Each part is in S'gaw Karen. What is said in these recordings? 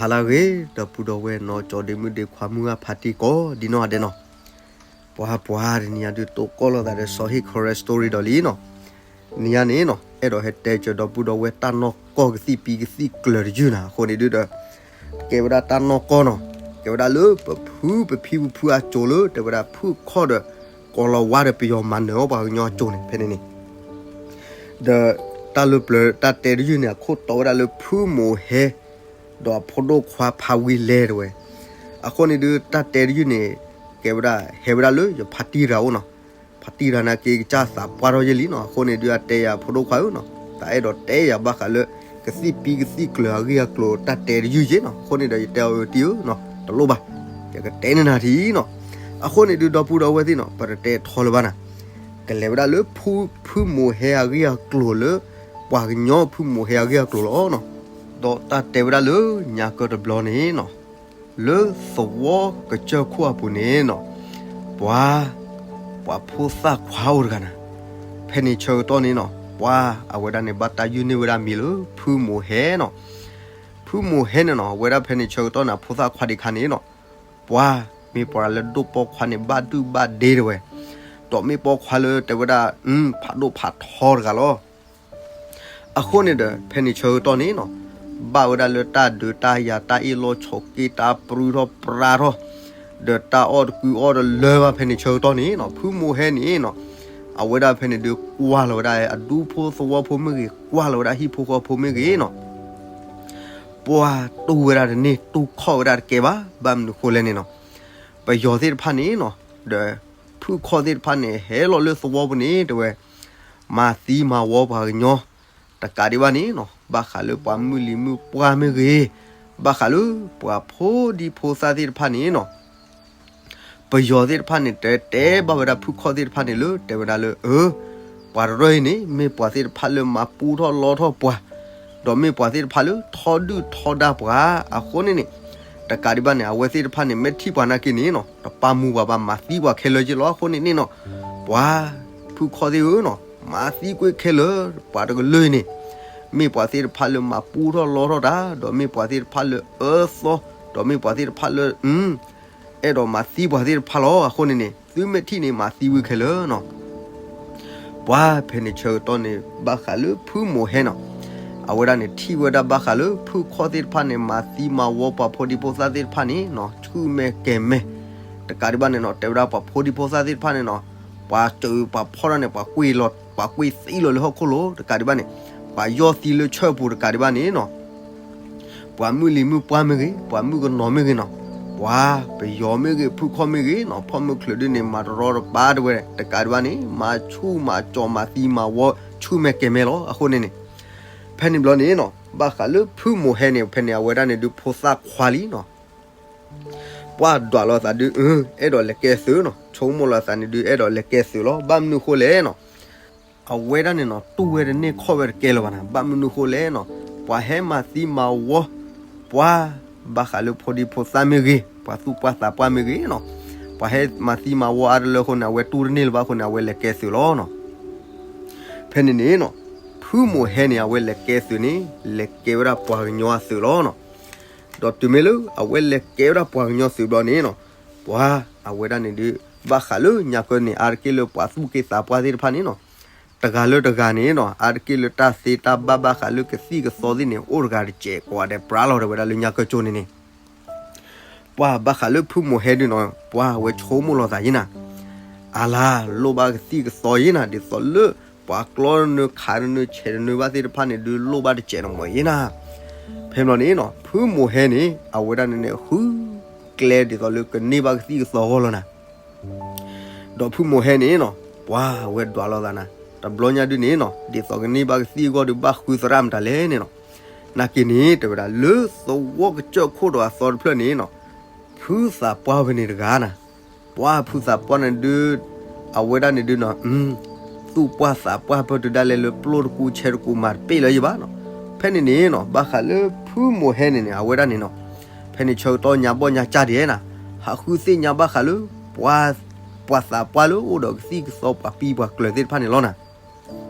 ဟါလၢအဂ့ၤ ဒီပုၢ်ဒီဝဲၢ်နီၢ်ကၠီဒ့မုၣ်ဒ့ခွါမုၢ်ဂၢ်ဖါတံၢ်ကိးဒံနီၢ်ဂၤဒဲးနီၤ, ပှၤပှၤတနံၤညါဒုးတိၢ်ကီၢ်လိာ်သးဒီးစီၤဟ့ၣ် ခီရဲ story ဒီးလံနီၤ, နံၤညါန့ၣ်နီၤ အဲၣ်ဒိးဟဲတဲစၢၤဒီပုၢ်ဒီဝဲၢ်တၢ်နီၢ်ကီၢ်ကသံၣ်ပံကသံၣ်ကျၢၤတယုၢ်နၤ အဃိန့ၣ်ဒုးဒီး ကဲဝဲဒၣ်တၢ်နီၢ်ကီၢ်နီၤ, ကဲဝဲဒၣ်လၢပဖုပဖံပဖုအစိၤလၢ တဲဝဲဒၣ်ဖုၣ်ခီၣ်ဒီး ကီၤလၤဝါဒီးပယီၤမၤနၢၤအီၣ်ပှၤကညီအစိၤန့ၣ် ဖဲန့ၣ်န့ၣ် ဒီးတၢ်လၢပျၢၤတၢ်တဲတယုၢ်န့ၣ် အခိၣ်တီဝဲဒၣ်လၢဖုမိၤဟဲ ဒီးအဖိဒိၣ်ခွါဖးဝံလဲတဲဝဲ, အဃိန့ၣ်ဒုးတၢ်တဲတယုၢ်န့ၣ် ကဲဝဲဒၣ်ဟဲဝဲဒၣ်လၢယဖါတံၢ်တဂၤအိၣ်နီၤ, ဖါတံၢ်တဂၤန့ၣ်က့ၤကစၢ်သးပှၢ်ထီၣ်ယဲၢ်လံနီၤ, အဃိန့ၣ်ဒုးအတဲယၤဖိဒိၣ်ခွါဧၢနီၤ, တၢ်အဲၣ်ဒိးတဲယၤဘၣ်ဃးလၢ ကသံၣ်ပံကသံၣ်ကျၢၤအဂ့ၢ်အကျိၤတၢ်တဲတယုၢ်ယဲၢ်နီၤ, အဃိန့ၣ်ဒီးယတဲအီၤတံၢ်ဧၢနီၤ, တလိၣ်ဘၣ်, ယကတဲန့ၢ်နၤထံနီၤ, အဃိန့ၣ်ဒုးဒီပုၢ်ဒီဝဲၢ်သ့ၣ်နီၤ ပတတဲထီလၢၤဘၣ်နၤ ကလဲၤဝဲဒၣ်လၢ ဖုမိၤဟဲအဂ့ၢ်အကျိၤလၢ ပှၤကညီဖုမိၤဟဲအဂ့ၢ်အကျိၤလီၤနီၤ, ဒီးတၢ်တဲဝဲဒၣ်လၢညါကၢတဘျီန့ၣ်နီၤ, လၢသဝီကစၢၢ်ခိၣ်အပူၤန့ၣ်နီၤ, ပှၤ ပှၤဖိသၣ်ခွါအိၣ်တဂၤနၤ, ဖဲန့ၣ်ဆၢကတီၢ်န့ၣ်နီၤ ပှၤအဝဲဒၣ်န့ၣ် ဘၣ်တၢ်ယုၢ်န့ၢ်ဝဲဒၣ်မံၤလၢ ဖုမိၤဟဲနီၤ, ဖုမိၤဟဲန့ၣ်နီၤ အဝဲဒၣ်ဖဲန့ၣ်ဆၢကတီၢ်န့ၣ် အဖိသၣ်ခွါဒံးခါန့ၣ်နီၤ ပှၤမ့ၢ်ပှၤလၢဒိၣ်ပိာ်ခွါန့ၣ် ဘၣ်ဒုၣ်ဘၣ်ဒ့တဲဝဲ, ဒီးမ့ၢ်ပိာ်ခွါလၢတဲဝဲဒၣ် ဖးဒိၣ်ဖးထီတဂၤလီၤ. အဃိန့ၣ်ဒီး ဖဲန့ၣ်ဆၢကတီၢ်န့ၣ်နီၤ, ဘၣ်ဝဲဒၣ်လၢတၢ်ဒုးတၢ်ယၤတၢ်အ့ၣ်လိာ်ဆိးက့တၢ်ပြူထီၣ်ပြါထီၣ်, ဒီးတၢ်အီၣ်တကုအီၣ်တလၢဘၣ်ဖဲန့ၣ်ဆၢကတီၢ်န့ၣ်နီၤ, ဖုမိၤဟဲန့ၣ်နီၤ, အဝဲဒၣ်ဖဲန့ၣ်ဒုးကွၢ်လီၤဝဲဒၣ်အဒူဖိသဝီဖိမ့ၢ်ဂ့ၤ, ကွၢ်လီၤဝဲဒၣ်ဟံၣ်ဖိဃီဖိမ့ၢ်ဂ့ၤနီၤ ပှၤတူၢ်ဝဲဒၣ်တန့ၢ် တူၢ်ခီၣ်ဝဲဒၣ်တကဲဘၣ်, ဘၣ်မနုၤဃိလဲၣ်န့ၣ်နီၤ, ပယီၤသ့ၣ်တဖၣ်န့ၣ်နီၤ, ဒီးဖုၣ်ခီၣ်သ့ၣ်တဖၣ်န့ၣ် ဟဲလီၤလၢသဝီပူၤန့ၣ်တဲဝဲ, မၤသံမၤဝီပှၤကညီ, တကးဒံးဘၣ်န့ၣ်နီၤ, ဘၣ်ဃးလၢပှၤမုၢ်လံၤမုၢ်ပှၢ်မ့ၢ်ဂ့ၤ, ဘၣ်ဃးလၢပှၤဖိဒံဖိသၣ်သ့ၣ်တဖၣ်န့ၣ်နီၤ ပယီၤသ့ၣ်တဖၣ်န့ၣ် တဲတဲဘၣ်ဝဲဒၣ်ဖုၣ်ခီၣ်သ့ၣ်တဖၣ်န့ၣ်လၢ တဲဝဲဒၣ်လၢ အၢ ပှၤတရၢအံၤန့ၣ် မ့ၢ်ပှၤသ့ၣ်တဖၣ်လၢမၤပူထီၣ်လီထီၣ်ပှၤ, ဒီးမ့ၢ်ပှၤသ့ၣ်တဖၣ်လၢထီဒုၣ်ထီဒါပှၤ, အဃိန့ၣ်န့ၣ် တကးဒံးဘၣ်န့ၣ် အဝဲသ့ၣ်တဖၣ်န့ၣ် မ့ၢ်ထံၣ်ပှၤနာ်က့န့ၣ်နီၤ တပာ်မူပှၤဘၣ် မၤသံပှၤခဲလၢာ်က့လီၤ. အဃိန့ၣ်န့ၣ်နီၤ ပှၤဖုၣ်ခီၣ်သ့ၣ်ဧၢနီၤ မၤသံကွံာ်ခဲလၢာ် ပှၤတကလုာ်အံၤန့ၣ် မ့ၢ်ပှၤသ့ၣ်တဖၣ်လၢမၤပူထီၣ်လီထီၣ်တၢ် ဒီးမ့ၢ်ပှၤသ့ၣ်တဖၣ်လၢအၢသီ ဒီးမ့ၢ်ပှၤသ့ၣ်တဖၣ်လၢ အဲၣ်ဒိးမၤသံပှၤသ့ၣ်တဖၣ်လီၤ. အဃိန့ၣ်န့ၣ် သုမ့ၢ်ထံၣ်န့ၣ် မၤသံဝံၤခဲလၢာ်နီၤ. ပှၤဖဲန့ၣ်ဆၢကတီၢ်န့ၣ် ဘၣ်ဃးလၢဖုမိၤဟဲနီၤ အဝဲဒၣ်န့ၣ် ထံၣ်ဝဲဒၣ်ဘၣ်ဃးလၢဖုၣ်ခီၣ်သ့ၣ်တဖၣ်န့ၣ် မၤသံမၤဝီပှၤဖိဒံဖိသၣ်သ့ၣ်တဖၣ်န့ၣ်နီၤ ဆူၣ်မဲာ်ကဲၤမဲာ်, တကးဒံးဘၣ်န့ၣ်နီၤ တဲဝဲဒၣ်ပှၤဖိဒံဖိသၣ်သ့ၣ်တဖၣ်န့ၣ်နီၤ ပှၤစၢၤပှၤဖီၣ်ထီၣ်န့ၣ် ပှၤကွံာ်လီၤ ပှၤကွံာ်သံလီၤလၢဟီၣ်ခိၣ်လိၤ တကးဒံးဘၣ်န့ၣ် ပှၤယီၢ်သံလၢဆၢပူၤ တကးဒံးဘၣ်န့ၣ်နီၤ ပှၤမုၢ်လံၤမုၢ်ပှၢ်မ့ၢ်ဂ့ၤ ပှၤမုၣ်ကနီၤမ့ၢ်ဂ့ၤနီၤ ပှၤပယီၤမ့ၢ်ဂ့ၤ ဖုၣ်ခီၣ်မ့ၢ်ဂ့ၤနီၤ ဖီၣ်မုၢ်ချုးဒုန့ၣ် မၤတရီတပါတဲဝဲ တကးဒံးဘၣ်န့ၣ် မၤဆူၣ်မၤစီၤမၤသံမၤဝီ ဆူၣ်မဲာ်ကဲၤမဲာ်လီၤ. အဃိန့ၣ်န့ၣ် ဖဲန့ၣ်ဘျီန့ၣ်နီၤ ဘၣ်ဃးလၢဖုမိၤဟဲန့ၣ် ဖဲန့ၣ် အဝဲဒၣ်န့ၣ်ဒုးဖိသၣ်ခွါလံနီၤ ပှၤဒွးလိာ်သးဒုး အဲၣ်ဒိးလဲၤကဲသုးနီၤ ဆိကမိၣ်လီၤသးန့ၣ်ဒုး အဲၣ်ဒိးလဲၤကဲသုးလီၤ. ဘၣ်မနုၤဃိလဲၣ်နီၤ အဝဲဒၣ်န့ၣ်နီၤ တူၢ်ဝဲတန့ၢ်ခီၣ်ဝဲတကဲလၢၤဘၣ်နၤ ဘၣ်မနုၤဃိလဲၣ်နီၤ ပှၤဟဲမၤသံမၤဝီ ပှၤ ဘၣ်ဃးလၢဖိဒံဖိသၣ်မ့ၢ်ဂ့ၤ ပှၤသူၣ်ပှၢ်သးပှၢ်မ့ၢ်ဂ့ၤနီၤ ပှၤဟဲမၤသံမၤဝီအါတလၢအဃိန့ၣ် အဝဲတူၢ်တန့ၢ်လၢၤဘၣ်အဃိန့ၣ် အဝဲလဲၤကဲသုးလီၤနီၤ. ဖဲန့ၣ်န့ၣ်နီၤ ဖုမိၤဟဲန့ၣ် အဝဲလဲၤကဲသုးန့ၣ် လဲၤကဲဝဲဒၣ်ပှၤကညီအသုးလီၤနီၤ. ဒီးတုၤမ့ၢ်လၢအဝဲလဲၤကဲဝဲဒၣ်ပှၤကညီသုးဘျီန့ၣ်နီၤ ပှၤအဝဲဒၣ်န့ၣ်ဒုး ဘၣ်ဃးလၢညါကၢန့ၣ် အါတက့ၢ်လၢပှၤသူၣ်က့သးပှၢ်သ့ၣ်တဖၣ်န့ၣ်နီၤ တဂၤလၢတဂၤန့ၣ်နီၤ အါတက့ၢ်လၢတၢ်သ့တၢ်ဘၣ်ဘၣ်ဃးလၢကသံၣ်ကသီသ့ၣ်န့ၣ် အိၣ်တဂၤတစဲး ကိးဂၤဒဲးပြါလီၤတဲဝဲဒၣ်လၢညါကၢကၠိန့ၣ်န့ၣ် ပှၤဘၣ်ဃးလၢဖုမိၤဟဲဒုးနီၤ ပှၤအဝဲဆိကမိၣ်လီၤသးယဲနၤ အလါ လိၣ်ဘၣ်ကသံၣ်ကသီယဲနၤ ဒ်သိးလၢ ပှၤကျီတနၢၤခးတနၢၤဆဲးတနၢၤဘၣ်သ့ၣ်တဖၣ်န့ၣ်ဒုး လိၣ်ဘၣ်တစဲးတမီၤယဲနၤ. ဖဲန့ၣ်ဘျီန့ၣ်နီၤ ဖုမိၤဟဲန့ၣ် အဝဲဒၣ်န့ၣ်န့ၣ် ဃုကျဲဒ်သိးလၢကန့ၢ်ဘၣ်ကသံၣ်ကသီအဂီၢ်လီၤနၤ. ဒီးဖုမိၤဟဲန့ၣ်နီၤ ပှၤအဝဲဒွးလိာ်သးနၤ တဘျီညါဒုးန့ၣ်နီၤ ဒ်သိးကန့ၢ်ဘၣ်ကသံၣ်အဂီၢ်ဒုး ဘၣ်ဃုသရၣ်မတၤလဲၣ်န့ၣ်နီၤ. နာ်က့န့ၣ် တဲဝဲဒၣ်လၢသဝီကစၢၢ်ခိၣ်ဒီးအသီတဖျၢၣ်န့ၣ်နီၤ ဖုသးပှၢ်ဝဲန့ၣ်တဂၤနၤ ပှၤဖုသးပှၢ်န့ၣ်ဒုး အဝဲဒၣ်န့ၣ်ဒုးနီၤ သူၣ်ပှၢ်သးပှၢ်ပၢၢ်တုၤဒၣ်လဲာ်လၢပျိၢ်တကူဆဲးတကူမၤတပ့ၢ်လၢၤယဘၣ်နီၤ. ဖဲန့ၣ်န့ၣ်နီၤ ဘၣ်ဃးလၢဖုမိၤဟဲန့ၣ်န့ၣ် အဝဲဒၣ်န့ၣ်နီၤ ဖဲန့ၣ်ဆၢကတီၢ်ညါဘီၣ်ညါကၢ်ဒဲးနၤ ဟးဃုသ့ၣ်ညါဘၣ်ဃးလၢ ပှၤသးပှၢ်လၢအိၣ်ဒီးကသံၣ်ကသီပှၤပံၤပှၤကျၢၤသ့ၣ်တဖၣ်န့ၣ်လီၤနၤ.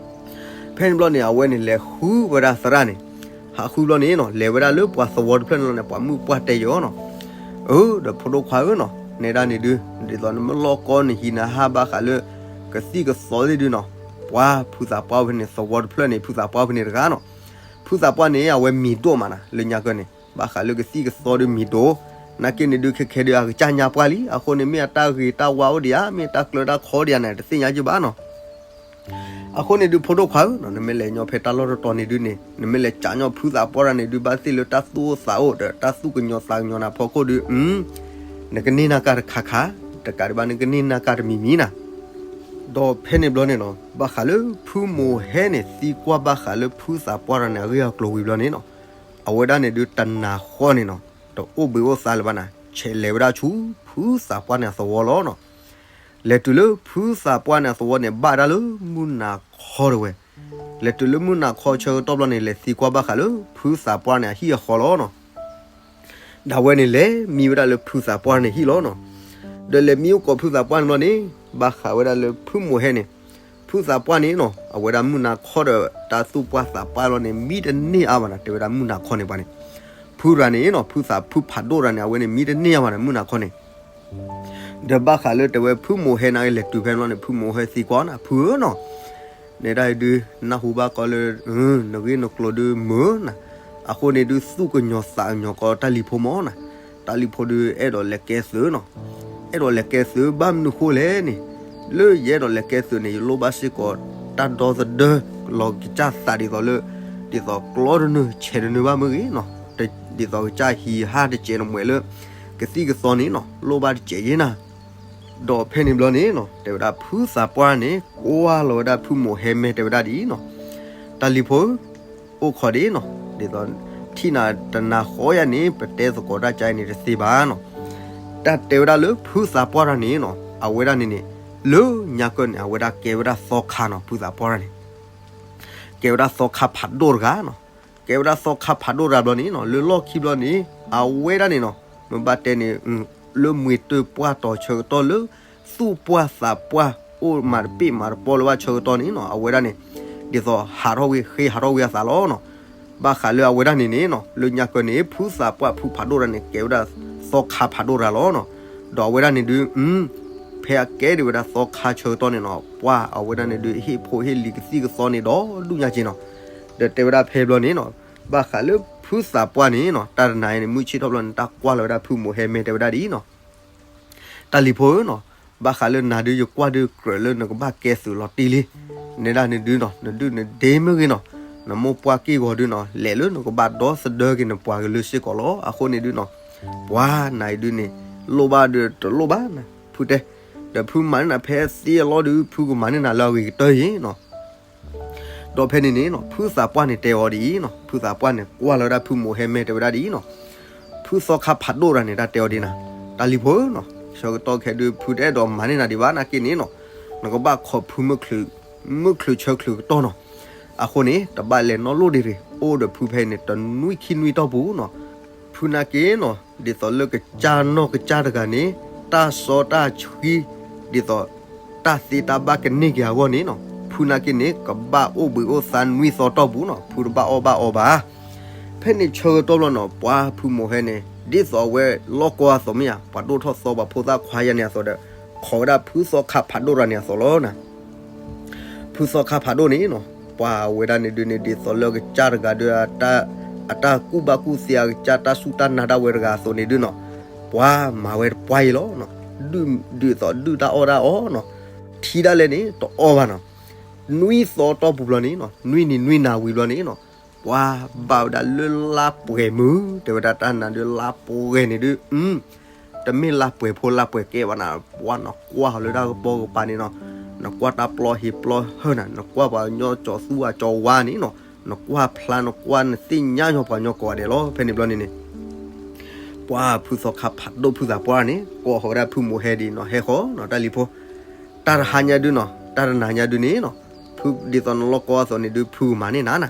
ဖဲန့ၣ်ဘျီန့ၣ် အဝဲန့ၣ်လဲၤဃုဝဲဒၣ်သရၣ်န့ၣ် ဟးဃုဘျီန့ၣ်နီၤ လဲၤဝဲဒၣ်လၢပှၤသဝီတဖျၢၣ်န့ၣ်လီၤန့ၣ် ပှၤမုၣ်ပှၢ်တဲယီၤနီၤ, အၢ ဒီးဖိဒိၣ်ခွါဧၢနီၤ နဲဒၣ်န့ၣ်ဒုး ဒ်သိးနမ့ၢ်လီၢ်ကီနဟံးနဟါဘၣ်ဃးလၢ ကသံၣ်ကသီသ့ၣ်ဒုးနီၤ, ပှၤဖုသးပှၢ်ဖဲန့ၣ် သဝီတဖျၢၣ်န့ၣ် ဖုသးပှၢ်ဖဲန့ၣ်တဂၤနီၤ, ဖုသးပှၢ်န့ၣ် အဝဲမံၤဒိၣ်မးနၤ လၢညါကၢန့ၣ် ဘၣ်ဃးလၢကသံၣ်ကသီဒုးမံၤဒိၣ်, နာ်က့န့ၣ်ဒုး ခဲခဲဒုး အကစၢ်ညါပှၢ်လံ, အဃိန့ၣ် မ့ၢ်အတၢ်ဂ့ၤတၢ်ဝါအိၣ်ဒံးဧါ, မ့ၢ်တၢ်ကျၢတၢ်ခီဒံးဧါန့ၣ် တသ့ၣ်ညါက့ဘၣ်နီၤ. အဃိန့ၣ်ဒုး ဖိဒိၣ်ခွါဧၢနီၤ နမ့ၢ်လဲၤညီဖဲတၢ်လီၢ်တတီၤန့ၣ်ဒုးန့ၣ် နမ့ၢ်လဲၤကးညီဖုသးပှၢ်တဂၤန့ၣ်ဒုး ဘၣ်သ့ၣ်လၢတၢ်သူၣ်အိၣ်သးအိၣ်ဒီး တၢ်သူၣ်ကညီၤသးကညီၤနၤဖီခိၣ်ဒုး နကန့ၢ်နၢ်ကၢ်တခါခါ, တကးဒံးဘၣ် နကန့ၢ်နၢ်ကၢ်တမံၤမံၤနၤ. ဒီးဖဲန့ၣ်ဘျီန့ၣ်နီၤ ဘၣ်ဃးလၢဖုမိၢ်ဟဲန့ၣ် သံကွၢ်ဘၣ်ဃးလၢဖုသးပှၢ်တဂၤန့ၣ် အဂ့ၢ်အကျိၤဝံၤဘျီန့ၣ်နီၤ, အဝဲဒၣ်န့ၣ်ဒုး တနၤဃီန့ၣ်နီၤ တအိၣ်ဘှံးအိၣ်သါလၢၤဘၣ်နၤ, ဆဲးလဲၤဝဲဒၣ်ဆူ ဖုသးပှၢ်န့ၣ်အသဝီလီၤနီၤ. လဲၤတုၤလၢဖုသးပှၢ်န့ၣ်အသဝီန့ၣ် ဘၣ်ဒၣ်လၢမုၢ်နၤခီတဝဲ, လဲၤတုၤလၢမုၢ်နၤခီဆၢကတီၢ်ဘျီန့ၣ် လဲၤသံကွၢ်ဘၣ်ဃးလၢ ဖုသးပှၢ်န့ၣ်အဟံၣ်အဃီလီၤနီၤ. ဒီးအဝဲန့ၣ်လဲၤမံဝဲဒၣ်လၢဖုသးပှၢ်န့ၣ်ဟံၣ်လီၤနီၤ. ဒီးလဲၤမံအိၣ်ကိးဖုသးပှၢ်န့ၣ်ဘျီန့ၣ် ဘၣ်ဃးဝဲဒၣ်လၢဖုမိၢ်ဟဲန့ၣ်, ဖုသးပှၢ်န့ၣ်နီၤ အဝဲဒၣ်မုၢ်နၤခီဒီးတၢ်သူၣ်ပှၢ်သးပှၢ်လီၤန့ၣ် မံတန့ၢ်အါဘၣ်နၤ တဲဝဲဒၣ်မုၢ်နၤခီန့ၣ်ပှၤန့ၣ်, ဖုရၤန့ၣ်နီၤ ဖုသးဖုဖးဒိၣ်ရၤန့ၣ် အဝဲန့ၣ်မံတန့ၢ်အါဘၣ်နၤ မုၢ်နၤခီန့ၣ် ဒီးဘၣ်ဃးလၢတဲဝဲဖုမိၢ်ဟဲန့ၣ် လဲၤတုၤဖဲန့ၣ်ဘျီန့ၣ် ဖုမိၢ်ဟဲသံကွၢ်နၤ ဖုဧၢနီၤ, နဲဒၣ်အံၤဒုး နၢ်ဟူဘၣ်ကီလၢ နဂ့ၢ်နကျိၤဒုးမုာ်နၤ, အဃိန့ၣ်ဒုး သူၣ်ကညီၤသးကညီၤကီးတၢ်လံၤဖိမၢ်နၤ, တၢ်လံၤဖိဒုး အဲၣ်ဒိးလဲၤကဲသုးနီၤ, အဲၣ်ဒိးလဲၤကဲသုး ဘၣ်မနုၤဃိလဲၣ်န့ၣ်, လၢယအဲၣ်ဒိးလဲၤကဲသုးန့ၣ် ယလိၣ်ဘၣ်စ့ၢ်ကီး တၢ်ဒီသဒၢ လီၤကစၢ်သးဒ်သိးလၢ ဒ်သိးကျီတနုၤ ဆဲးတနုၤဘၣ်မ့ၢ်ဂ့ၤနီၤ, ဒ်သိးကစၢ်ဟံးဟၣ်တစဲးနမှဲးလၢ ကသံၣ်ကသီန့ၣ်နီၤ လိၣ်ဘၣ်တစဲးယ့ၢ်နၤ. ဒီးဖဲန့ၣ်ဘျီန့ၣ်နီၤ တဲဝဲဒၣ်ဖုသးပှၢ်န့ၣ် ကွၢ်လီၤဝဲဒၣ်ဖုမိၢ်ဟဲမဲာ်တဲဝဲဒၣ်ဒ်အံၤနီၤ, တၢ်လံၤဖိဧၢ, အိၣ်ခိးဒ်နီၤ, ဒ်သိး ထံၣ်နၤတနၤဃီယၤန့ၣ် ပတဲသကိးတၢ်ကါအံၤန့ၣ်တသ့ဘၣ်နီၤ. တၢ်တဲဝဲဒၣ်လၢဖုသးပှၢ်တဂၤန့ၣ်နီၤ အဝဲဒၣ်န့ၣ်န့ၣ် လၢညါကၢန့ၣ် အဝဲဒၣ်ကဲဝဲဒၣ်သီခါနီၤ ဖုသးပှၢ်တဂၤန့ၣ် ကဲဝဲဒၣ်သီခါဖးဒိၣ်တဂၤနီၤ. ကဲဝဲဒၣ်သီခါဖးဒိၣ်တဂၤဘျီန့ၣ်နီၤ လၢလီၢ်ခံဘျီန့ၣ် အဝဲဒၣ်န့ၣ်နီၤ မ့ၢ်ဘၣ်တဲန့ၣ် လၢမှ့ၤတၢၢ်ပှၢ်တီၤဆၢကတီၢ်လၢ သူၣ်ပှၢ်သးပှၢ်အိၣ်မၤတပ့ၢ်မၤတပီလၢၤဘၣ်ဆၢကတီၢ်န့ၣ်နီၤ အဝဲဒၣ်န့ၣ် ဒ်သိးဟးထီၣ်ဝံၤ ဃ့ဟးထီၣ်ဝံၤအသးလီၤနီၤ. ဘၣ်ဃးလၢအဝဲဒၣ်န့ၣ်န့ၣ်နီၤ လၢညါကၢန့ၣ် ဖုသးပှၢ်ဖုဖးဒိၣ်တဂၤန့ၣ် ကဲဝဲဒၣ်သီခါဖးဒိၣ်တဂၤလီၤနီၤ. ဒီးအဝဲဒၣ်န့ၣ်ဒုး ဖဲအကဲဒံးဝဲဒၣ်သီခါဆၢကတီၢ်န့ၣ်နီၤ ပှၢ်အဝဲဒၣ်န့ၣ်ဒုး ဟ့ၣ်ဖိဟ့ၣ်လံၤကသံၣ်ကသီန့ၣ်ဒီးဒူၣ်ညါက့ၤနီၤ. ဒီးတဲဝဲဒၣ်ဖဲဘျီန့ၣ်နီၤ ဘၣ်ဃးလၢဖုသးပှၢ်န့ၣ်နီၤ တၢ်တနၤအံၤန့ၣ် မုၢ်ဆ့ၣ်ထီၣ်ဘျီန့ၣ် တၢ်ကွၢ်လီၤဝဲဒၣ်ဖုမိၢ်ဟဲမဲာ်တဲဝဲဒၣ်ဒ်အံၤနီၤ တၢ်လံၤဖိဧၢနီၤ, ဘၣ်ဃးလၢနၤဒုး ယကွၢ်ဒုးကြၢးလၢနကဘၣ်ကဲသုးလီၤတံၢ်လံ. နဲဒၣ်န့ၣ်ဒုးနီၤ နဒုၣ်နဒ့မ့ၢ်ဂ့ၤနီၤ, နမိၢ်ပှၢ်က့ၢ်ဂီၤဒုးနီၤ လဲၤလၢနကဘၣ်ဒီသဒၢက့ၤနပှၤကလုာ်စ့ၢ်ကီးလီၤ. အဃိန့ၣ်ဒုးနီၤ ပှၤနၤအံၤဒုးန့ၣ် လိၣ်ဘၣ်ဒုးတလိၣ်ဘၣ်နၤ ဖုတဲ, ဒီးဖုမၤန့ၢ်နၤဖဲသ့အလီၢ်ဒုး ဖုကမၤန့ၢ်နၤလၢအဂ့ၤကတၢၢ်အံၤနီၤ. ဒီးဖဲန့ၣ်န့ၣ်နီၤ ဖုသးပှၢ်န့ၣ်တဲအီၤဒ်အံၤနီၤ, ဖုသးပှၢ်န့ၣ် ကွၢ်လီၤဝဲဒၣ်ဖုမိၢ်ဟဲမဲာ်တဲဝဲဒၣ်ဒ်အံၤနီၤ, ဖုသီခါဖးဒိၣ်တဂၤန့ၣ် တၢ်တဲအီၤဒ်နၤ, တၢ်လံၤဖိဧၢနီၤ, ဆၢကတီၢ်ခဲဒုး ဖုတအဲၣ်ဒိးမၤန့ၢ်နၤဒံးဘၣ် နာ်က့န့ၣ်နီၤ, နကဘၣ်ခိးဖုမုၢ်ချူးဆၢချုးကတီၢ်နီၤ. အဃိန့ၣ် တဘၣ်လဲၤနီတလီၢ်ဒံးရ့ၣ်, အိၣ်ဒီးဖုဖဲအံၤန့ၣ် တနွံခံနွံတီၢ်ပူၤနီၤ. ဖုနာ်က့နီၤ ဒ်သိးလၢကစၢ်နီၢ်ကစၢ်တဂၤန့ၣ် တၢ်စီတၢ်ဆှံ ဒ်သိး တၢ်သ့တၢ်ဘၣ်ကန့ၢ်က့ၤအဂီၢ်န့ၣ်နီၤ, ဖုနာ်က့န့ၣ် ကဘၣ်အိၣ်ဘှံးအိၣ်သါနွံသီတီၢ်ပူၤနီၤ, ဖုတဘၣ်အီၣ်ဘၣ်အီဘၣ်. ဖဲန့ၣ်ဆၢကတီၢ်ဘျီနီၤ ပှၤဖုမိၢ်ဟဲန့ၣ် ဒ်သိးအဝဲလီၢ်ကီအသိးမ့ၢ်ဧါ, ပှၤဒိၣ်ထီၣ်သီပှၤဖိသၣ်ခွါယၤန့ၣ်အသိးဒီး ခိးဝဲဒၣ်ဖုသီခါဖးဒိၣ်တဂၤန့ၣ်အသိးလီၤနၤ. ဖုသီခါဖးဒိၣ်န့ၣ်နီၤ ပှၤဝဲဒၣ်န့ၣ်ဒုးန့ၣ် ဒ်သိးလၢကစၢ်တဂၤဒီး အတၢ်ကူၣ်ဘၣ်ကူၣ်သ့အကစၢ် တၢ်စူၢ်တၢ်နာ်ဒၣ်ဝဲတဂၤအသိးန့ၣ်ဒုးနီၤ, ပှၤမၤဝဲတပှၢ်အံၤလီၤနီၤ. ဒ်သိးဒုၣ်တၢ်အီၣ်တၢ်အီနီၤ, ထံဒၣ်လဲာ်န့ၣ် တအီၣ်ဘၣ်နီၤ. နွံသီတီၢ်ပူၤဘျီန့ၣ်နီၤ, နွံနံၤနွံနၤဝံၤဘျီန့ၣ်နီၤ, ပှၤဘၣ်ဝဲဒၣ်လၢလါပှဲၤမုၢ် တဲဝဲဒၣ်တၢ်နာ်ဒုးလါပှဲၤန့ၣ်ဒုး တမ့ၢ်လါပှဲၤဖိလါပှဲၤကဲဘၣ်နၤ, ပှၤနကွၢ်လၢတၢ်ကပိာ်ကပၤန့ၣ်နီၤ, နကွၢ်တၢ်ပျီဟ့ၤပျီဟၢနၤ, နကွၢ်ပှၤကညီကၠီၤသူအကၠီၤဝါန့ၣ်နီၤ, နကွၢ်ဖျါနကွၢ်နသ့ၣ်ညါညီပှၤကညီကိးဂၤဒဲးလီၤ. ဖဲန့ၣ်ဘျီန့ၣ်န့ၣ် ပှၤဖုသီခါဖးဒိၣ်ဖုသးပှၢ်န့ၣ် ကိးဃီၤဝဲဒၣ်ဖုမိၢ်ဟဲဒ်နီၤ, ဟဲဃီၤနီၤ တၢ်လံၤဖိ, တၢ်တဟါညါဒုးနီၤ, တၢ်တနၤညါဒုးန့ၣ်နီၤ, ဖုဒ်သိးနလီၢ်ကီအသိးန့ၣ်ဒုး ဖုကမၤန့ၢ်နၤနၤ.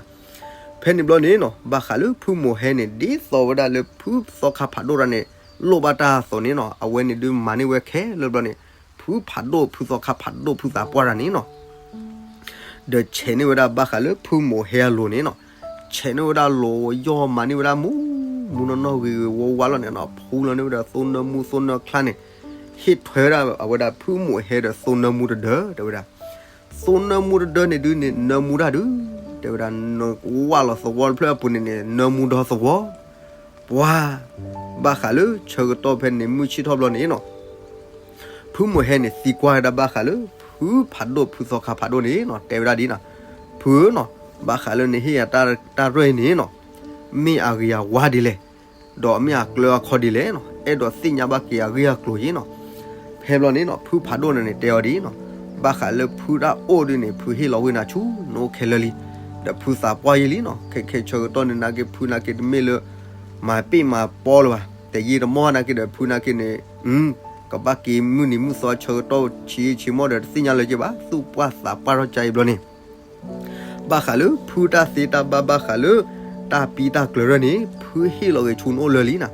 ဖဲန့ၣ်ဘျီန့ၣ်နီၤ, ဘၣ်ဃးလၢဖုမိၢ်ဟဲန့ၣ် ဒ်သိးဝဲဒၣ်လၢဖုသီခါဖးဒိၣ်တဂၤန့ၣ် လိၣ်ဘၣ်တၢ်အသိးန့ၣ်နီၤ, အဝဲန့ၣ်ဒုးမၤန့ၢ်ဝဲခဲလၢာ်ဘျီန့ၣ်, ဖုဖးဒိၣ်ဖုသီခါဖးဒိၣ်ဖုသးပှၢ်တဂၤန့ၣ်နီၤ ဒီးဆဲးန့ၢ်ဝဲဒၣ်ဘၣ်ဃးလၢဖုမိၢ်ဟဲအလိၤန့ၣ်နီၤ, ဆ ဆဲးန့ၢ်ဝဲဒၣ်လီၤယီၢ်မၤန့ၢ်ဝဲဒၣ်မူ မူနီၢ်နီၢ်ဂ့ၤဂ့ၤဝါဝါလီၤန့ၣ်နီၤ ဖူလီၤန့ၢ်ဝဲဒၣ်သိနၢမူသိနၢချါန့ၣ် ဟ့ၣ်ထွဲဝဲဒၣ်အဝဲဒၣ်ဖုမိၢ်ဟဲဒီးသိနၢမူတဒၢ တဲဝဲဒၣ်. သိနၢမူတဒၢန့ၣ်ဒုးန့ၣ် နၢမူတၢ်ဒုး တဲဝဲဒၣ် နဝၢ်လီၤသဝီတဖျၢၣ်အပူၤန့ၣ်န့ၣ် နၢမူဒီသဝီ ပှၤ ဘၣ်ဃးလၢဆၢကတီၢ်ဖဲန့ၣ် မုၢ်ဆ့ၣ်ထီၣ်ဘျီန့ၣ်နီၤ ဖုမိၢ်ဟဲန့ၣ် သံကွၢ်ဝဲဒၣ်ဘၣ်ဃးလၢ ဖုဖးဒိၣ်ဖုသီခါဖးဒိၣ်န့ၣ်နီၤ တဲဝဲဒၣ်ဒ်နီၤ ဖုဧၢနီၤ ဘၣ်ဃးလၢနဟ့ၣ်ယၤတၢ်ရဲၣ်န့ၣ်နီၤ မ့ၢ်အဂ့ၤအဝါဒ်လဲၣ်, ဒီးမ့ၢ်အကျၢၤအခီဒ်လဲၣ်နီၤ အဲၣ်ဒိးသ့ၣ်ညါဘၣ်က့ၤအဂ့ၢ်အကျိၤယ့ၣ်နီၤ. ဖဲဘျီန့ၣ်နီၤ ဖုဖးဒိၣ်န့ၣ်န့ၣ် တဲအီၤဒ်နီၤ ဘၣ်ဃးလၢဖုတၢ်အိၣ်ဒ်န့ၣ် ဖုဟ့ၣ်လီၤဝဲနၤဆူ နအိၣ်ခဲလၢာ်လံ, ဒီးဖုသးပှၢ်ယ့ၢ်လံနီၤ ခဲခဲဆၢကတီၢ်န့ၣ်နာ်က့ ဖုနာ်က့တမ့ၢ်လၢ မၤပ့ၢ်မၤပီလၢၤဘၣ်, တယံာ်တမီၢ်နာ်က့ဒီး ဖုနာ်က့န့ၣ် ကဘၣ်က့ၤမုၢ်နံၤမုၢ်သီဆၢကတီၢ်ဆံးဆံးမီၢ်ဒီး တသ့ၣ်ညါလၢၤက့ၤဘၣ်, သူၣ်ပှၢ်သးပှၢ်ထီၣ်ကါအံၤဘျီန့ၣ် ဘၣ်ဃးလၢဖုတၢ်သ့တၢ်ဘၣ်ဘၣ်ဃးလၢ တၢ်ပံတၢ်ကျၢၤရၢၢ်န့ၣ် ဖုဟ့ၣ်လီၤဂ့ၤဆူနအိၣ်လၢာ်လံနီၤ.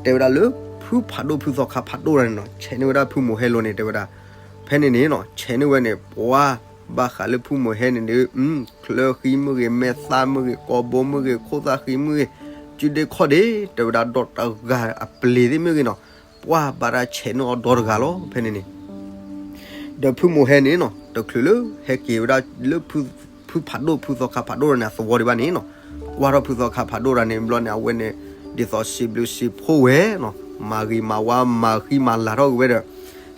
တဲဝဲဒၣ်လၢ ဖုဖးဒိၣ်ဖုသီခါဖးဒိၣ်တဂၤန့ၣ်နီၤ ဆဲးန့ၢ်ဝဲဒၣ်ဖုမိၢ်ဟဲလီၤန့ၣ် တဲဝဲဒၣ်, ဖဲန့ၣ်န့ၣ်နီၤ ဆဲးန့ၢ်ဝဲန့ၣ် ပှၤ ဘၣ်ဃးလၢဖုမိၢ်ဟဲန့ၣ်ဒီး ချၢဃံမ့ၢ်ဂ့ၤ, မဲာ်သၣ်မ့ၢ်ဂ့ၤ, ကိာ်ဘိမ့ၢ်ဂ့ၤ, ခိၣ်သၣ်ဃံမ့ၢ်ဂ့ၤ, စုဒ့ခီၣ်ဒ့ တဲဝဲဒၣ် ဒီတဂၤအပျ့ၤသ့ၣ်မ့ၢ်ဂ့ၤနီၤ ပှၤဘၣ်တၢ်ဆဲးန့ၢ်အီၤဒီတဂၤလီၤ ဖဲန့ၣ်န့ၣ် ဒီးဖုမိၢ်ဟဲန့ၣ်နီၤ တချုးလၢဟဲက့ၤဝဲဒၣ်လၢ ဖုဖးဒိၣ်ဖုသီခါဖးဒိၣ်တဂၤန့ၣ်အသဝီဒံးဘၣ်န့ၣ်နီၤ ကွၢ်ထီၣ်ဖုသီခါဖးဒိၣ်တဂၤန့ၣ်ဘျီန့ၣ် အဝဲန့ၣ် ဒ်သိးစံးဘျုးစံးဖှိၣ်ဝဲနီၤ မၤဂ့ၤမၤဝါမၤဃံမၤလၤထီၣ်က့ၤဝဲဒီး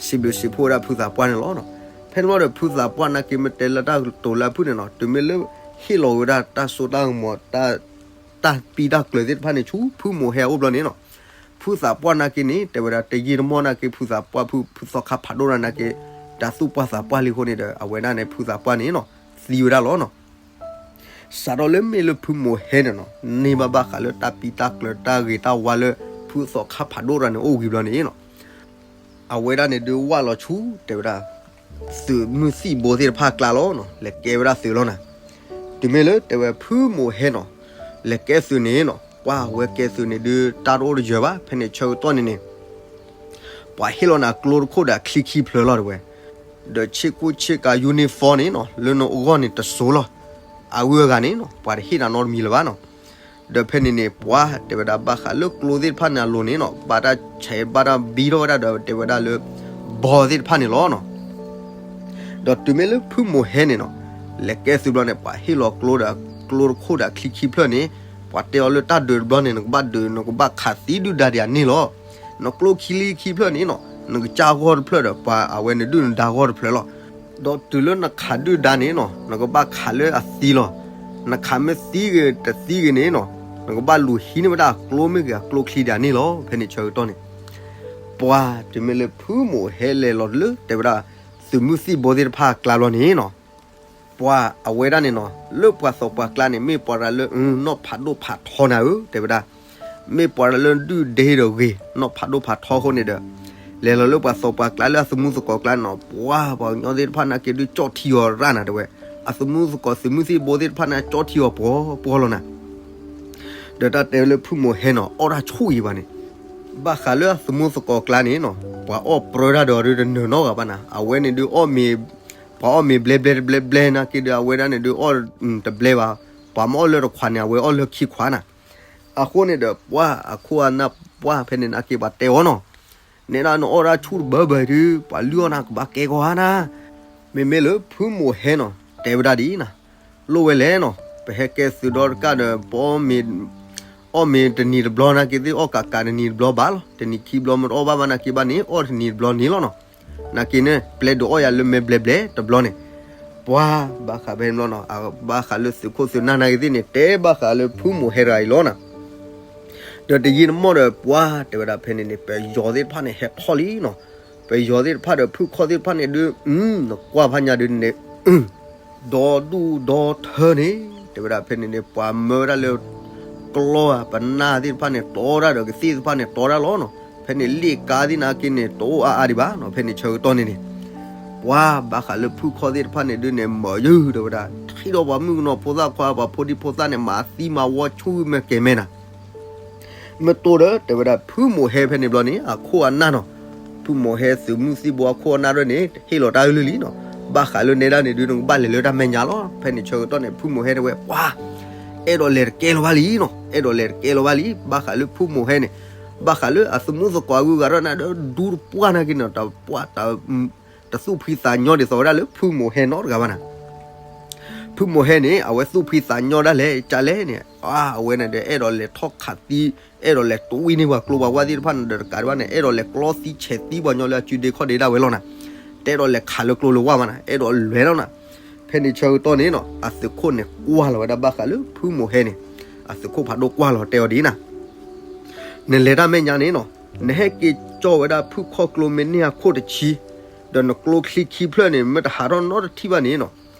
စံးဘျုးစံးဖှိၣ်ဝဲဒၣ်ဖုသးပှၢ်န့ၣ်လီၤ. ဖဲန့ၣ်ဘျီဒီး ဖုသးပှၢ်နာ်က့မ့ၢ်တဲလၢတၢ်တိၤလၢအဖုၣ်န့ၣ်နီၤ တုၤမ့ၢ်လၢဟ့ၣ်လီၤဝဲဒၣ်တၢ်စိတၢ်ကမီၤ တၢ်ပံတၢ်ကျၢၤသ့ၣ်တဖၣ်န့ၣ် ဆူဖုမိၢ်ဟဲအအိၣ်ဘျီန့ၣ်နီၤ ဖုသးပှၢ်နာ်က့န့ၣ် တဲဝဲဒၣ် တယံာ်တမီၢ်နာ်က့ ဖုသးပှၢ်ဖု ဖုသီခါဖးဒိၣ်တဂၤနာ်က့ တၢ်သူၣ်ပှၢ်သးပှၢ်လံအဃိန့ၣ်ဒီး အဝဲဒၣ်န့ၣ် ဖုသးပှၢ်န့ၣ်နီၤ သံဝဲဒၣ်လီၤနီၤ. စးထီၣ်လၢမ့ၢ်လၢဖုမိၢ်ဟဲန့ၣ်နီၤ န့ၢ်ဘၣ်ဘၣ်ဃးလၢတၢ်ပံတၢ်ကျၢၤတၢ်ဂ့ၤတၢ်ဝါလၢ ဖုသီခါဖးဒိၣ်တဂၤန့ၣ်အိၣ်ဝံၤဘျီန့ၣ်နီၤ အဝဲဒၣ်န့ၣ်ဒုးဝၢ်လီၤဆူ တဲဝဲဒၣ် သုးမုၢ်သံၣ်ဘိသ့ၣ်တဖၣ်အကျါလီၤနီၤ လဲၤကဲဝဲဒၣ်သုးလီၤနၤ. တုၤမ့ၢ်လၢတဲဝဲဖုမိၢ်ဟဲနီၤ လဲၤကဲသုးန့ၣ်နီၤ ပှၤဝဲကဲသုးန့ၣ်ဒုး တၢ်တအိၣ်တယၢၤဘၣ် ဖဲန့ၣ်ဆၢကတီၢ်န့ၣ်န့ၣ် ပှၤဟ့ၣ်လီၤနၤကျိတခိၣ်ဒီးချံခံဖျၢၣ်လီၤတဲဝဲ, ဒီးဆ့ကူဆ့ကၤ uniform န့ၣ်နီၤ လၢနဂီၢ်န့ၣ်တစိၤလီၤ. အဂုၤအဂၤန့ၣ်နီၤ ပှၤတဟ့ၣ်နၤနီတမံၤလၢၤဘၣ်နီၤ. ဒီးဖဲန့ၣ်န့ၣ် ပှၤတဲဝဲဒၣ်ဘၣ်ဃးလၢကျိသ့ၣ်တဖၣ်န့ၣ်အလိၤန့ၣ်နီၤ ဘၣ်တၢ်ဆဲးဘၣ်တၢ်ဘံထီၣ်ဝဲဒၣ်ဒီးတဲဝဲဒၣ်လၢ ဘီသ့ၣ်တဖၣ်န့ၣ်လီၤနီၤ. ဒီးတုၤမ့ၢ်လၢဖုမိၢ်ဟဲန့ၣ်နီၤ လဲၤကဲသုးဘျီန့ၣ် ပှၤဟ့ၣ်လီၤကျိဒီး ကျိတခိၣ်ဒီးချံခံဖျၢၣ်န့ၣ် ပှၤတဲအီၤလၢတၢ်ဒုးတဘျီန့ၣ် နကဘၣ်ဒုး နကဘၣ်ခးသံဒုၣ်ဒါဒံးအန့ၣ်လီၤ. နကျိခံလံခံဖျၢၣ်န့ၣ်နီၤ နကစၢ်ဂီၢ်တဖျၢၣ်ဒီး ပှၤအဝဲနဒုၣ်နဒါဂီၢ်တဖျၢၣ်လီၤ. ဒီးတုၤလၢနခးဒုၣ်ဒါန့ၣ်နီၤ နကဘၣ်ခးလၢအသံလီၤ. နခးမ့ၢ်သံဂ့ၤတသံဂ့ၤန့ၣ်နီၤ နကဘၣ်လူၤဟံးန့ၢ်ဝဲဒၣ်အကျိမ့ၢ်ဂ့ၤ အကျိချံဒံးအန့ၣ်လီၤ. ဖဲန့ၣ်ဆၢကတီၢ်န့ၣ် ပှၤတုၤမ့ၢ်လၢဖုမိၢ်ဟဲလဲၤလီၤလၢ တဲဝဲဒၣ် သုးမုၢ်သံၣ်ဘိသ့ၣ်တဖၣ်အကျါဘျီန့ၣ်နီၤ ပှၤအဝဲဒၣ်န့ၣ်နီၤ လၢပှၤသီပှၤကျါန့ၣ် မ့ၢ်ပှၤတဂၤလၢ နီၢ်ဖးဒိၣ်ဖးထီနၤဧၢ တဲဝဲဒၣ်, မ့ၢ်ပှၤတဂၤလၢဒုၣ်ဒ့ဒီးဂ့ၤ နီၢ်ဖးဒိၣ်ဖးထီအဃိန့ၣ်ဒီး လဲၤလီၤလၢပှၤသီပှၤကျါလၢအသမူသကိးကျါန့ၣ်နီၤ ပှၤပှၤကညီသ့ၣ်တဖၣ်နာ်က့ဒုးကၠီၣ်ထံအီၤရၣ်နၤတဲဝဲ, အသမူသကိးသုးမုၢ်သံၣ်ဘိသ့ၣ်တဖၣ်န့ၣ် ကၠီၣ်ထံအီၤပှီၤပှီၤလီၤနၤ ဒီးတၢ်တဲလၢဖုမိၢ်ဟဲနီၤ အီၣ်တၢ်ဆူၣ်အံၤဘၣ်န့ၣ်, ဘၣ်ဃးလၢအသမူသကိးကျါန့ၣ်နီၤ ပှၤအီၣ်ပြၢတၢ်ဒီးဒုးတနၢၤနီတဂၤဘၣ်နၤ, အဝဲန့ၣ်ဒုးအီၣ်မ့ၤ, ပှၤအီၣ်မ့ၤဘျဲဘျဲတဘျဲဘျဲနာ်က့ဒီး အဝဲဒၣ်န့ၣ်ဒုးအီၣ်တဘျဲဘၣ်, ပှၤမ့ၢ်အီၣ်လၢတခွးန့ၣ် အဝဲအီၣ်လၢခံခွးနၤ, အဃိန့ၣ်ဒီးပှၤအခိၣ်အနၢ်ပှၢ်ဖဲန့ၣ် နာ်က့ပှၤတဲအီၤနီၤ, နဲဒၣ်နအီၣ်တၢ်ဆူၣ်တဘၢဘၢဒုး ပှၤလုၢ်အီၣ်နၤကဘၣ်ကဲကီးဧါနၤ, မ့မ့ၢ်လၢဖုမိၢ်ဟဲနီၤ တဲဝဲဒၣ်ဒ်အံၤနၤ, လိၣ်ဝဲလဲၣ်နီၤ ပဟဲကဲသုးဒီတကးဒီး ပအီၣ်မ့ၤ အီၣ်မ့ၤတနံၤတဘျီနာ်က့သ့ၣ် အီၣ်ကးကးတနံၤတဘျီဘၣ်လီၤ, တနံၤခံဘျီမ့ၢ်တအီၣ်ဘၣ်ဘၣ်နာ်က့ဘၣ်န့ၣ် အီၣ်တနံၤတဘျီန့ၣ်လီၤနီၤ, နာ်က့န့ၣ် ပျဲဒုးအီၣ်ယၤလၢမဲဘျဲဘျဲတဘျီန့ၣ်, ပှၤဘၣ်ဃးဖဲန့ၣ်ဘျီနီၤ ဘၣ်ဃးလၢသုးခိၣ်သုးနၢ်နာ်က့သ့ၣ်န့ၣ် တဲဘၣ်ဃးလၢဖုမိၢ်ဟဲတဂၤအံၤလီၤနၤ ဒီးတယံာ်တမီၢ်ဒီး ပှၤတဲဝဲဒၣ်ဖဲန့ၣ်န့ၣ် ပယီၤသ့ၣ်တဖၣ်န့ၣ် ဟဲထီၣ်လံနီၤ, ပယီၤသ့ၣ်တဖၣ်ဒီးဖုၣ်ခီၣ်သ့ၣ်တဖၣ်န့ၣ်ဒုး နကွၢ်ဖးညါဒုးန့ၣ် ဒီဒူၣ်ဒီထၢန့ၣ် တဲဝဲဒၣ်ဖဲန့ၣ်န့ၣ် ပှၤမၢဝဲဒၣ်လၢ ကျီဧါ ပနၢ်သ့ၣ်တဖၣ်န့ၣ် တီတၢ်ဒီးကသ့ၣ်တဖၣ်န့ၣ် တီတၢ်လီၤနီၤ, ဖဲန့ၣ်လ့ၣ်ကါသ့ၣ်နာ်က့န့ၣ် တအိၣ်အါအါဒံးဘၣ်နီၤ, ဖဲန့ၣ်ဆၢကတီၢ်န့ၣ်န့ၣ် ပှၤဘၣ်ဃးလၢဖုၣ်ခီၣ်သ့ၣ်တဖၣ်န့ၣ်ဒုးန့ၣ် မၤယုၢ်တဲဝဲဒၣ် ထံၣ်ဒီးပှၤမုၣ်ကနီၤဖိသၣ်ခွါ ပှၤဖိဒံဖိသၣ်န့ၣ် မၤသံမၤဝီဆူၣ်မဲာ်ကဲၤမဲာ်နၤ မ့ၢ်တိၢ်ဒီး တဲဝဲဒၣ်ဖုမိၢ်ဟဲဖဲန့ၣ်ဘျီန့ၣ် အခိၣ်အနၢ်နီၤ, ဖုမိၢ်ဟဲသုးမုၢ်သံၣ်ဘိအခိၣ်အနၢ်ဒၣ်န့ၣ် ဟ့ၣ်လီၤတၢ်အၢလုၢ်လံနီၤ, ဘၣ်ဃးလၢနဲဒၣ်န့ၣ်ဒုး နကဘၣ်လဲၤလၢတၢ်မဲာ်ညါလီၤ, ဖဲန့ၣ်ဆၢကတီၢ်န့ၣ် ဖုမိၢ်ဟဲတဲဝဲ ပှၤ အဲၣ်ဒိးလဲၤတကဲလီၤဘၣ်လံနီၤ, အဲၣ်ဒိးလဲၤတကဲလီၤဘၣ်လံ. ဘၣ်ဃးလၢဖုမိၢ်ဟဲန့ၣ်, ဘၣ်ဃးလၢအသမူသကိးအဂုၤအဂၤဒီးနၤဒီး ဒူတပှၢ်နာ်က့န့ၣ် တပှၢ် တသူၣ်ဖှံသးညီဒ်သိးဝဲဒၣ်လၢဖုမိၢ်ဟဲနီတဂၤဘၣ်နၤ. ဖုမိၢ်ဟဲန့ၣ် အဝဲသူၣ်ဖှံသးညီဒၣ်လဲာ်ကလဲၣ်န့ၣ်, အဝဲန့ၣ်ဒီး အဲၣ်ဒိးလဲၤထီၣ်ခးသံ, အဲၣ်ဒိးလဲၤတဝံန့ၢ်ပှၤကျိပှၤဝါသ့ၣ်တဖၣ်န့ၣ်ဒီး တကးဒံးဘၣ်န့ၣ် အဲၣ်ဒိးလဲၤကျီသံဆဲးသံပှၤညီလၢအစုဒ့ခီၣ်ဒ့ဒၣ်ဝဲလီၤနၤ. တအဲၣ်ဒိးလဲၤခးလၢကျိလၢဝါဘၣ်နၤ, အဲၣ်ဒိးလဲၤလီၤနၤ. ဖဲန့ၣ်ဆၢကတီၢ်န့ၣ်နီၤ အသုးခိၣ်န့ၣ်ကွၢ်လီၤဝဲဒၣ်ဘၣ်ဃးလၢဖုမိၢ်ဟဲန့ၣ်, အသုးခိၣ်ဖးဒိၣ်ကွၢ်လီၤတဲအီၤဒ်အံၤနၤ, နလဲၤတၢ်မဲာ်ညါန့ၣ်နီၤ, နဟဲက့ၤကၠီဝဲဒၣ်ဖုခီၣ်ကျိမ့ၢ်န့ၢ်အခိၣ်တဆံ, ဒီးနကျိချံခံဖျၢၣ်န့ၣ် မ့ၢ်တဟးထီၣ်နီတထံၣ်ဘၣ်န့ၣ်နီၤ,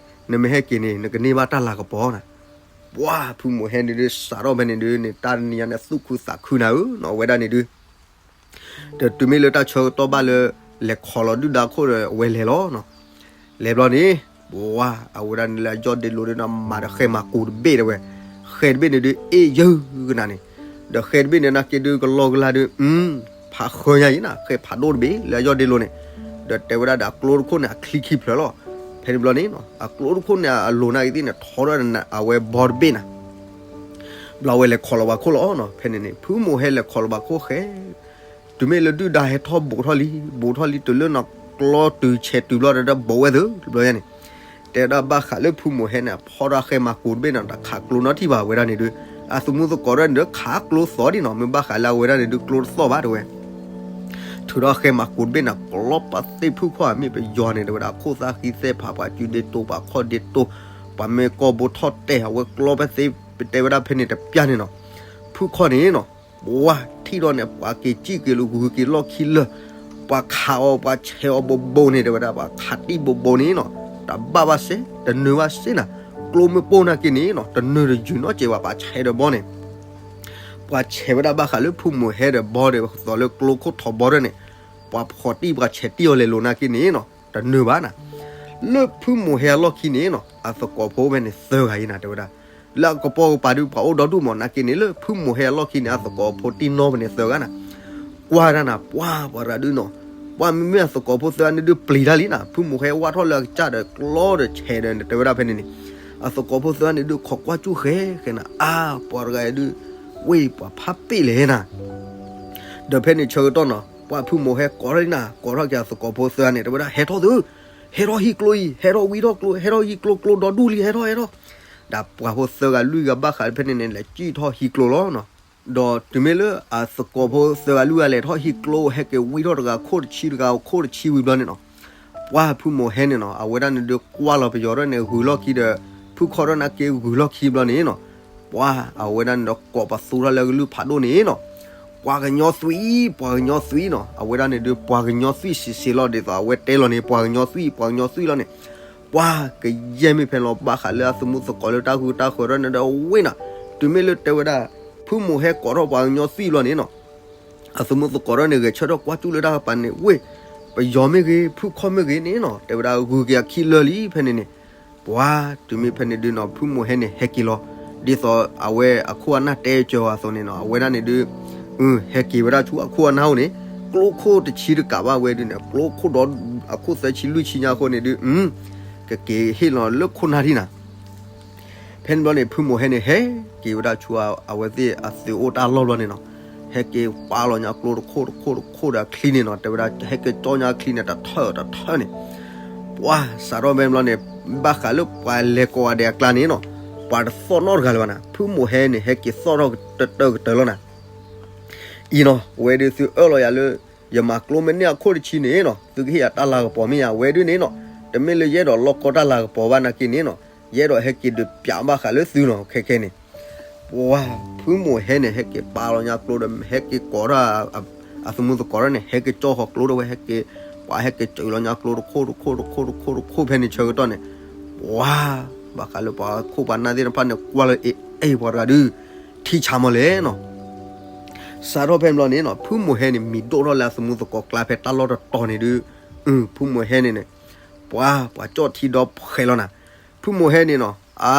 နမ့ၢ်ဟဲက့ၤန့ၣ် နကန့ၢ်ဘၣ်တၢ်လၤကပီၤနၤ. ပှၢ်ဖုမိၢ်ဟဲန့ၣ်ဒုး စးထီၣ်ဖဲန့ၣ်ဒုးန့ၣ် တၢ်တနံၤညါန့ၣ် သူၣ်ခုသးခုနၤဧၢနီၤ, အဝဲဒၣ်န့ၣ်ဒုး ဒီးတုၤမ့ၢ်လၢတၢ်ဆၢကတီၢ်ဘၣ်လၢ လဲၤခိးလီၤဒုၣ်ဒါခိၣ်ဒီး အဝဲလဲၤလီၤနီၤ. လဲၤဘျီန့ၣ် ပှၢ် အဝဲဒၣ်န့ၣ်လၢအယီၢ်ဒ့လိၤဒုးနီၤ မၤဒီးဃဲမၤကိၤတဘ့ၣ်တဲဝဲ, ဃဲတဘ့ၣ်န့ၣ်ဒုး အ့ၣ်ယၢကနၤန့ၣ်, ဒီးဃဲတဘ့ၣ်န့ၣ် နာ်က့ဒုးကလီကလါဒုး ဖးဃၢညါအံၤနၤ, ဃဲဖးဒိၣ်တဘ့ၣ်လၢအယီၢ်ဒ့လိၤန့ၣ်, ဒီးတဲဝဲဒၣ်ဒီးအကျိတခိၣ်န့ၣ် အချံခံဖျၢၣ်လီၤ. ဖဲန့ၣ်ဘျီန့ၣ်နီၤ အကျိတခိၣ်န့ၣ် အလိၤနာ်က့သ့ၣ်န့ၣ် ထီထီၣ်ဒီးအဝဲဘီတဘ့ၣ်နၤ ဘျီဝဲလဲၤခိးလီၤပှၤခိၣ်လီၤနီၤ. ဖဲန့ၣ်န့ၣ် ဖုမိၢ်ဟဲလဲၤခိးလီၤပှၤခိၣ်ဃဲ, တုၤမ့ၢ်လၢဒုၣ်ဒါဟဲထီၣ်ဘူးထီၣ်လံ, ဘူးထီၣ်လံတုၤလၢနီၤကျီတုၤဆဲးတုၤဘျီဒီး ဘူးဝဲသုဘျီယါန့ၣ်, တဲဒၣ်ဘၣ်ဃးလၢဖုမိၢ်ဟဲန့ၣ် အဖီၣ်တၢ်ဃဲမၤကိၤတဘ့ၣ်နီၤ တခးကျိနီတထံၣ်ဘၣ်ဝဲဒၣ်န့ၣ်ဒုး, အသမူသကိးဒၣ်န့ၣ်ဒုး ခးကျိသီဒ်နီၤ မ့ၢ်ဘၣ်ဃးလၢအဝဲဒၣ်န့ၣ်ဒုး ကျိတသီၣ်ဘၣ်တဲဝဲ ထုးထီၣ်ဃဲမၤကိၤတဘ့ၣ်န့ၣ် ကျီပာ်သ့ၣ်ဖုၣ်ခီၣ်အမ့ၢ်ပယီၤန့ၣ် တဲဝဲဒၣ်ခိၣ်သၣ်ဃံသဲၣ်ဖး ပှၤစုဒ့တိ ပှၤခီၣ်ဒ့တိ, ပှၤမ့ၢ်ကီၢ်ဘိထီၣ်တဲာ် အဝဲကျီပာ်သ့ၣ် ပတဲဝဲဒၣ်ဖဲန့ၣ်တပျၢ်န့ၣ်နီၤ, ဖုၣ်ခီၣ်န့ၣ်နီၤ, ပှၢ်ထံၣ်ထီၣ်န့ၣ် ပှၤက့ၤစံၣ်က့ၤလီၤဂုၤက့ၤလီၢ်ခံလၢာ်, ပှၤခးအီၤ ပှၤဆဲးအီၤဘိးဘိးန့ၣ် တဲဝဲဒၣ် ပှၤခးတံၢ်ဘိးဘိးန့ၣ်နီၤ, တဘၣ်ဘၣ်စ့ တနၢၤဘၣ်စ့နၤ, ကျိမ့ၢ်ပိၢ်နာ်က့န့ၣ်နီၤ တနၢၤတယုၢ်နီတစဲးဘၣ် ပှၤဆဲးဒီးဘီန့ၣ် ပှၤဆဲးဝဲဒၣ်ဘၣ်ဃးလၢဖုမိၢ်ဟဲဒီးဘီဒီးသိးလၢကျိခိၣ်ထီးဘီဒၢန့ၣ်, ပှၤဖီၣ်တံၢ်ပှၤဆဲးတံၢ်အီၤလဲၤလိၤနာ်က့န့ၣ်နီၤ တနၢၤဘၣ်နၤ. လၢဖုမိၢ်ဟဲအလီၢ်ခံန့ၣ်နီၤ အသကိးဖိဖဲန့ၣ်သၢဂၤအံၤနၤ တဲဝဲဒၣ်, လၢအကပိာ်ကပၤဒုးပှၤအိၣ်ဒီဒူၣ်မးနာ်က့န့ၣ် လၢဖုမိၢ်ဟဲအလီၢ်ခံန့ၣ် အသကိးဖိတံၢ်နီဖဲန့ၣ်သၢဂၤနၤ, ကွၢ်ဒၣ်နၤ ပှၢ်ပှၤတဂၤဒုးနီၤ, ပှၢ်မ့မ့ၢ်အသကိးဖိသၢဂၤန့ၣ်ဒုးပျံၤတၢ်လံနၤ, ဖုမိၢ်ဟဲဝၢ်ထီၣ်လၢအကစၢ်ဒီးကျီဒီးဆဲးဒီးတဲဝဲဒၣ်ဖဲန့ၣ်န့ၣ်, အသကိးဖိသၢဂၤန့ၣ်ဒုးခိးကွၢ်ကၠူၣ်ဃဲဃဲနၤ, အါ ပှၤတဂၤဒုး ဝ့ၢ်ပှၤဖးပ့ၣ်လဲၣ်နၤ ဒီးဖဲန့ၣ်ဆၢကတီၢ်နီၤ ပှၢ်ဖုမိၢ်ဟဲကိးထီၣ်လံနၤ ကိးထီၣ်က့ၤအသကိးဖိသၢဂၤန့ၣ် တဲဝဲဒၣ် ဟဲထီၣ်သု, ဟဲထီၣ်ဟံးကျိအံၤ ဟဲထီၣ်ဝံထီၣ်ကျိ ဟဲထီၣ်ဟံးကျိ ကျိဒီဒူၣ်လံ ဟဲထီၣ်ဟဲထီၣ်, ဒီးပှၤဖိသၢဂၤလွံၢ်ဂၤဘၣ်ဃးဖဲန့ၣ်န့ၣ် လဲၤစံၣ်ထီၣ်ဟံးကျိလီၤနီၤ. ဒီးတုၤမ့ၢ်လၢအသကိးဖိသၢဂၤလွံၢ်ဂၤလဲၤထီၣ်ဟံးကျိ ဟဲက့ၤဝံထီၣ်တဂၤခိၣ်တဆံတဂၤခိၣ်တဆံဝံၤဘျီန့ၣ်နီၤ, ပှၢ်ဖုမိၢ်ဟဲန့ၣ်နီၤ အဝဲဒၣ်န့ၣ်ဒုးကွၢ်လီၤပယီၤဒၣ်န့ၣ် ဂုၤလီၢ်ခံဒီး ဖုၣ်ခီၣ်ဒၣ်နာ်က့ဂုၤလီၢ်ခံဘျီန့ၣ်နီၤ, ပှၢ်အဝဲဒၣ်န့ၣ်ဒီးကိးပသူထီၣ်လၢအကလုၢ်ဖးဒိၣ်န့ၣ်နီၤ, ပှၤကညီသွံၣ် ပှၤကညီသွံၣ်နီၤ, အဝဲဒၣ်န့ၣ်ဒုးပှၤကညီသွံၣ်စံးစ့လီၤ ဒ်သိးအဝဲတဲလီၤန့ၣ် ပှၤကညီသွံၣ် ပှၤကညီသွံၣ်လီၤန့ၣ်, ပှၢ်ကယဲၢ်မ့ၢ်ဖဲလီၤဘၣ်ဃးလၢအသမူသကိးလၢတၢ်ဂုၤတၢ်ဂၤဒၣ်န့ၣ်ဒီးဝ့ၢ်နီၤ, တုၤမ့ၢ်လၢတဲဝဲဒၣ် ဖုမိၢ်ဟဲကိးထီၣ်ပှၤကညီသွံၣ်ဘျီန့ၣ်နီၤ အသမူသကိးဒၣ်န့ၣ် ဂဲၤဆၢထၢၣ်ကွၢ်ကၠူၣ်လၢတၢ်ကပၤန့ၣ် ဝ့ၢ် ပယီၤမ့ၢ်ဂ့ၤ ဖုၣ်ခီၣ်မ့ၢ်ဂ့ၤန့ၣ်နီၤ တဲဝဲဒၣ်ဂုၤက့ၤအခံလၢာ်လံဖဲန့ၣ်န့ၣ်, ပှၢ်တုၤမ့ၢ်ဖဲန့ၣ်ဒုးနီၤ ဖုမိၢ်ဟဲန့ၣ်ဟဲက့ၤလီၤ, ဒ်သိးအဝဲအခိၣ်အနၢ်တဲစၢၤအီၤအသိးန့ၣ်နီၤ အဝဲဒၣ်န့ၣ်ဒုး ဟဲက့ၤဝဲဒၣ်ဆူအခိၣ်အနၢ်အိၣ်န့ၣ်, ကျိခိၣ်တဆံတကးဘၣ်ဝဲဒုးန့ၣ် ကျိခိၣ်ဒီး အခိၣ်သၢဆံလွံၢ်ဆံညါအဃိန့ၣ်ဒုး ကက့ၤဟ့ၣ်လီၤလၢခိၣ်နၢ်ထံၣ်နၤ ဖဲန့ၣ်ဘျီန့ၣ် ဖုမိၢ်ဟဲန့ၣ် ဟဲက့ၤဝဲဒၣ်ဆူအဝဲသ့ၣ်အသုးအိၣ်တၢ်လီၢ်ဘျီန့ၣ်နီၤ, ဟဲက့ၤပာ်လီၤညါကျိတခိၣ်တခိၣ်တခိၣ်ဒီးအချံန့ၣ်နီၤ တဲဝဲဒၣ် ဟဲက့ၤကၠီညါအချံန့ၣ် တထၢၣ်တထၢၣ်န့ၣ်, ပှၢ်စးထီၣ်ဖဲန့ၣ်ဘျီန့ၣ် ဘၣ်ဃးလၢပှၤလဲၤကိးဂၤဒဲးအကျါန့ၣ်နီၤ, ပှၤတသီၣ်နီတဂၤလၢၤဘၣ်နၤ, ဖုမိၢ်ဟဲန့ၣ် ဟဲက့ၤသီၣ်ထီၣ်ကတၢၢ်ကတၢၢ်လီၤနၤ အံၤနီၤ ဝဲဒုးသုအၢၣ်လီၤယၤလၢ ယမၤကျိမ့ၢ်န့ၢ်အခိၣ်တဆံန့ၣ်နီၤ သုကဟ့ၣ်ယၤတၢ်လၤကပီၤမ့ၢ်ဧါ ဝဲဒုးန့ၣ်နီၤ, တမ့ၢ်လၢယအဲၣ်ဒိးလီၢ်ကီတၢ်လၤကပီၤဘၣ်နာ်က့န့ၣ်နီၤ, ယအဲၣ်ဒိးဟဲက့ၤဒုးပျးဘၣ်ဃးလၢသုနီၤ ခဲခဲန့ၣ်, ပှၢ်ဖုမိၢ်ဟဲန့ၣ် ဟဲက့ၤပာ်လီၤညါကျိဒီး ဟဲက့ၤကိးထီၣ် အသမူသကိးဒၣ်န့ၣ် ဟဲက့ၤကၠီဃီၤကျိဒီးဝဲ ဟဲက့ၤ ပှၤဟဲက့ၤစၢၤလီၤညါကျိတခိၣ်တခိၣ်တခိၣ်တခိၣ်ဖဲန့ၣ်ဆၢကတီၢ်န့ၣ်, ပှၢ် ဘၣ်ဃးလၢပှၤခိၣ်ပှၤနၢ်သ့ၣ်တဖၣ်န့ၣ် ကွၢ်လၢအ့ၣ် ပှၤတဂၤဒုး ထံဆးမီၤလဲၣ်နီၤ စးထီၣ်ဖဲန့ၣ်ဘျီန့ၣ်နီၤ ဖုမိၢ်ဟဲန့ၣ် မံၤဒိၣ်ထီၣ်လၢအသမူသကိးကျါဖဲတၢ်လီၢ်တတီၤန့ၣ်ဒုး, ဖုမိၢ်ဟဲန့ၣ်န့ၣ်, ပှၤ ပှၤကၠီၣ်ထံဒီဖှဲးလီၤနၤ, ဖုမိၢ်ဟဲန့ၣ်နီၤ, အါ,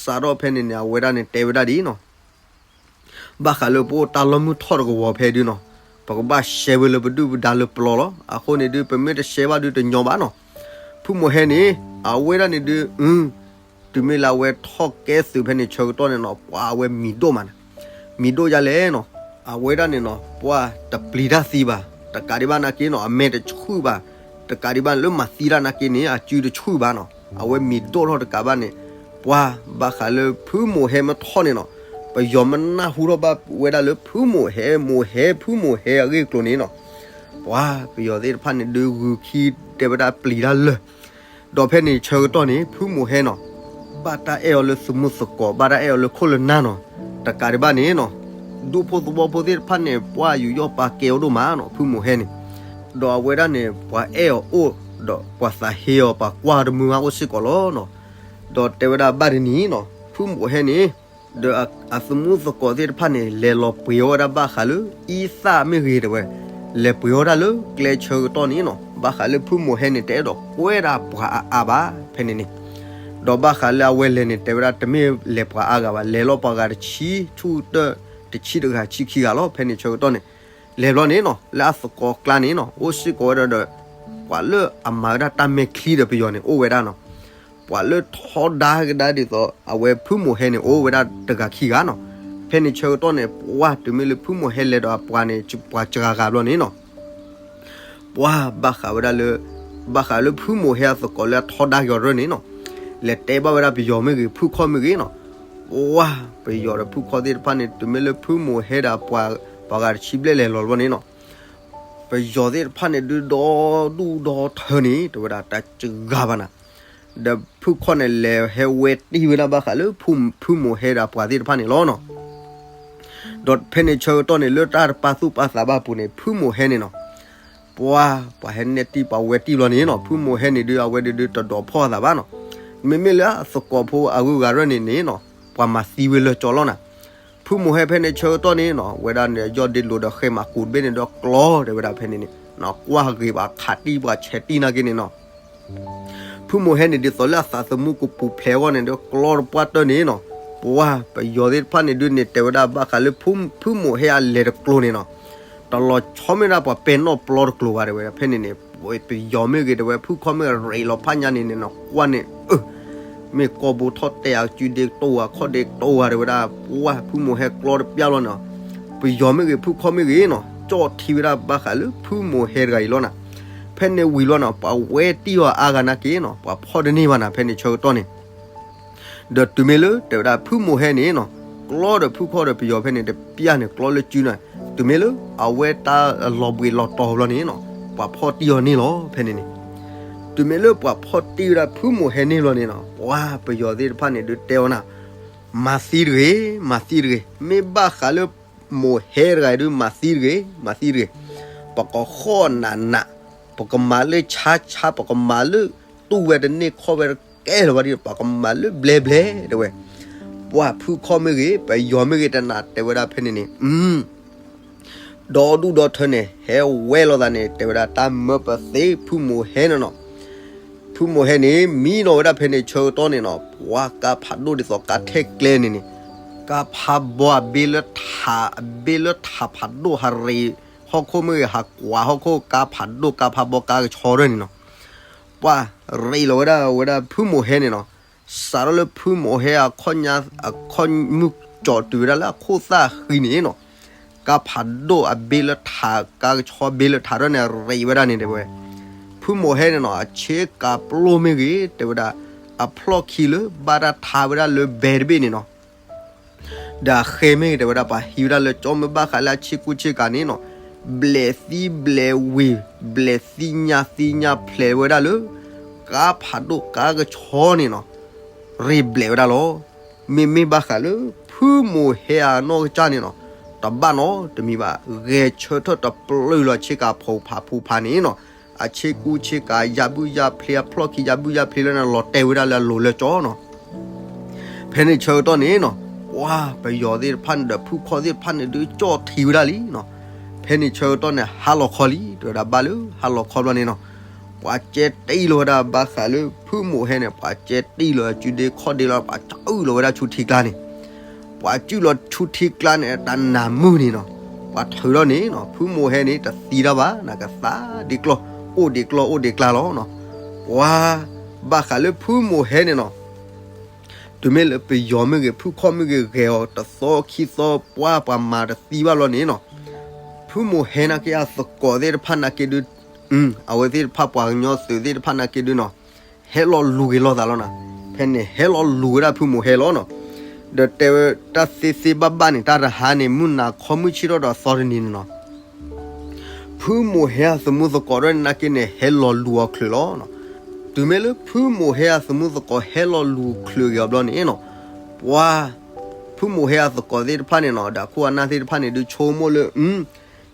စးထီၣ်ဖဲန့ၣ်န့ၣ် အဝဲဒၣ်န့ၣ်တဲဝဲဒၣ်ဒ်နီၤ, ဘၣ်ဃးလၢပအိၣ်တၢ်လီၢ်မုၢ်ထီၣ်တကဝီၤဖဲဒုးနီၤ, ပကဘၣ်ရှဲဝဲလၢပဒုၣ်ပဒါလၢပျီလီၤ. အဃိန့ၣ်ဒုး ပမ့ၢ်တရှဲဘၣ်ဒုးတညီဘၣ်နီၤ. ဖုမိၢ်ဟဲန့ၣ် အဝဲဒၣ်န့ၣ်ဒုး, တုၤမ့ၢ်လၢအဝဲထီၣ်ကဲသုးဖဲန့ၣ်ဆၢကတီၢ်န့ၣ်နီၤ ပှၤအဝဲမံၤဒိၣ်မးန့ၣ်, မံၤဒိၣ်ဒ်လဲၣ်နီၤ, အဝဲဒၣ်န့ၣ်နီၤ ပှၤတပျံၤတၢ်သံဘၣ်, တကးဒံးဘၣ်နာ်က့နီၤ အမဲာ်တဆှုၣ်ဘၣ်, တကးဒံးဘၣ်လၢမၤသံတၢ်နာ်က့န့ၣ် အစုတဆှုၣ်ဘၣ်နီၤ, အဝဲမံၤဒိၣ်ထီၣ်တကးဘၣ်န့ၣ်, ပှၤဘၣ်ဃးလၢဖုမိၢ်ဟဲမ့ၢ်ထီၣ်န့ၣ်နီၤ, ပယီၤမ့ၢ်နၢ်ဟူထီၣ်ဘၣ်ဝဲဒၣ်လၢဖုမိၢ်ဟဲ မိၢ်ဟဲ ဖုမိၢ်ဟဲအဂ့ၢ်အကျိၤန့ၣ်နီၤ, ပှၤပယီၤသ့ၣ်တဖၣ်န့ၣ်ဒုးဂုာ်ခံတဲဝဲဒၣ်ပျံၤတၢ်လၢာ်, ဒီးဖဲန့ၣ်ဆၢကတီၢ်န့ၣ် ဖုမိၢ်ဟဲနီၤ, ဘၣ်တၢ်အဲၣ်အီၤလၢသမူသကိး ဘၣ်တၢ်အဲၣ်အီၤလၢခိၣ်လၢနၢ်နီၤ, တကးဒံးဘၣ်န့ၣ်နီၤ, ဒူဖိသဝီဖိသ့ၣ်တဖၣ်န့ၣ် ပှၤယူးယီၣ်ပာ်ကဲအီၤဒိၣ်မးနီၤ ဖုမိၢ်ဟဲန့ၣ်, ဒီးအဝဲဒၣ်န့ၣ် ပှၤအဲၣ်အီၤအိၣ်, ဒီးပှၤသးဟ့အီၤ ပှၤကွၢ်တမုာ်မးအိၣ်စ့ၢ်ကီးလီၤနီၤ, ဒီးတဲဝဲဒၣ်ဘၣ်တနံၤနီၤ ဖုမိၢ်ဟဲန့ၣ် ဒီးအသမူသကိးသ့ၣ်တဖၣ်န့ၣ် လဲၤလီၤပှ့ၤအီၣ်ဝဲဒၣ်ဘၣ်ဃးလၢ အံသၣ်မ့ၢ်ဂ့ၤတဲဝဲ, လဲၤပှ့ၤအီၣ်တၢ်လၢကျဲဆၢကတီၢ်န့ၣ်နီၤ, ဘၣ်ဃးလၢဖုမိၢ်ဟဲန့ၣ် တအဲၣ်ဒိးကွဲဒၣ်ပှၤအါအါဘၣ် ဖဲန့ၣ်န့ၣ်, ဒီးဘၣ်ဃးလၢအဝဲလဲၤန့ၣ် တဲဝဲဒၣ်တမ့ၢ်လဲၤပှၤအါဂၤဘၣ်, လဲၤလီၤပှၤဂၤတဆံ ဆူၣ်တၢၢ်တဆံတဂၤဆံခံဂၤလီၤ ဖဲန့ၣ်ဆၢကတီၢ်န့ၣ်, လဲၤဘျီန့ၣ်နီၤ လၢအသကိးကျါန့ၣ်နီၤ အိၣ်စ့ၢ်ကီးဝဲဒၣ်ဒီး ပှၤလၢအမၤဝဲဒၣ်တၢ်မဲာ်ချံဒီးပယီၤန့ၣ် အိၣ်ဝဲဒၣ်နီၤ ပှၤလၢထီဒါကဒါဒ်သိး အဝဲဖုမိၢ်ဟဲန့ၣ် အိၣ်ဝဲဒၣ်တဂၤခံဂၤနီၤ. ဖဲန့ၣ်ဆၢကတီၢ်န့ၣ် ပှၤတုၤမ့ၢ်လၢဖုမိၢ်ဟဲလဲၤဒီးအပှၤန့ၣ် ပှၤစှၤဂၤဘျီန့ၣ်နီၤ, ပှၤဘၣ်ဃးဝဲဒၣ်လၢ ဘၣ်ဃးလၢဖုမိၢ်ဟဲအသကိးလၢအထီဒါက့ၤအီၤရၢန့ၣ်နီၤ, လဲၤတဲဘၣ်ဝဲဒၣ်ပယီၤမ့ၢ်ဂ့ၤ ဖုခီၣ်မ့ၢ်ဂ့ၤနီၤ, ပှၤပယီၤဒီးဖုခီၣ်သ့ၣ်တဖၣ်န့ၣ် တုၤမ့ၢ်လၢဖုမိၢ်ဟဲဒီးပှၤ ပှၤဂၤတဆံဘျဲၣ်လဲၤလီၤဘျီန့ၣ်နီၤ ပယီၤသ့ၣ်တဖၣ်န့ၣ် ဒုးဒီဒူၣ်ဒီထၢန့ၣ် တဲဝဲဒၣ်တၢ်စှၤဂၤဘၣ်နၤ, ဒီးဖုခီၣ်န့ၣ် လဲၤဟဲဝဲတံၢ်ဝဲဒၣ်ဘၣ်ဃးလၢ ဖုမိၢ်ဟဲဒီးပှၤသ့ၣ်တဖၣ်န့ၣ်လီၤနီၤ. ဒီးဖဲန့ၣ်ဆၢကတီၢ်န့ၣ် လၢတၢ်တပာ်သူၣ်ပာ်သးဘၣ်အပူၤန့ၣ် ဖုမိၢ်ဟဲန့ၣ်နီၤ ပှၤ ပှၤဟဲနဲၣ်တံၢ်ပှၤဝဲတံၢ်ဘျီန့ၣ်နီၤ ဖုမိၢ်ဟဲန့ၣ်ဒုး အဝဲဒုးဒုးတဒိးဖီၣ်အသးဘၣ်နီၤ. မ့မ့ၢ်လၢအသကိးဖိအဂုၤအဂၤရၢန့ၣ်န့ၣ်နီၤ ပှၤမၤသံဝဲလၢကၠီလီၤနၤ. ဖုမိၢ်ဟဲဖဲန့ၣ်ဆၢကတီၢ်န့ၣ်နီၤ ဝဲဒၣ်န့ၣ် ယီၢ်ဒ့လိာ်ဒီးဃဲမၤကူးတဘ့ၣ်န့ၣ်ဒီးကျီတဲဝဲဒၣ်ဖဲန့ၣ်န့ၣ် ကွၢ်ဂ့ၤပှၤခးတံၢ်ပှၤဆဲးတံၢ်နာ်က့န့ၣ်နီၤ ဖုမိၢ်ဟဲန့ၣ် ဒ်သိးလၢအသးသမူကပူၤဖျဲးအဂီၢ်န့ၣ်ဒီး ကျီတပှၢ်တၢၢ်န့ၣ်နီၤ, ပှၤပယီၤသ့ၣ်တဖၣ်န့ၣ်ဒုးန့ၣ် တဲဝဲဒၣ်ဘၣ်ဃးလၢ ဖုမိၢ်ဟဲအလဲၤတကျိၤန့ၣ်နီၤ, တလီၤဆီမ့ၢ်ဒၣ်ပှၤပဲာ်နီၣ်ပျီတကျိၤဘၣ်တဲဝဲဒၣ်ဖဲန့ၣ်န့ၣ်, ပယီၤမ့ၢ်ဂ့ၤတဲဝဲ ဖုခီၣ်မ့ၢ်ဂ့ၤ ရ့းလီၤဖးညါန့ၣ်န့ၣ်နီၤ ကွၢ်န့ၣ် အၢ မ့ၢ်ကီၢ်ဘိထီၣ်တဲာ်အစုဒ့ကတိၤဧါ ခီၣ်ဒ့ကတိၤဧါတဲဝဲဒၣ်, ပှၤဖုမိၢ်ဟဲကျီတပျၢ်လီၤန့ၣ်နီၤ, ပယီၤမ့ၢ်ဂ့ၤ ဖုခီၣ်မ့ၢ်ဂ့ၤနီၤ ကၠီၣ်ထံဝဲဒၣ်ဘၣ်ဃးလၢဖုမိၢ်ဟဲတဂၤအံၤလီၤနၤ. ဖဲန့ၣ်ဝံၤလီၤနီၤ ပှၤဝဲတံၢ်အီၤအါဂၤနာ်က့နီၤ ပှၤဖီၣ်တန့ၢ်ဘၣ်နၤ ဖဲန့ၣ်ဆၢကတီၢ်န့ၣ် ဒီးတုၤမ့ၢ်လၢတဲဝဲဒၣ်ဖုမိၢ်ဟဲန့ၣ်နီၤ, ကျီဒီးဖုခီၣ်ဒီးပယီၤဖဲန့ၣ် တပျၢ်န့ၣ် ကျီလၢစုန့ၣ်, တုၤမ့ၢ်လၢအဝဲတၢ်လီၤဘှံးလီၤတီၤဘျီန့ၣ်နီၤ, ပှၤဖီၣ်တံၢ်အီၤန့ၢ်လီၤ ဖဲန့ၣ်န့ၣ်. တုၤမ့ၢ်လၢပှၤဖီၣ်တံၢ်ဝဲဒၣ်ဖုမိၢ်ဟဲန့ၢ်လီၤန့ၣ်နီၤ, ပှၤပယီၤသ့ၣ်တဖၣ်န့ၣ်ဒုးတဲအီၤနၤ, မၤသံတဂ့ၤ, မၤသံတဂ့ၤ, မ့ၢ်ဘၣ်ဃးလၢမိၢ်ဟဲတဂၤအံၤဒုး မၤသံတဂ့ၤ, မၤသံတဂ့ၤ, ပကဃီၣ်နးနး, ပကမၤလၢဆါဆါ, ပကမၤလၢတူၢ်ဝဲတန့ၢ်ခီၣ်ဝဲတကဲလၢၤဘၣ်ဒီး ပကမၤလၢဘျဲဘျဲတဲဝဲ, ပှၤဖုခီၣ်မ့ၢ်ဂ့ၤ ပယီၤမ့ၢ်ဂ့ၤ တနာ်တဲဝဲဒၣ်ဖဲန့ၣ်န့ၣ် ဒီဒူၣ်ဒီထၢန့ၣ် ဟဲဝဲလိာ်သးန့ၣ် တဲဝဲဒၣ်တၢ်မၢပသ့ဖုမိၢ်ဟဲန့ၣ်နီၤ. ဖုမိၢ်ဟဲန့ၣ် မံနီၤဝဲဒၣ်ဖဲန့ၣ်ဆၢကတီၢ်န့ၣ်နီၤ, ပှၤကါဖးဒိၣ်ဒ်သိးကါထဲကျဲန့ၣ်န့ၣ်, ကါဖးဘီအဘ့လၢထး အဘ့လၢထးဖးဒိၣ် ဟးရ့ၣ်ဟီၣ်ခိၣ်မ့ၢ်ဂ့ၤ ဟးကွၢ်ဟီၣ်ခိၣ် ကါဖးဒိၣ် ကါဖးဘီ ကါကဆီရၢၢ်န့ၣ်နီၤ. ပှၤရ့ၣ်လီၤဝဲဒၣ် ဝဲဒၣ်ဖုမိၢ်ဟဲန့ၣ်နီၤ. စးထီၣ်လၢဖုမိၢ်ဟဲအခီၣ်ညါ အခီၣ်မုၢ်ကၠီတုၤဝဲဒၣ်လၢအခိၣ်သၣ်ဃံန့ၣ်နီၤ, ကါဖးဒိၣ်အဘ့လၢထး ကါကဆီဘ့လၢထးရၢၢ်န့ၣ် ရ့ၣ်ဝဲဒၣ်န့ၣ်တဲဝဲ. ဖုမိၢ်ဟဲန့ၣ်နီၤ အဆ့ကၤပျိမ့ၢ်ဂ့ၤ တဲဝဲဒၣ် အဖျီၣ်ခံလၢဘၣ်တၢ်ထါဝဲဒၣ်လၢဘဲတဘ့ၣ်န့ၣ်နီၤ ဒီးအဃဲမ့ၢ်ဂ့ၤ တဲဝဲဒၣ် ပှၤဟံးဝဲဒၣ်လၢကၠီ မ့ၢ်ဘၣ်ဃးလၢအဆ့ကူဆ့ကၤန့ၣ်နီၤ, ဘျဲးသံဘျဲးဝ့ၤ ဘျဲးသံညါသံညါဖျဲးဝဲဒၣ်လၢ ကါဖးဒိၣ်ကါကဆီန့ၣ်နီၤ, ရ့ၣ်ဘျဲးဝဲဒၣ်လီၤ. မ့မ့ၢ်ဘၣ်ဃးလၢ ဖုမိၢ်ဟဲအနီၢ်ကစၢ်န့ၣ်နီၤ, တဘၣ်နီတမံၤဘၣ်, ဂဲၤဆၢထၢၣ်တပျုာ်လီၤဆ့ကၤဖူးဖးဖူးဖးန့ၣ်နီၤ, အဆ့ကူဆ့ကၤ ယၢ်ဘုၣ်ယၢ်ဖျ့ အဖျီၣ်ခံ ယၢ်ဘုၣ်ယၢ်ဖျ့လၢန့ၣ် လီၤတဲာ်ဝဲဒၣ်လၢအလိၤလၢကၠီနီၤ. ဖဲန့ၣ်ဆၢကတီၢ်န့ၣ်နီၤ, ပှၤပယီၤသ့ၣ်တဖၣ်န့ၣ်ဒီး ဖုခီၣ်သ့ၣ်တဖၣ်န့ၣ်ဒုး ကၠီၣ်ထံဝဲဒၣ်လံနီၤ. ဖဲန့ၣ်ဆၢကတီၢ်န့ၣ် ဟါလီၤခီလံ တဲဝဲဒၣ် ဘၣ်လၢဟါလီၤခီဘျီန့ၣ်နီၤ, ပှၤကဲတံၢ်လီၤဝဲဒၣ်ဘၣ်ဃးလၢ ဖုမိၢ်ဟဲန့ၣ် ပှၤကဲတံၢ်လီၤစုဒ့ခီၣ်ဒ့လီၤ ပှၤကၠုၣ်လီၤဝဲဒၣ်ဆူထံကျါန့ၣ် ပှၤကၠုၣ်လီၤဆူထံကျါန့ၣ် တၢ်နးမုၢ်န့ၣ်နီၤ, ပှၤထုးထီၣ်န့ၣ်နီၤ ဖုမိၢ်ဟဲန့ၣ် တသံတၢ်ဘၣ် နကသးဒ့ကျီၢ် အိၣ်ဒ့ကျီၢ်အိၣ်ဒ့ကျါလီၤနီၤ. ပှၤဘၣ်ဃးလၢဖုမိၢ်ဟဲန့ၣ်နီၤ တုၤမ့ၢ်လၢပယီၤမ့ၢ်ဂ့ၤ ဖုခီၣ်မ့ၢ်ဂ့ၤ ဂဲၤအီၤတသီခံသီ ပှၢ်ပှၤမၤတသံဘၣ်လီၤန့ၣ်နီၤ, ဖုမိၢ်ဟဲနာ်က့အသကိးသ့ၣ်တဖၣ်နာ်က့ဒုး, အဝဲသ့ၣ်တဖၣ်ပှၤကညီသုးသ့ၣ်တဖၣ်နာ်က့ဒုးနီၤ, ဟဲလီၤလူၤက့ၤလိာ်သးလီၤနၤ. ဖဲန့ၣ်ဟဲလီၤလူၤဝဲဒၣ်ဖုမိၢ်ဟဲလီၤနီၤ. ဒီးတဲဝဲတၢ်သ့သ့ဘၣ်ဘၣ်န့ၣ် တၢ်တဟါန့ၣ် မုၢ်နၤခီမုၢ်ဆ့ၣ်ထီၣ်ဒီးသီတနံၤန့ၣ်နီၤ ဖုမိၢ်ဟဲအသမူသကိးဒ်န့ၣ်နာ်က့န့ၣ် ဟဲလီၤလူၤအီၤချုးလီၤနီၤ.တုၤမ့ၢ်လၢဖုမိၢ်ဟဲအသမူသကိး ဟဲလီၤလူၤချုးက့ၤအီၤဘျီန့ၣ်နီၤ, ပှၤဖုမိၢ်ဟဲအသကိးသ့ၣ်တဖၣ်န့ၣ်နီၤ ဒီးအခိၣ်အနၢ်သ့ၣ်တဖၣ်န့ၣ် ဒုးဆိကမိၣ်လၢ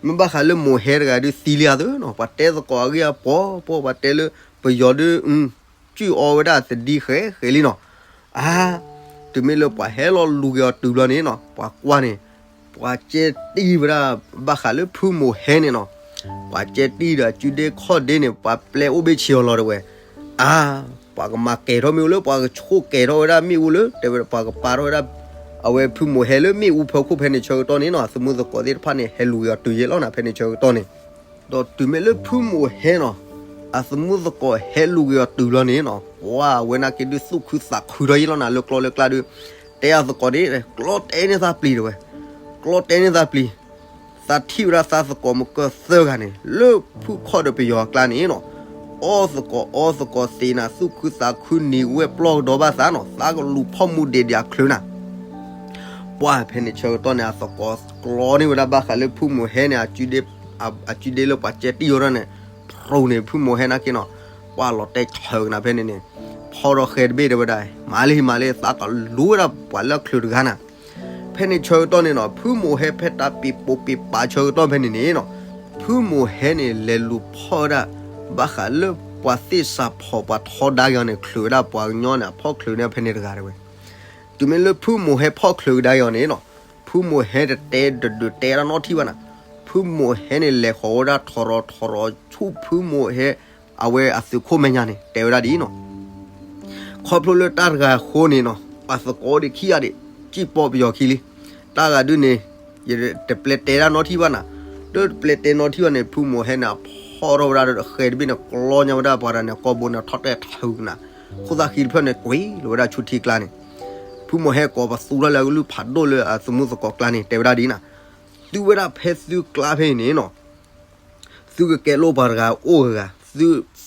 မ့ၢ်ဘၣ်ဃးလၢမိၢ်ဟဲတဂၤဒုးသံလံဧါသ့နီၤ, ပှၤတဲသကိးအဂ့ၢ်အပီၤပီၤ ပှၤတဲလၢပယီၤဒုး ကုၢ်အီဝဲဒၣ်သဒံဃဲးဃဲးလံနီၤ. အါ, တုၤမ့ၢ်လၢပှၤဟဲလီၤလူၤက့ၤအီၤတုၤဘျီန့ၣ်နီၤ ပှၤကွၢ်န့ၣ် ပှၤကဲတံၢ်ဝဲဒၣ် ဘၣ်ဃးလၢဖုမိၢ်ဟဲန့ၣ်နီၤ, ပှၤကဲတံၢ်ဒီးအစုဒ့ခီၣ်ဒ့န့ၣ် ပှၤပျဲအိၣ်ဘ့ၣ်ဆ့အီၤလီၤတဝဲ. အါ, ပှၤကမၤကဲၤထီၣ်မ့ၣ်အူလၢ ပှၤကဆိၣ်ကဲၤထီၣ်ဝဲဒၣ်မ့ၣ်အူလၢ တဲဝဲဒၣ်ပှၤကပာ်ထီၣ်ဝဲဒၣ် အဝဲဖုမိၢ်ဟဲလၢမ့ၣ်အူဖီခိၣ်ဖဲန့ၣ်ဆၢကတီၢ်န့ၣ်နီၤ, အသမူသကိးသ့ၣ်တဖၣ်န့ၣ် ဟဲလူၤက့ၤအီၤတုၤယဲလီၤနၤ ဖဲန့ၣ်ဆၢကတီၢ်န့ၣ် ဒီးတုၤမ့ၢ်လၢဖုမိၢ်ဟဲနီၤ အသမူသကိးဟဲလူၤက့ၤအီၤတုၤလီၤန့ၣ်နီၤ, ပှၤဝဲနာ်က့ဒုးသူၣ်ခုသးခုထီၣ်ယဲလီၤနၤ လၢကျီလၢကျါဒုး တဲအသကိးဒ် ကျီတဲန့ၢ်သးပျံၤတဝဲ, ကျီတဲန့ၢ်သးပျံၤ, သးထံၣ်ဝဲဒၣ်သးသကိးမုၢ်ကၢၢ်သၢဂၤန့ၣ် လၢဖုခီၣ်ဒီးပယီၤအကျါန့ၣ်နီၤ, အီသကိးအီသကိးသ့နၤ သူၣ်ခုသးခုနံၤဝဲပျီၢ်ကဒီးဘၣ်သးနီၤ, သးကလူၤဖီၣ်မူဒံးဒံးအချုးနၤ ပှၤဖဲန့ၣ်ဆၢကတီၢ်န့ၣ် အသကိးကျီန့ၢ်ဝဲဒၣ်ဘၣ်ဃးလၢဖုမိၢ်ဟဲန့ၣ် အစုဒ့လၢပှၤကဲတံၢ်အီၤဒၣ်န့ၣ် ဖျိန့ၣ်ဖုမိၢ်ဟဲနာ်က့နီၤ, ပှၤလီၤတဲာ်ဆၢကနၤဖဲန့ၣ်န့ၣ် ဖီထီၣ်ဃဲတဘ့ၣ်တဲဝဲဒၣ် မၤလံမၤလံ သးကလူၤဝဲဒၣ်ပှၤလၢအချုးတဂၤနၤ. ဖဲန့ၣ်ဆၢကတီၢ်န့ၣ်နီၤ ဖုမိၢ်ဟဲဖဲတၢ်ပ့ၤပိာ်ပ့ၤပာ်ဆၢကတီၢ်ဖဲန့ၣ်န့ၣ်နီၤ, ဖုမိၢ်ဟဲန့ၣ် လဲၤလူၤဖီၣ်ဝဲဒၣ် ဘၣ်ဃးလၢပှၤသ့ၣ်စးဖီၣ်ပှၤထီဒါက့ၤအီၤန့ၣ် ချုးဝဲဒၣ်ပှၤကညီန့ၣ် အဖီၣ်ချုးန့ၢ်ဖဲန့ၣ်တဂၤတဲဝဲ. တုၤမ့ၢ်လၢဖုမိၢ်ဟဲဖီၣ်ချုးကဒါက့ၤအီၤန့ၣ်နီၤ, ဖုမိၢ်ဟဲတတဲတဒုးတဲဒၣ်နီတထံၣ်ဘၣ်နၤ, ဖုမိၢ်ဟဲန့ၣ် လဲၤဃီၤဝဲဒၣ်ထီရီၤထီရီၤဆူဖုမိၢ်ဟဲ အဝဲအသုးခိၣ်မဲာ်ညါန့ၣ် တဲဝဲဒၣ်ဒ်အံၤနီၤ, ခီဖျိလၢတၢ်တဂၤအဃိန့ၣ်နီၤ ပှၤသကိးအိၣ်ဒံးခံဂၤဒံး စံၣ်ပီၣ်ပယီၤခံလံ, တၢ်ဂၤဒုန့ၣ် ယတပျဲတဲဒၣ်နီတထံၣ်ဘၣ်နၤ, ဒီးတပျဲတဲနီတထံၣ်ဘၣ်န့ၣ် ဖုမိၢ်ဟဲန့ၣ် အဖီၣ်ထီၣ်ဝဲဒၣ်ဒီးဃဲတဘ့ၣ်န့ၣ် ကျီညါဝဲဒၣ်ပှၤတဂၤန့ၣ် အကိာ်ဘိန့ၣ် ထီၣ်တဲာ်ထုးကနၤ, ခိၣ်သၣ်ဃံတဖျၢၣ်န့ၣ် ကွံာ်လီၤဝဲဒၣ်ဆူထံကျါန့ၣ်, ဖုမိၢ်ဟဲကိးပသူထီၣ်လၢအကလုၢ်ဖးဒိၣ်လၢအသမူသကိးကျါန့ၣ် တဲဝဲဒၣ်ဒ်အံၤနၤ, သုဝဲဒၣ်ဖဲသုကျါဖဲအံၤန့ၣ်နီၤ သုကကဲလိာ်ပှၤတဂၤအိၣ်ဂၤဂၤ,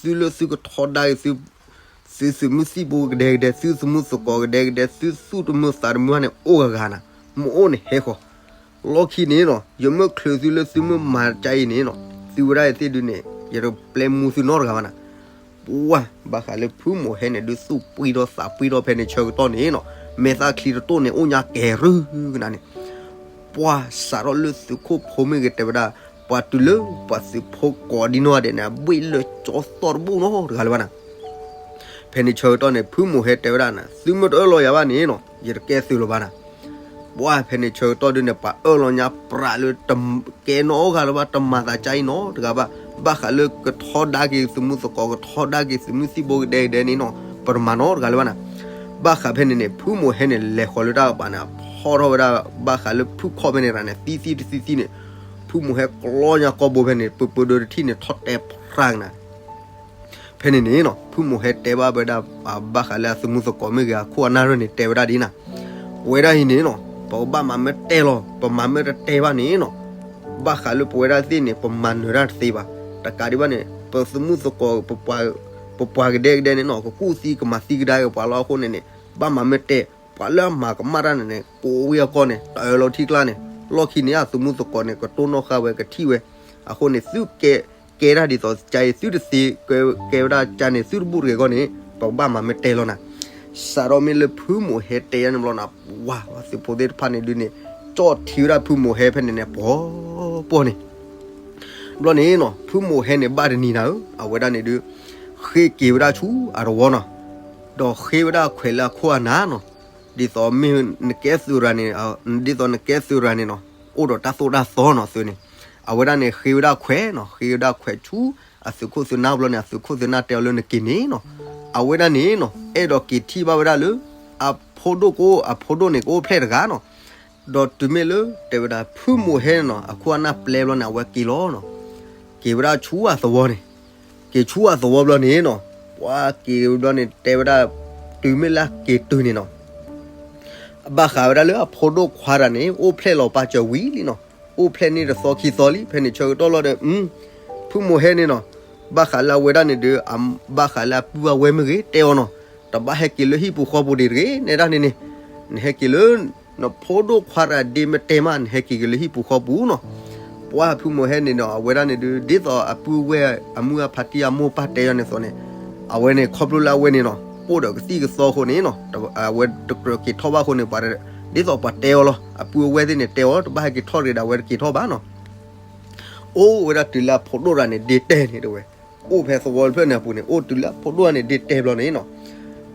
သုလၢသုကထီဒါက့ၤ သုသုးမုၢ်သံၣ်ဘိကဒဲကဒဲ, သုသမူသကိးကဒဲကဒဲ, သုသူၣ်တမုာ်သးတမုာ်ဘၣ်န့ၣ် အိၣ်ဂၤဂၤနၤ, မ့ၢ်အိၣ်န့ၣ်ဟဲဃီၤ, လီၢ်ခံန့ၣ်နီၤ ယမ့ၢ်ချုးသုလၢသုမ့ၢ်မၤကါအံၤန့ၣ်နီၤ သုဝဲဒၣ်အံၤသ့ၣ်ဒုန့ၣ် ယတပျဲမူသုနီတဂၤဘၣ်နၤ, ပှၤဘၣ်ဃးလၢဖုမိၢ်ဟဲန့ၣ် ဒုးသူၣ်ပှံၢ်ထီၣ်သးပှံၢ်ထီၣ်ဖဲန့ၣ်ဆၢကတီၢ်န့ၣ်နီၤ မဲာ်သၣ်ချံတတိၢ်န့ၣ် အိၣ်ညါကဲၤရုၢ်ကနၤန့ၣ် ပှၤစးထီၣ်လၢသုးခိၣ်ဖိမ့ၢ်ဂ့ၤတဲဝဲဒၣ် ပှၤတုၤလၢပှၤသုးဖိကိးဒံနီၢ်ဂၤဒဲးန့ၣ် အဘှ့ၣ်လၢကၠီသီၣ်တဘူၣ်နီတဂၤလၢၤဘၣ်နၤ, ဖဲန့ၣ်ဆၢကတီၢ်န့ၣ် ဖုမိၢ်ဟဲတဲဝဲဒၣ်နၤ သုမ့ၢ်တအၢၣ်လီၤယၤဘၣ်န့ၣ်နီၤ ယတကဲသုးလၢၤဘၣ်နၤ, ပှၤဖဲန့ၣ်ဆၢကတီၢ်ဒုန့ၣ် ပှၤအၢၣ်လီၤညါပြးလၢတကဲနီတဂၤလၢၤဘၣ် တမၤသးကါအံၤနီတဂၤဘၣ်, ဘၣ်ဃးလၢကထီဒါက့ၤသမူသကိး ကထီဒါက့ၤသုးမုၢ်သံၣ်ဘိကဒဲကဒဲန့ၣ်နီၤ ပတမၤနီတဂၤလၢၤဘၣ်နၤ, ဘၣ်ဃးဖဲန့ၣ်န့ၣ် ဖုမိၢ်ဟဲန့ၣ် လဲၤဃီၤလၢတၢ်ကပၤန့ၣ် ဖီၣ်ထီၣ်ဝဲဒၣ် ဘၣ်ဃးလၢဖုခီၣ်ဖဲန့ၣ်တဂၤန့ၣ် သံသံတသံသံန့ၣ်, ဖုမိၢ်ဟဲကျီညါကိာ်ဘိဖဲန့ၣ် ပပၢဒိတထံၣ်န့ၣ် ထီၣ်တဲာ်ဖြးကနၤ ဖဲန့ၣ်န့ၣ်နီၤ ဖုမိၢ်ဟဲတဲဘၣ်ဝဲဒၣ် ဘၣ်ဃးလၢအသမူသကိးမ့ၢ်ဂ့ၤ အခိၣ်အနၢ်ရၢၢ်န့ၣ် တဲဝဲဒၣ်ဒ်နၤ, ပဝဲဒၣ်အံၤန့ၣ်နီၤ ပကဘၣ်မၤမ့ၢ်တဲလီၤ ပမၤမ့ၢ်တတဲဘၣ်န့ၣ်နီၤ, ဘၣ်ဃးလၢပဝဲဒၣ်သ့ၣ်န့ၣ် ပမၤနၢၤတၢ်တသ့ဘၣ်. တကးဒံးဘၣ်န့ၣ် ပသမူသကိး ပပှၤကဒဲကဒဲန့ၣ်နီၤ ကကူၣ်သံကမၤသံကဒါက့ၤပှၤလီၤ. အဃိန့ၣ်န့ၣ် ဘၣ်မၤမ့ၢ်တဲ ပှၤလၢအမၤကမၣ်တၢ်န့ၣ်န့ၣ် ကိးဝံအကီၢ်န့ၣ် တၢ်အၢၣ်လီၤထံကျါန့ၣ် လီၢ်ခံန့ၣ် အသမူသကိးန့ၣ် ကတိၢ်နီၣ်ဃာ်ဝဲ ကထံၣ်ဝဲ. အဃိန့ၣ် သုကဲ ကဲတၢ်ဒ်သိး ကါအံၤ သုတသ့ကဲဝဲဒၣ်ကါန့ၣ် သုတဘူၣ်တဂ့ၤအဂီၢ်န့ၣ် ပကဘၣ်မၤမ့ၢ်တဲလီၤနၤ. စးထီၣ်မ့ၢ်လၢဖုမိၢ်ဟဲတဲယါန့ၣ်ဘျီနၤ ပှၤသုးဖိသ့ၣ်တဖၣ်န့ၣ်ဒုးန့ၣ် ကၠီၣ်ထံဝဲဒၣ်ဖုမိၢ်ဟဲဖဲန့ၣ်န့ၣ် ပှီၤပှီၤန့ၣ် ဘျီန့ၣ်နီၤ ဖုမိၢ်ဟဲန့ၣ် ဘၣ်တနံၤနၤဧၢ အဝဲဒၣ်န့ၣ်ဒုး ဃ့က့ၤဝဲဒၣ်ဆူအတဝီနီၤ, ဒီးဃ့ဝဲဒၣ်ခွဲးလၢအခိၣ်အနၢ်နီၤ, ဒ်သိးမ့ၢ်နကဲသုးရၤန့ၣ် ဒ်သိးနကဲသုးရၤန့ၣ်နီၤ အိၣ်ဒီးတၢ်သိၣ်တၢ်သီနီၤသုန့ၣ်, အဝဲဒၣ်န့ၣ် ဃ့ဝဲဒၣ်ခွဲးနီၤ ဃ့ဝဲဒၣ်ခွဲးဆူအသုးခိၣ်သုးနၢ်ဘျီန့ၣ် အသုးခိၣ်သုးနၢ်တဲအီၤလၢနက့ၤန့ၣ်နီၤ, အဝဲဒၣ်န့ၣ်နီၤ အဲၣ်ဒိးက့ၤထံၣ်ဘၣ်ဝဲဒၣ်လၢ အဖိဒိၣ်ကအိၣ် အဖိဒိၣ်န့ၣ် ကအိၣ်ဖျဲၣ်တဂၤနီၤ ဒီးတုၤမ့ၢ်လၢ တဲဝဲဒၣ် ဖုမိၢ်ဟဲန့ၣ်နီၤ အခိၣ်အနၢ်ပျဲဘျီန့ၣ် အဝဲက့ၤလီၤနီၤ, က့ၤဝဲဒၣ်ဆူအသဝီန့ၣ်, က့ၤဆူအသဝီဘျီန့ၣ်နီၤ, ပှၤက့ၤဘျီန့ၣ် တဲဝဲဒၣ် တုၤမ့ၢ်လၢအက့ၤတုၤန့ၣ်နီၤ, ဘၣ်ဃးဝဲဒၣ်လၢအဖိဒိၣ်ခွါတဂၤန့ၣ် အိၣ်ဖျဲၣ်လီၤပာ်စၢၤဝံၤလံနီၤ, အိၣ်ဖျဲၣ်န့ၢ်တသီခံသီလံ. ဖဲန့ၣ်ဆၢကတီၢ်လီၤဒီး ဖုမိၢ်ဟဲန့ၣ်နီၤ, ဘၣ်ဃးလၢအဝဲဒၣ်န့ၣ်ဒီး ဘၣ်ဃးလၢအပုၢ်အဝဲၢ်မ့ၢ်ဂ့ၤ တဲအီၤနီၤ, တဘၣ်ဟဲက့ၤလၢဟံၣ်ပူၤဃီပူၤဒံးတဂ့ၤ နဲဒၣ်န့ၣ်န့ၣ်, နဟဲက့ၤလၢ နဖိဒိၣ်ခွါတဂၤဒ့မ့ၢ်တဲမး နဟဲက့ၤက့ၤလၢဟံၣ်ပူၤဃီပူၤနီၤ. ပှၢ်ဖုမိၢ်ဟဲန့ၣ်ဒီး အဝဲဒၣ်န့ၣ်ဒီး ဒ်သိးအပုၢ်အဝဲၢ်အမုၢ်အဖါတံၢ်အမိၢ်ပၢ်တဲအီၤန့ၣ်အသိးန့ၣ်, အဝဲန့ၣ်ခီဖျိလၢအဝဲန့ၣ်နီၤ ပိၢ်ဒီးကသံၣ်ကသီအဃိန့ၣ်နီၤ, အဝဲတကြၢးက့ၤထီၣ်ဘၣ်အဃိန့ၣ် ပှၤ ဒ်သိးပှၤတဲအီၤလီၤ. အပုၢ်အဝဲၢ်သ့ၣ်န့ၣ်တဲအီၤ တဘၣ်ဟဲက့ၤထီၣ်တဂ့ၤဒီး အဝဲတက့ၤထီၣ်ဘၣ်နီၤ. အိၣ်ဝဲဒၣ်တုၤလၢအဖိဒိၣ်တဂၤန့ၣ် ဒ့တဲန့ၣ်တဲဝဲ, အိၣ်ဖဲသဝီတဖျၢၣ်န့ၣ်အပူၤန့ၣ် အိၣ်တုၤလၢအဖိဒိၣ်တဂၤန့ၣ် ဒ့တဲဘျီန့ၣ်နီၤ,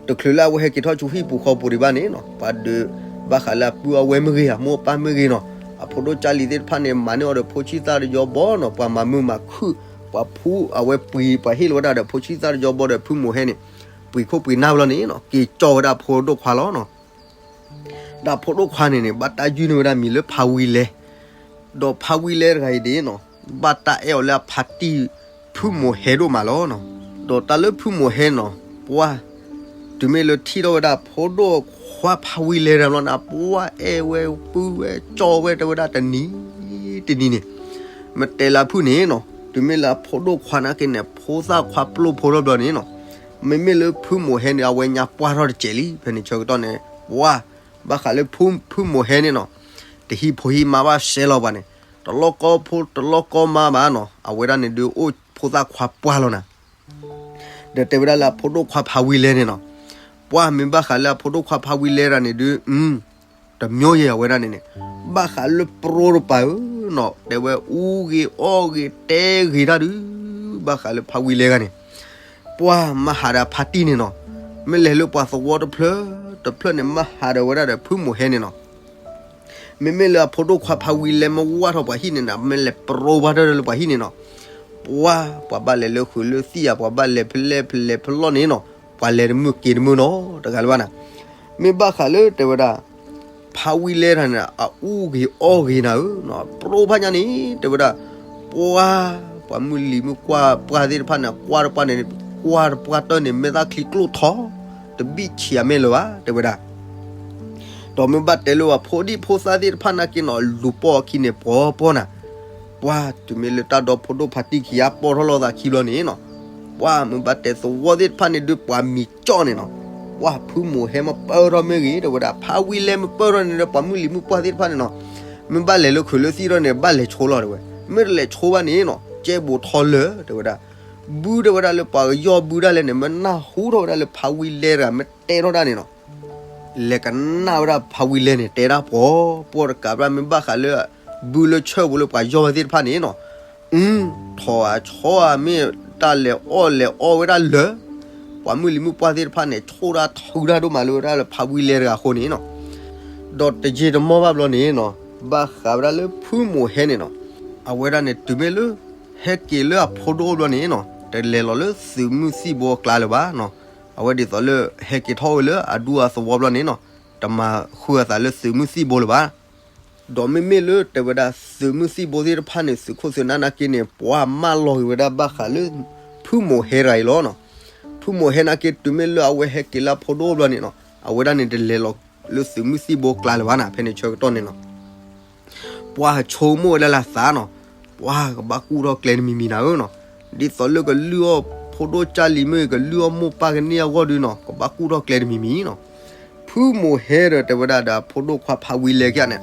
တချုးလၢအဝဲဟဲက့ၤထီၣ်ဆူဟံၣ်ပူၤဃီပူၤဒံးဘၣ်န့ၣ်နီၤ, ပှၤဒုး ဘၣ်ဃးလၢအပုၢ်အဝဲၢ်မ့ၢ်ဂ့ၤ အမိၢ်အပၢ်မ့ၢ်ဂ့ၤနီၤ, အဖိဒိၣ်ကၢ်လံၤသ့ၣ်တဖၣ်န့ၣ် မၤန့ၢ်အီၤဒီးဖိဆံးသၣ်တယီဘီနီၤ, ပှၤမၤမုာ်မၤခုၣ်, ပှၤဖှူအဝဲပှ့ၤ ပှၤဟ့ၣ်လီၤဝဲဒၣ်ဒီးဖိဆံးသၣ်တယီဘီဒီးဖုမိၢ်ဟဲန့ၣ် ပှ့ၤခိၣ်ပှ့ၤနၢ်ဘျီန့ၣ်နီၤ, က့ၤကၠီဝဲဒၣ်အဖိဒိၣ်ခွါလီၤနီၤ. ဒီးအဖိဒိၣ်ခွါန့ၣ်န့ၣ် ဘၣ်တၢ်ယုၢ်န့ၢ်ဝဲဒၣ်မံၤလၢဖါဝံလဲ, ဒီးဖါဝံလဲတဂၤအံၤဒ်နီၤ, ဘၣ်တၢ်အဲၣ်အီၤလၢအဖါတံၢ်ဖုမိၢ်ဟဲဒိၣ်မးလီၤနီၤ. ဒီးတၢ်လၢဖုမိၢ်ဟဲနီၤ, ပှၢ် တုၤမ့ၢ်လၢထံၣ်ထီၣ်ဝဲဒၣ်ဖိဒိၣ်ခွါဖါဝံလဲတဂၤဘျီန့ၣ် ပှၢ်အဲၣ်ဝဲပုၢ်ဝဲကၠီဝဲတဲဝဲဒၣ်တနံၤတနံၤန့ၣ်, မ့ၢ်တဲလၢဖုၣ်န့ၣ်နီၤ, တုၤမ့ၢ်လၢအဖိဒိၣ်ခွါနာ်က့န့ၣ် ဖိသၣ်ခွါပျိဖိထီၣ်ဘျီန့ၣ်နီၤ, မ့မ့ၢ်လၢဖုမိၢ်ဟဲန့ၣ် အဝဲညါပှၢ်ထီၣ်တစဲးလံ. ဖဲန့ၣ်ဆၢကတီၢ်န့ၣ် ပှၢ် ဘၣ်ဃးလၢဖုမိၢ်ဟဲန့ၣ်နီၤ, တဟံးဖိဟံးမါဘၣ်စဲလီၤပှၤန့ၣ်, တလီၢ်ကီဖိတလီၢ်ကီမါဘၣ်နီၤ, အဝဲဒၣ်န့ၣ်ဒုးအိၣ်ဖိသၣ်ခွါပှၢ်လီၤနၤ. ဒီးတဲဝဲဒၣ်လၢအဖိဒိၣ်ခွါဖါဝံလဲန့ၣ်နီၤ, ပှၢ်မ့ၢ်ဘၣ်ဃးလၢအဖိဒိၣ်ခွါဖါဝံလဲတဂၤန့ၣ်ဒုး တမျိုးယဲၢ်အဝဲဒၣ်န့ၣ်န့ၣ်, ဘၣ်ဃးလၢပရိတပၤဧၢနီၤ, တဲဝဲအူဂ့ၤအီၣ်ဂ့ၤတဲဂ့ၤတၢ်ဒုး, ဘၣ်ဃးလၢဖါဝံလဲတဂၤန့ၣ်, ပှၢ်မၤဟးဒီးအဖါတံၢ်န့ၣ်နီၤ, မ့ၢ်လဲၤလၢပှၤသဝီတဖျၢၣ်တဖျၢၣ်န့ၣ် မၤဟးဒီးဝဲဒၣ်ဒီးဖုမိၢ်ဟဲန့ၣ်နီၤ. မ့မ့ၢ်လၢအဖိဒိၣ်ခွါဖါဝံလဲမ့ၢ်ဝၢ်ထီၣ်ပှၤဟံၣ်န့ၣ်နီၤ, မ့ၢ်လဲၤပရိဘၣ်တၢ်လၢပှၤဟံၣ်န့ၣ်နီၤ, ပှၢ် ပှၤဘၣ်လဲၤလၢဃုာ်လၢသံၣ်ဧါ, ပှၤဘၣ်လဲၤဖဲလဲၣ်ဖဲလဲၣ်ဖဲလဲၣ်နီၤ, ပှၤလဲၤတမုာ်က့ၤတမုာ်နီၤ တဂၤလၢၤဘၣ်နၤ. မ့ၢ်ဘၣ်ဃးလၢတဲဝဲဒၣ် ဖါဝံလဲတဂၤန့ၣ် အအူဂ့ၤအီၣ်ဂ့ၤနၤဧၢ, ပရိဖးညါန့ၣ် တဲဝဲဒၣ် ပှၢ် ပှၤမုၢ်လံၤမုၢ်ပှၢ်သ့ၣ်တဖၣ်န့ၣ် ကွၢ်တပှၢ်န့ၣ် ကွၢ်တပှၢ်တၢၢ်န့ၣ် မဲာ်သၣ်ချံကျိၣ်ထီ, တဘံၣ်ဆံးအမဲာ်လၢၤဘၣ် တဲဝဲဒၣ်. ဒီးမ့ၢ်ဘၣ်တဲလၢပှၤဖိဒံဖိသၣ်သ့ၣ်တဖၣ်နာ်က့နီၤ လူၤပိာ်အခံန့ၣ် ပှီၤပှီၤနၤ, ပှၢ် တုၤမ့ၢ်လၢတၢ်ဒီဖိဒိၣ်ဖါတံၢ်ခံဂၤပိာ်ထီၣ်လိာ်သးခံဘျီန့ၣ်နီၤ, ပှၢ်မ့ၢ်ဘၣ်တဲသဝီသ့ၣ်တဖၣ်န့ၣ်ဒုး ပှၤမံၤကၠီၣ်န့ၣ်နီၤ, ပှၢ်ဖုမိၢ်ဟဲမ့ၢ်ပၢၢ်ထီၣ်မ့ၢ်ဂ့ၤ တဲဝဲဒၣ် ဖါဝံလဲမ့ၢ်ပၢၢ်ထီၣ်န့ၣ်ဒီး ပှၤမုၢ်လံၤမုၢ်ပှၢ်သ့ၣ်တဖၣ်န့ၣ်နီၤ, မ့ၢ်ဘၣ်လဲၤလၢခုးလၢသံၣ်ထီၣ်န့ၣ် ဘၣ်လဲၤဆိလီၤတဲဝဲ, မ့ၢ်တလဲၤဆိဘၣ်န့ၣ်နီၤ ကဲဘူးထီၣ်လၢာ် တဲဝဲဒၣ်. ဘုတဲဝဲဒၣ်လၢပှၤကယီၢ်ဘုဒၣ်လဲာ်န့ၣ် မ့ၢ်နၢ်ဟူထီၣ်ဝဲဒၣ်လၢဖါဝံလဲတဂၤမ့ၢ်တဲထီၣ်ဒၣ်န့ၣ်နီၤ လဲၤကနၣ်ဝဲဒၣ်ဖါဝံလဲန့ၣ် တဲဒၣ်ပှီၤပှီၤတကးဘၣ် မ့ၢ်ဘၣ်ဃးလၢ ဘုလၢဆၢပူၤလၢပှၤယီၢ်ဝဲသ့ၣ်တဖၣ်န့ၣ်နီၤ, အု ထိးအဆီအမ့ၢ်တၢ်လဲၤအီၣ်လဲၤအီၣ်ဝဲဒၣ်လၢာ်, ပှၤမုၢ်လံၤမုၢ်ပှၢ်သ့ၣ်တဖၣ်န့ၣ် ဆိၣ်တၢ်ထုတၢ်ဒိၣ်မးလၢဝဲဒၣ်လၢဖါဝံလဲတဂၤအဃိန့ၣ်နီၤ, ဒီးတယံာ်တမီၢ်ဘၣ်ဘျီန့ၣ်နီၤ ဘၣ်ဃးဝဲဒၣ်လၢဖုမိၢ်ဟဲန့ၣ်နီၤ, အဝဲဒၣ်န့ၣ်တုၤမ့ၢ်လၢ ဟဲက့ၤလၢအဖိဒိၣ်အိၣ်ဘျီန့ၣ်နီၤ တလဲၤလီၤလၢသုးမုၢ်သံၣ်ဘိအကျါလၢၤဘၣ်နီၤ, အဝဲဒ်သိးလၢဟဲက့ၤထီၣ်ဝဲလၢအဒူအသဝီဘျီန့ၣ်နီၤ တမၤဃုာ်အသးလၢသုးမုၢ်သံၣ်ဘိလၢၤဘၣ်. ဒီးမ့မ့ၢ်လၢတဲဝဲဒၣ်သုးမုၢ်သံၣ်ဘိသ့ၣ်တဖၣ်န့ၣ် သုးခိၣ်သုးနၢ်နာ်က့န့ၣ် ပှၤမၢလီၤက့ၤဝဲဒၣ်ဘၣ်ဃးလၢ ဖုမိၢ်ဟဲတဂၤအံၤလီၤနီၤ, ဖုမိၢ်ဟဲနာ်က့တုၤမ့ၢ်လၢအဝဲဟဲက့ၤလၢအဖိဒိၣ်အိၣ်ဘျီန့ၣ်နီၤ အဝဲဒၣ်န့ၣ်တလဲၤလီၤလၢသုးမုၢ်သံၣ်ဘိကျါလၢၤဘၣ်နီၤ ဖဲန့ၣ်ဆၢကတီၢ်န့ၣ်နီၤ ပှၤဆိကမိၣ်ဝဲဒၣ်လၢအသးနီၤ, ပှၤကဘၣ်ကူၣ်ထီၣ်ကျဲတမံၤမံၤနၤဧၢနီၤ, ဒ်သိးလၢကလုၢ်အီၣ်ဖိဒိၣ်ကၢ်လံၤမ့ၢ်ဂ့ၤ ကလုၢ်အီၣ်မိၢ်ပၢ်ကန့ၢ်အဂီၢ်ဒုနီၤ ကဘၣ်ကူၣ်ထီၣ်ကျဲတမံၤမံၤနီၤ, ဖုမိၢ်ဟဲဒီးတဲဝဲဒၣ်ဒီးဖိဒိၣ်ခွါဖးဝံလဲကန့ၣ်,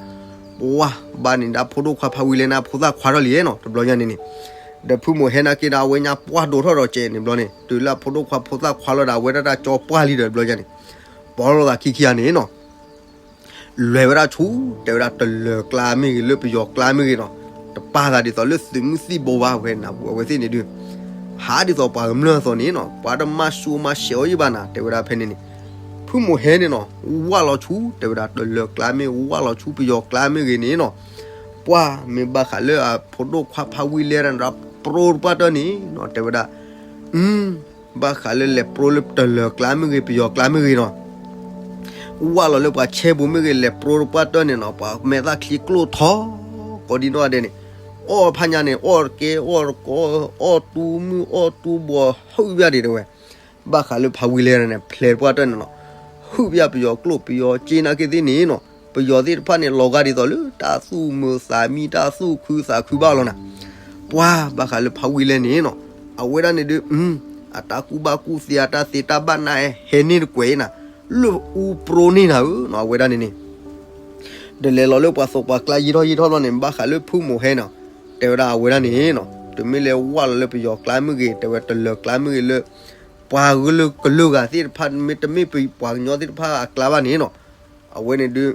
ပှၤဘၣ်န့ၣ်ဒီးဖိဒိၣ်ခွါဖးဝံလဲန့ၣ် ဖိသၣ်ခွါထီၣ်လံနီၤ တဘျီညါန့ၣ်န့ၣ်, ဒီးဖုမိၢ်ဟဲနာ်က့ဒီးအဝဲညါပှၢ်ဒိးထီၣ်ဒီးကဲန့ၣ်ဘျီန့ၣ် တုၤလၢအဖိဒိၣ်ခွါဖိသၣ်ခွါလီၤဒီး အဝဲဒၣ်တၢ်ကၠီပှၢ်လံဒီးတဘျီညါန့ၣ်, ပီၢ်လိာ်သးခံခံဂၤန့ၣ်နီၤ လဲၤဝဲဒၣ်ဆူ တဲဝဲဒၣ်တလၢၤကျါမ့ၢ်ဂ့ၤ လၢပယီၤကျါမ့ၢ်ဂ့ၤနီၤ, တပာ်သးဒ်သိးလၢသုးမုၢ်သံၣ်ဘိဘၣ်ဝဲနၤ အဝဲသ့ၣ်န့ၣ်ဒုး, ဟးဒ်သိးပှၤကမျၢၢ်အသိးန့ၣ်နီၤ ပှၤတမၤဆူၣ်မၤဆဲးအီၤယံၣ်ဘၣ်နၤ တဲဝဲဒၣ်ဖဲန့ၣ်န့ၣ်, ဖုမိၢ်ဟဲန့ၣ်နီၤ ဝၢ်လီၤဆူ တဲဝဲဒၣ်တလၢၤကျါမ့ၢ်ဝၢ်လီၤဆူပယီၤကျါမ့ၢ်ဂ့ၤန့ၣ်နီၤ, ပှၤမ့ၢ်ဘၣ်ဃးလၢအဖိဒိၣ်ခွါဖးဝံလဲဒၣ်န့ၣ်ဒီး ပရိတပှၢ်တၢၢ်န့ၣ်နီၤ တဲဝဲဒၣ် အု ဘၣ်ဃးလၢလဲၤပရိလၢတလၢၤကျါမ့ၢ်ဂ့ၤ ပယီၤကျါမ့ၢ်ဂ့ၤနီၤ, ဝၢ်လီၤလၢပှၤဆဲပူၤမ့ၢ်ဂ့ၤ လဲၤပရိတပှၢ်တၢၢ်န့ၣ်နီၤ ပှၤမဲာ်သၣ်ချံကျိၣ်ထီ ကိးဒံနီၢ်ဂၤဒဲးန့ၣ်, အီၣ်ဖးညါန့ၣ် အီၣ်တကဲ အီၣ်တကီ အီၣ်တူမုၢ် အီၣ်တူဘီ ဟုၣ်ဘၣ်ဒံးတဲဝဲ, ဘၣ်ဃးလၢဖးဝံလဲန့ၣ် ဖျဲးတပှၢ်တၢၢ်န့ၣ်နီၤ, ဟုၣ်ပယီၤကျိၣ်ပယီၤစ့နာ်က့သ့ၣ်န့ၣ်နီၤ, ပယီၤသ့ၣ်တဖၣ်န့ၣ် လီၤဂာ်ဒ်သိးလၢတၢ်သူၣ်မုာ်သးမံ တၢ်သူၣ်ခုသးခုဘၣ်လီၤနၤ. ပှၤဘၣ်ဃးလၢဖးဝံလဲန့ၣ်နီၤ, အဝဲဒၣ်န့ၣ်ဒုး အတၢ်ကူၣ်ဘၣ်ကူၣ်သ့ အတၢ်သ့တၢ်ဘၣ်နး ဟဲန့ၢ်တကွဲးနၤ, လၢအူပြိန့ၢ်နၤဧၢနီၤ, အဝဲဒၣ်န့ၣ်န့ၣ် ဒီးလဲၤလီၤလၢပှၤသးပှၢ်ကျါယံာ်ထီၣ်ယံာ်ထီၣ်ဘျီန့ၣ် ဘၣ်ဃးလၢဖုမိၢ်ဟဲနီၤ, တဲဝဲဒၣ်အဝဲဒၣ်န့ၣ်နီၤ, တမ့ၢ်လၢဝၢ်လီၤလၢပယီၤကျါမ့ၢ်ဂ့ၤ, တဲဝဲတလၢၤကျါမ့ၢ်ဂ့ၤလၢ ပှၤကလုာ်ကလုာ်ဂၤသ့ၣ်တဖၣ် မ့တမ့ၢ်ပှၤကညီသ့ၣ်တဖၣ်အကျါဘၣ်န့ၣ်နီၤ, အဝဲန့ၣ်ဒုး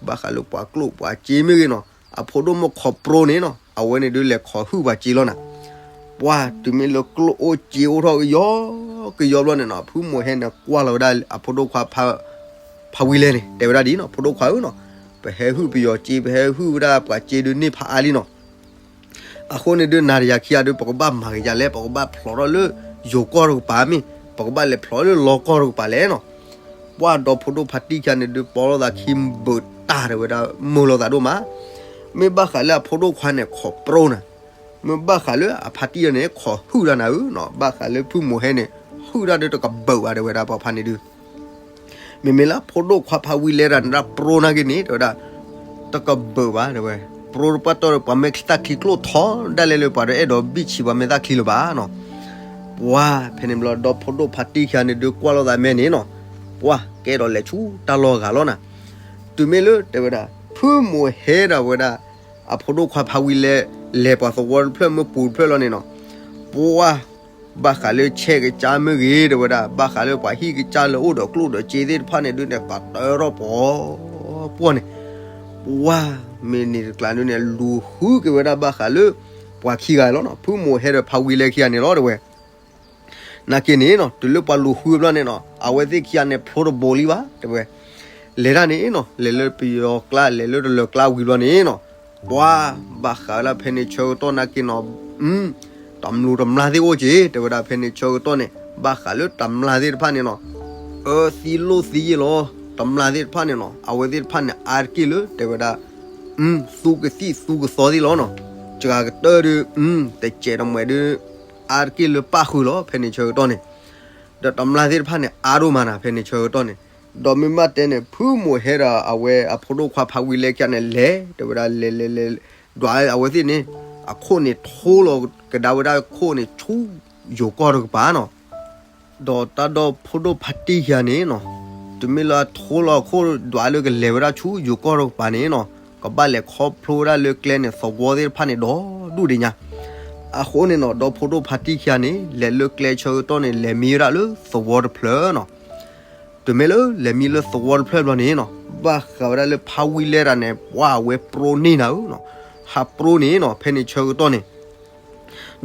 ဘၣ်ဃးလၢပှၤကျိၣ်ပှၤစ့မ့ၢ်ဂ့ၤနီၤ, အဖိဒိၣ်မ့ၢ်ခိးပြိန့ၣ်နီၤ, အဝဲန့ၣ်ဒုးလဲၤခိးဟုၣ်ပှၤစ့လီၤနၤ. ပှၤတုၤမ့ၢ်လၢကျိၣ်အိၣ်စ့အိၣ်ထီၣ်ကယီကယီဘျီန့ၣ်နီၤ, ဖုမိၢ်ဟဲန့ၣ်ကွၢ်လီၤဝဲဒၣ်အဖိဒိၣ်ခွါ ဖးဝံလဲန့ၣ် တဲဝဲဒၣ်ဒ်နီၤ, ဖိဒိၣ်ခွါဧၢနီၤ, ပဟဲဟုၣ်ပယီၤစ့ ပဟဲဟုၣ်ဝဲဒၣ်ပှၤစ့ဒုးန့ၢ်ဖးအါလံနီၤ. အဃိန့ၣ်ဒုး နၤဒီးယၤခံဂၤဒုး ပကဘၣ်မၤက့ၤဒ်လဲၣ်, ပကဘၣ်ဖျိးထီၣ်လၢယိၤကီၢ်တကပၤမ့ၢ်, ပကဘၣ်လဲၤဖျိးလၢလီကီၢ်တကပၤလဲၣ်နီၤ. ပှၤဒီဖိဒိၣ်ဖါတံၢ်ခံဂၤန့ၣ်ဒုး ပီလိာ်သးခံဘုးတၢ် တဲဝဲဒၣ် မုာ်လိာ်သးဒိၣ်မး, မ့ၢ်ဘၣ်ဃးလၢအဖိဒိၣ်ခွါန့ၣ်ခိးပြိနၤ, မ့ၢ်ဘၣ်ဃးလၢအဖါတံၢ်န့ၣ် ခိးဟုၣ်တၢ်နၤဧၢနီၤ, ဘၣ်ဃးလၢဖုမိၢ်ဟဲန့ၣ် ဟုၣ်တၢ်ဒုးတကဘုးဘၣ် တဲဝဲဒၣ် ပှၤဖါန့ၣ်ဒုး မ့မ့ၢ်လၢဖိဒိၣ်ခွါဖးဝံလဲတၢ်န့ၣ် တၢ်ပြိနာ်က့န့ၣ် တဲဝဲဒၣ် တကဘုးဘၣ် တဲဝဲ, ပြိတပှၢ်တီၢ်ဒီး ပှၤမ့ၢ်တၢ်ချံကျိၣ်ထီဒၣ်လဲာ်လၢ ပှၤတအဲၣ်ဒိးဘံၣ်ဆံးပှၤမ့ၢ်တၢ်ချံလၢၤဘၣ်နီၤ. ပှၤဖဲန့ၣ်ဘျီ ဒီဖိဒိၣ်ဖါတံၢ်ခံဂၤန့ၣ်ဒုး ကွၢ်လိာ်သးမဲာ်န့ၣ်နီၤ, ပှၤကဲဒီးလဲၤဆူတၢ်လီၢ်ဂၤလီၤနၤ. တုၤမ့ၢ်လၢ တဲဝဲဒၣ် ဖုမိၢ်ဟဲဒီးဝဲဒၣ် အဖိဒိၣ်ခွါဖးဝံလဲ လဲၤပှၤသဝီတဖျၢၣ်မ့ၢ်ပူၤတဖျၢၣ်လီၤန့ၣ်နီၤ, ပှၤ ဘၣ်ဃးလၢဆဲးကစၢ်မ့ၢ်ဂ့ၤ တဲဝဲဒၣ် ဘၣ်ဃးလၢပှၤဟံၣ်ကစၢ်လၢအိၣ်ဒီးကျိၣ်ဒီးစ့သ့ၣ်တဖၣ်န့ၣ်ဒုးန့ၣ် ပှၤတၢထီၣ်ပှီၤပှီၢ်န့ၣ်, ပှၤမ့ၢ်န့ၣ်တကျါဒုးန့ၣ် လူၤဃုက့ၤဝဲဒၣ်ဘၣ်ဃးလၢ ပှၤခံဂၤလီၤနီၤ, ဖုမိၢ်ဟဲဒီးဖးဝံလဲခံဂၤန့ၣ်လီၤ တဲဝဲ နာ်က့န့ၣ်နီၤ တုၤလၢပှၤလူၤဃုဘျီန့ၣ်နီၤ အဝဲသ့ၣ်ခံဂၤန့ၣ် ဖျိတဘိလံဘၣ် တဲဝဲ, လဲၤတၢ်န့ၣ်နီၤ လဲၤလၢပယီၤကျါ လဲၤလၢတလၢၤကျါဝံၤဘျီန့ၣ်နီၤ, ပှၤဘၣ်ဃးဝဲဒၣ်ဖဲန့ၣ်ဆၢကတီၢ်နာ်က့နီၤ, တမျူးတမျၢ်သ့ၣ်အိၣ်က့ၤ တဲဝဲဒၣ်ဖဲန့ၣ်ဆၢကတီၢ်န့ၣ် ဘၣ်ဃးလၢတမျၢ်သ့ၣ်တဖၣ်န့ၣ်နီၤ, အၢသံလိၣ်သံယ့ၢ်လီၤ, တမျၢ်သ့ၣ်တဖၣ်န့ၣ်နီၤ အဝဲသ့ၣ်တဖၣ်န့ၣ် အါတက့ၢ်လၢ တဲဝဲဒၣ် သူကသံၣ်သူကသီသ့ၣ်လီၤနီၤ, စှၤကတၢၢ်ဒုး တစဲးတမှဲးဒုး အါတက့ၢ်လၢပၣ်ဃုာ်လီၤ ဖဲန့ၣ်ဆၢကတီၢ်န့ၣ်, ဒီးတမျၢ်သ့ၣ်တဖၣ်န့ၣ် အါဒိၣ်မးနၤ ဖဲန့ၣ်ဆၢကတီၢ်န့ၣ်, ဒီးမ့ၢ်ဘၣ်တဲန့ၣ် ဖုမိၢ်ဟဲဒီးအဝဲအဖိဒိၣ်ခွါဖးဝံလဲခံဂၤန့ၣ် လဲၤ တဲဝဲဒၣ်လဲၤလဲၤလဲၤ ဒွးအဝဲသ့ၣ်န့ၣ် အခိၣ်န့ၣ်ထိလီၤကဒါဝဲဒၣ်ခိၣ်န့ၣ်ဆူ ယိၤကီၢ်တကပၤနီၤ, ဒီးတၢ်ဒီဖိဒိၣ်ဖါတံၢ်ခံဂၤန့ၣ်နီၤ, တုၤမ့ၢ်လၢအထိလီၤအခိၣ်ဒွးလၢကလဲၤဝဲဒၣ်ဆူယိၤကီၢ်တကပၤန့ၣ်နီၤ, ကဘၣ်လဲၤခီဖျိဝဲဒၣ်လၢကျဲန့ၣ် သဝီသ့ၣ်တဖၣ်န့ၣ်ဒီးဒူၣ်ဒံးညါ, အဃိန့ၣ်နီၤ ဒီဖိဒိၣ်ဖါတံၢ်ခံဂၤန့ၣ် လဲၤလၢကျဲဆၢကတီၢ်န့ၣ် လဲၤမံဝဲဒၣ်လၢသဝီတဖျၢၣ်နီၤ, တုၤမ့ၢ်လၢလဲၤမံလၢသဝီတဖျၢၣ်ဘျီန့ၣ်နီၤ, ဘၣ်ဃးဝဲဒၣ်လၢဖးဝံလဲတၢ်န့ၣ် ပှၤအဝဲပြိန့ၢ်နၤဧၢနီၤ, ဟးပြိန့ၣ်နီၤ ဖဲန့ၣ်ဆၢကတီၢ်န့ၣ်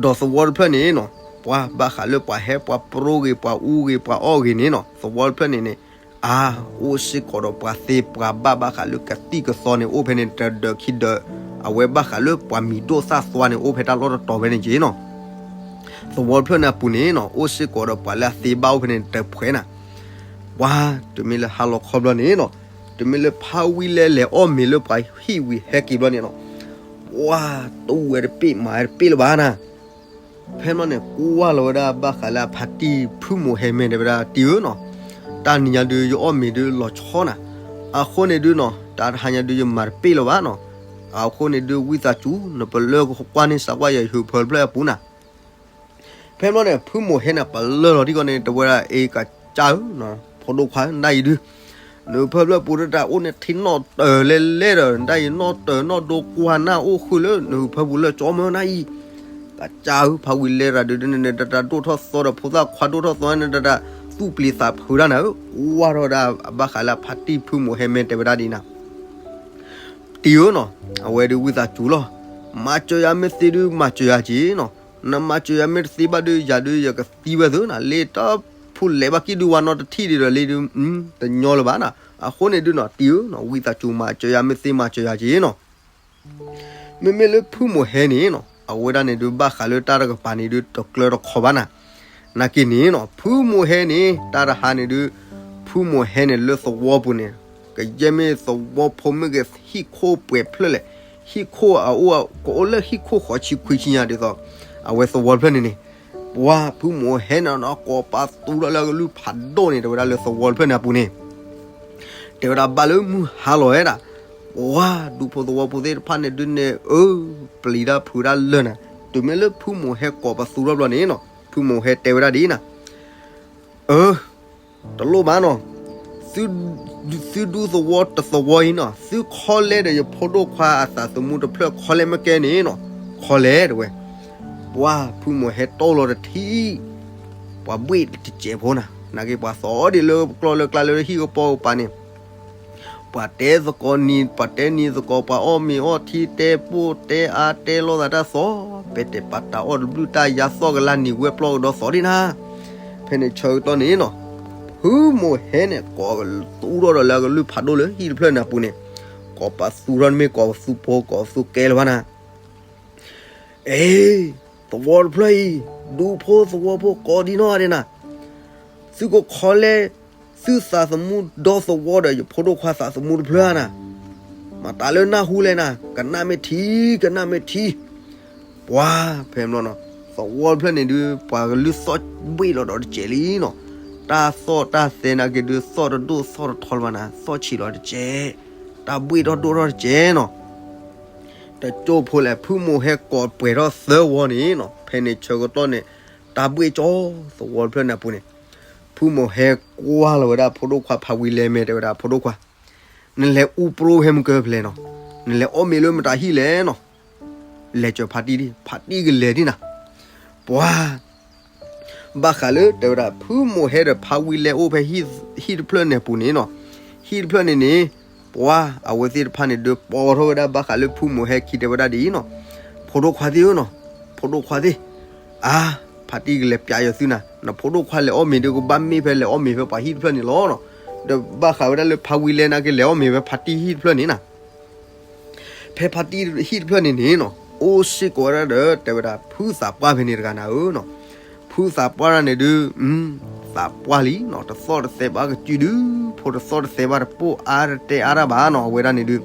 ဒီးသဝီတဖျၢၣ်န့ၣ်နီၤ, ပှၤဘၣ်ဃးလၢပှၤဟဲပှၤပြိဂ့ၤ ပှၤအူဂ့ၤ ပှၤအီၣ်ဂ့ၤန့ၣ်နီၤ, သဝီတဖျၢၣ်န့ၣ်န့ၣ်, အါ, အိၣ်စ့ၢ်ကီးဒီးပှၤသ့ပှၤဘၣ် ဘၣ်ဃးလၢကသံၣ်ကသီန့ၣ် အိၣ်ဖဲန့ၣ် တဒၢးခံဒၢး, အဝဲဘၣ်ဃးလၢပှၤမံၤဒိၣ်သၣ်သွါန့ၣ် အိၣ်ဖဲတၢ်လီၢ်တတီၤဖဲန့ၣ်က့နီၤ, သဝီတဖျၢၣ်န့ၣ်အပူၤန့ၣ်နီၤ, အိၣ်စ့ၢ်ကီးဒီးပှၤလၢအသ့ဘၣ်အိၣ်ဖဲန့ၣ် တဖှဲးနၤ ပှၤတုၤမ့ၢ်လၢဟါလီၤခီဘျီန့ၣ်နီၤ, တုၤမ့ၢ်လၢဖးဝံလဲလဲၤအီၣ်မ့ၤလၢပှၤဟံၣ်ဝံၤဟဲက့ၤဘျီန့ၣ်နီၤ, ပှၤတူၢ်ဝဲတပ့ၢ်မၤဝဲတပ့ၢ်လၢၤဘၣ်နၤ, ဖဲန့ၣ်ဘျီန့ၣ် ကွၢ်လီၤဝဲဒၣ်ဘၣ်ဃးလၢအဖါတံၢ်ဖုမိၢ်ဟဲမဲာ်တဲဝဲဒၣ် တံၢ်ဧၢနီၤ, တၢ်နံၤညါဒုးယအီၣ်မ့ၤဒုးလီၤဆီနၤ, အဃိန့ၣ်ဒုးနီၤ တၢ်တဟါညါဒုးယမၤတပ့ၢ်လၢၤဘၣ်နီၤ, အဃိန့ၣ်ဒုးဝံသးစူၤ နပလၢၢ်ကွၢ်န့ၢ်စးကွၢ်ယၤ ယဟုးဖၢတဖျၢၣ်အပူၤနၤ ဖဲန့ၣ်ဘျီန့ၣ် ဖုမိၢ်ဟဲန့ၣ် ပလၢၢ်လီၤတံၢ်ကီန့ၣ် တဲဝဲဒၣ် အ့ ကစၢ်ဧၢ, ဖိဒိၣ်ခွါ နဒၣ်အံၤဒုး, နဟုးဖၢဖျၢၣ်ပူၤတၢ်အိၣ်န့ၣ်ထံနီၣ်တၢၤလဲလဲဒီး နဒၣ်အံၤနီၣ်တၢၤနီၣ်ဒိကွၢ်နၢ်အိၣ်ဃုာ်လၢနဟုးဖၢပူၤလၢကၠီမၢနၢ်အံၤ, ကစၢ်ဧၢ ဖးဝံလဲတၢ်ဒုးန့ၣ် တၢ်တၢ်ဒိၣ်ထီၣ်သီဒီးဖိသၣ်ခွါဒိၣ်ထီၣ်သီန့ၣ် တၢ်တၢ်သူၣ်ပျံၤသးဖုးတၢ်နၤဧၢ, ကွၢ်ထီၣ်ဝဲဒၣ်ဘၣ်ဃးလၢအဖါတံၢ်ဖုမိၢ်ဟဲမဲာ်တဲဝဲဒၣ်ဒ်နၤ တံၢ်ဧၢနီၤ, အဝဲဒုးဝံသးစူၤလီၤ, မၤစၢၤယၤမ့ၢ်သ့ဒုး မၤစၢၤယၤက့ၤနီၤ, နမၤစၢၤယၤမ့ၢ်တသ့ဘၣ်ဒုး ယၤဒုးယကသံဝဲသ့နီၤ, လၢတၢ်ဖူလဲၤဘၣ်ကံၣ်ဒုးဝါနီတထံၣ်ဒံးဒီး လၢဒုး တညီလၢၤဘၣ်နၤ, အဃိန့ၣ်ဒုးနီၤ တံၢ်ဧၢနီၤ ဝံသးစူၤမၤစၢၤယၤမ့ၢ်သ့မၤစၢၤယၤက့ၤနီၤ မ့မ့ၢ်လၢဖုမိၢ်ဟဲန့ၣ်နီၤ အဝဲဒၣ်န့ၣ်ဒုးဘၣ်ဃးလၢတၢ်တကပၤန့ၣ်ဒုး တကျၢတခီဘၣ်နၤ, နာ်က့န့ၣ်နီၤ ဖုမိၢ်ဟဲန့ၣ် တၢ်တဟါန့ၣ်ဒုး ဖုမိၢ်ဟဲန့ၣ်လၢသဝီပူၤန့ၣ် ကယဲၢ်မ့ၢ်သဝီဖိမ့ၢ်ဂ့ၤ ဟံၣ်ခိၣ်ပှဲၤဖျၢၣ်လဲၣ်, ဟံၣ်ခိၣ်အအိၣ်ကအိၣ်လၢဟံၣ်ခိၣ်ဃီဆံခွံဆံညါဒ်သိး အဝဲသဝီတဖျၢၣ်န့ၣ်န့ၣ်, ပှၤဖုမိၢ်ဟဲန့ၣ်နီၤ ကိးပသူထီၣ်လၢအကလုၢ်ဖးဒိၣ်န့ၣ် တဲဝဲဒၣ်လၢသဝီတဖျၢၣ်န့ၣ်အပူၤန့ၣ် တဲဝဲဒၣ်ဘၣ်လၢမုၢ်ဟါလီၤဝဲဒၣ်, ပှၤဒူဖိသဝီဖိသ့ၣ်တဖၣ်န့ၣ်ဒုးန့ၣ် အၢ ပျံၤတၢ်ဖုးတၢ်လၢာ်နၤ, တုၤမ့ၢ်လၢဖုမိၢ်ဟဲကိးပသူထီၣ်ဘျီန့ၣ်နီၤ, ဖုမိၢ်ဟဲတဲဝဲဒၣ်ဒ်အံၤနၤ, အၢ တလိၣ်ဘၣ်နီၤ, သုဒူသဝီတသဝီအံၤနီၤ, သုခီလဲဒီးယဖိဒိၣ်ခွါအသးသမူတဖျၢၣ်ခီလဲမ့ၢ်ကဲန့ၣ်နီၤ, ခီလဲတဲဝဲ, ပှၤဖုမိၢ်ဟဲတီၢ်လီၤတထံၣ် ပှၤဘှ့ၣ်တစဲးဖိနၤ, နာ်က့ပှၤသီဒံးလၢကျီၢ်လၢကျါလၢဟံၣ်ကပီၤကပၤန့ၣ်, ပှၤတဲသကိးနံၤ ပှၤတဲနံၤသကိး ပှၤအီၣ်မ့ၤအီထံ တဲပိၢ်တဲအါ တဲလိာ်သးတၢ်သီ, ပဲာ်တဲာ်ပာ်တၢ်အီၣ်တဘျုးတၢ်ယါသီၣ်ကလါနံၤဝဲပျီကဒီးသီဒံးနၤ, ဖဲန့ၣ်ဆၢကတီၢ်န့ၣ်နီၤ, ဖုမိၢ်ဟဲန့ၣ် ကိးသူၣ်ထီၣ်ဒီးလၢအကလုၢ်ဖးဒိၣ်လၢဟံၣ်တဖျၢၣ်န့ၣ်အပူၤန့ၣ်, ကိးပသူထီၣ်န့ၣ်မ့ၢ်ကိးပသူဖိ ကိးပသူကဲလၢၤဘၣ်နၤ အ့ သဝီတဖျၢၣ်အံၤ, ဒူဖိသဝီဖိကိးဒံနီၢ်ဂၤဒဲးနၤ, သုကခီလဲ သုသးသမူဒီသဝီဒီးယဖိဒိၣ်ခွါသးသမူတဖျၢၣ်ဧါနၤ, မၤတၢ်လၢနၢ်ဟူလဲၣ်နၤ, ကနၣ်မ့ၢ်ထံ ကနၣ်မ့ၢ်ထံ, ပှၤဖဲန့ၣ်ဘျီနီၤ, သဝီတဖျၢၣ်န့ၣ်ဒုး ပှၤကလုၢ်သီၣ်ဘှ့ၣ်လီၤဒီးတစဲးလံနီၤ, တၢ်သီၣ်တၢ်သဲနာ်က့ဒုး သီၣ်တဒိၣ်သီၣ်တထီလၢၤဘၣ်နၤ, သီၣ်ဆံးလီၤတစဲး, တၢ်ဘှ့ၣ်ထီၣ်ဒိၣ်ထီၣ်တစဲးနီၤ တကၠိဖိလဲၣ် ဖုမိၢ်ဟဲကိးပှဲၤထီၣ်သၢဝီန့ၣ်နီၤ, ဖဲန့ၣ်ဆၢကတီၢ်န့ၣ် တၢ်ဘှ့ၣ်ကၠီသဝီတဖျၢၣ်န့ၣ်အပူၤန့ၣ်, ဖုမိၢ်ဟဲကွၢ်လီၤဝဲဒၣ်ဖိဒိၣ်ခွါဖးဝံလဲမဲာ် တဲဝဲဒၣ်ဖိဒိၣ်ခွါ, နလဲၤအူပြိဟဲမုၢ်ကၢဖဲလဲၣ်နီၤ, နလဲၤအီၣ်မ့ၤလၢမတၤဟံၣ်လဲၣ်နီၤ, လဲၤစၢၤဖါတံၢ်ဒံး ဖါတံၢ်ကလဲၤဒံးနၤ, ပှၤ ဘၣ်ဃးလၢတဲဝဲဒၣ် ဖုမိၢ်ဟဲဒီးဖးဝံလဲအိၣ်ဖဲဟံၣ်တဖျၢၣ်န့ၣ်အပူၤန့ၣ်နီၤ, ဟံၣ်တဖျၢၣ်န့ၣ်န့ၣ်, ပှၤအဝဲသ့ၣ်တဖၣ်န့ၣ်ဒုး ပိာ်ထီၣ်ဝဲဒၣ်ဘၣ်ဃးလၢဖုမိၢ်ဟဲခံတဲဝဲဒၣ်ဒ်အံၤနီၤ, ဖိဒိၣ်ခွါသ့ၣ်ဧၢနီၤ, ဖိဒိၣ်ခွါသ့ၣ်, အါ, ဖါတံၢ်ကလဲၤပျးယီၤသုနၤ, နဖိဒိၣ်ခွါလဲၤအီၣ်မ့ၤဒုးကဘၣ်မ့ၢ်ဖဲလဲၤအီၣ်မ့ၤဖဲပှၤဟံၣ်တဖျၢၣ်န့ၣ်လီၤနီၤ, ဒီးဘၣ်ဃးဝဲဒၣ်လၢဖးဝံလဲနာ်က့လဲၤအီၣ်မ့ၤဖဲဖါတံၢ်ဟံၣ်တဖျၢၣ်န့ၣ်နၤ ဖဲဖါတံၢ်ဟံၣ်တဖျၢၣ်န့ၣ်န့ၣ်နီၤ, အိၣ်စ့ၢ်ကီးဝဲဒၣ်ဒီး တဲဝဲဒၣ် ဖုသးပှၢ်ဖဲန့ၣ်တဂၤနၤဧၢနီၤ, ဖုသးပှၢ်တဂၤန့ၣ်ဒုး, သးပှၢ်လံနီၤ, တသီၣ်တသဲဘၣ်ကစုဒုး, ဖိတသီၣ်တသဲဘၣ်တပိၢ်အါတတဲအါတၢ်ဘၣ်နီၤ, အဝဲဒၣ်န့ၣ်ဒုး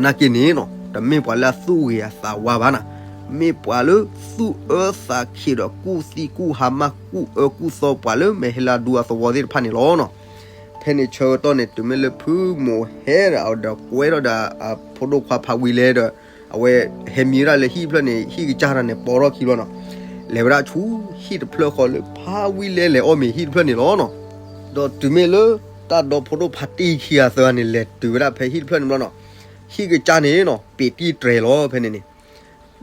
နာ်က့န့ၣ်နီၤ, တမ့ၢ်ပှၤလၢအသူၣ်ဂ့ၤအသးဝါဘၣ်နၤ, မ့ၢ်ပှၤလၢသူၣ်အၢသးခံးဒီးကူၣ်သံကူၣ်ဟါမၢ်ကူၣ်အၢကူၣ်သီပှၤလၢမဲာ်ဟဲလၢအဒူအသဝီသ့ၣ်တဖၣ်န့ၣ်လီၤနီၤ. ဖဲန့ၣ်ဆၢကတီၢ်န့ၣ် တုၤမ့ၢ်လၢဖုမိၢ်ဟဲဒီး ဒီးကွဲထီၣ်ဒီး အဖိဒိၣ်ခွါဖးဝံလဲဒီး အဝဲဟဲမံဝဲဒၣ်လၢဟံၣ်တဖျၢၣ်န့ၣ် ဟံၣ်ကစၢ်တဂၤန့ၣ် ပိာ်ထီၣ်ခံဘျီနီၤ, လဲၤဝဲဒၣ်ဆူဟံၣ်တဖျၢၣ်ဃီလၢဖးဝံလဲလဲၤအီၣ်မ့ၤဟံၣ်တဖျၢၣ်န့ၣ်လီၤနီၤ. ဒီးတုၤမ့ၢ်လၢတၢ်ဒီဖိဒိၣ်ဖါတံၢ်ခံဂၤသၢဂၤန့ၣ် လဲၤတုၤဝဲဒၣ်ဖဲဟံၣ်တဖျၢၣ်န့ၣ်ဘျီနီၤ, ဟံၣ်ကစၢ်န့ၣ်နီၤ ပ့ၤတံၢ်တြဲၤလီၤဖဲန့ၣ်န့ၣ်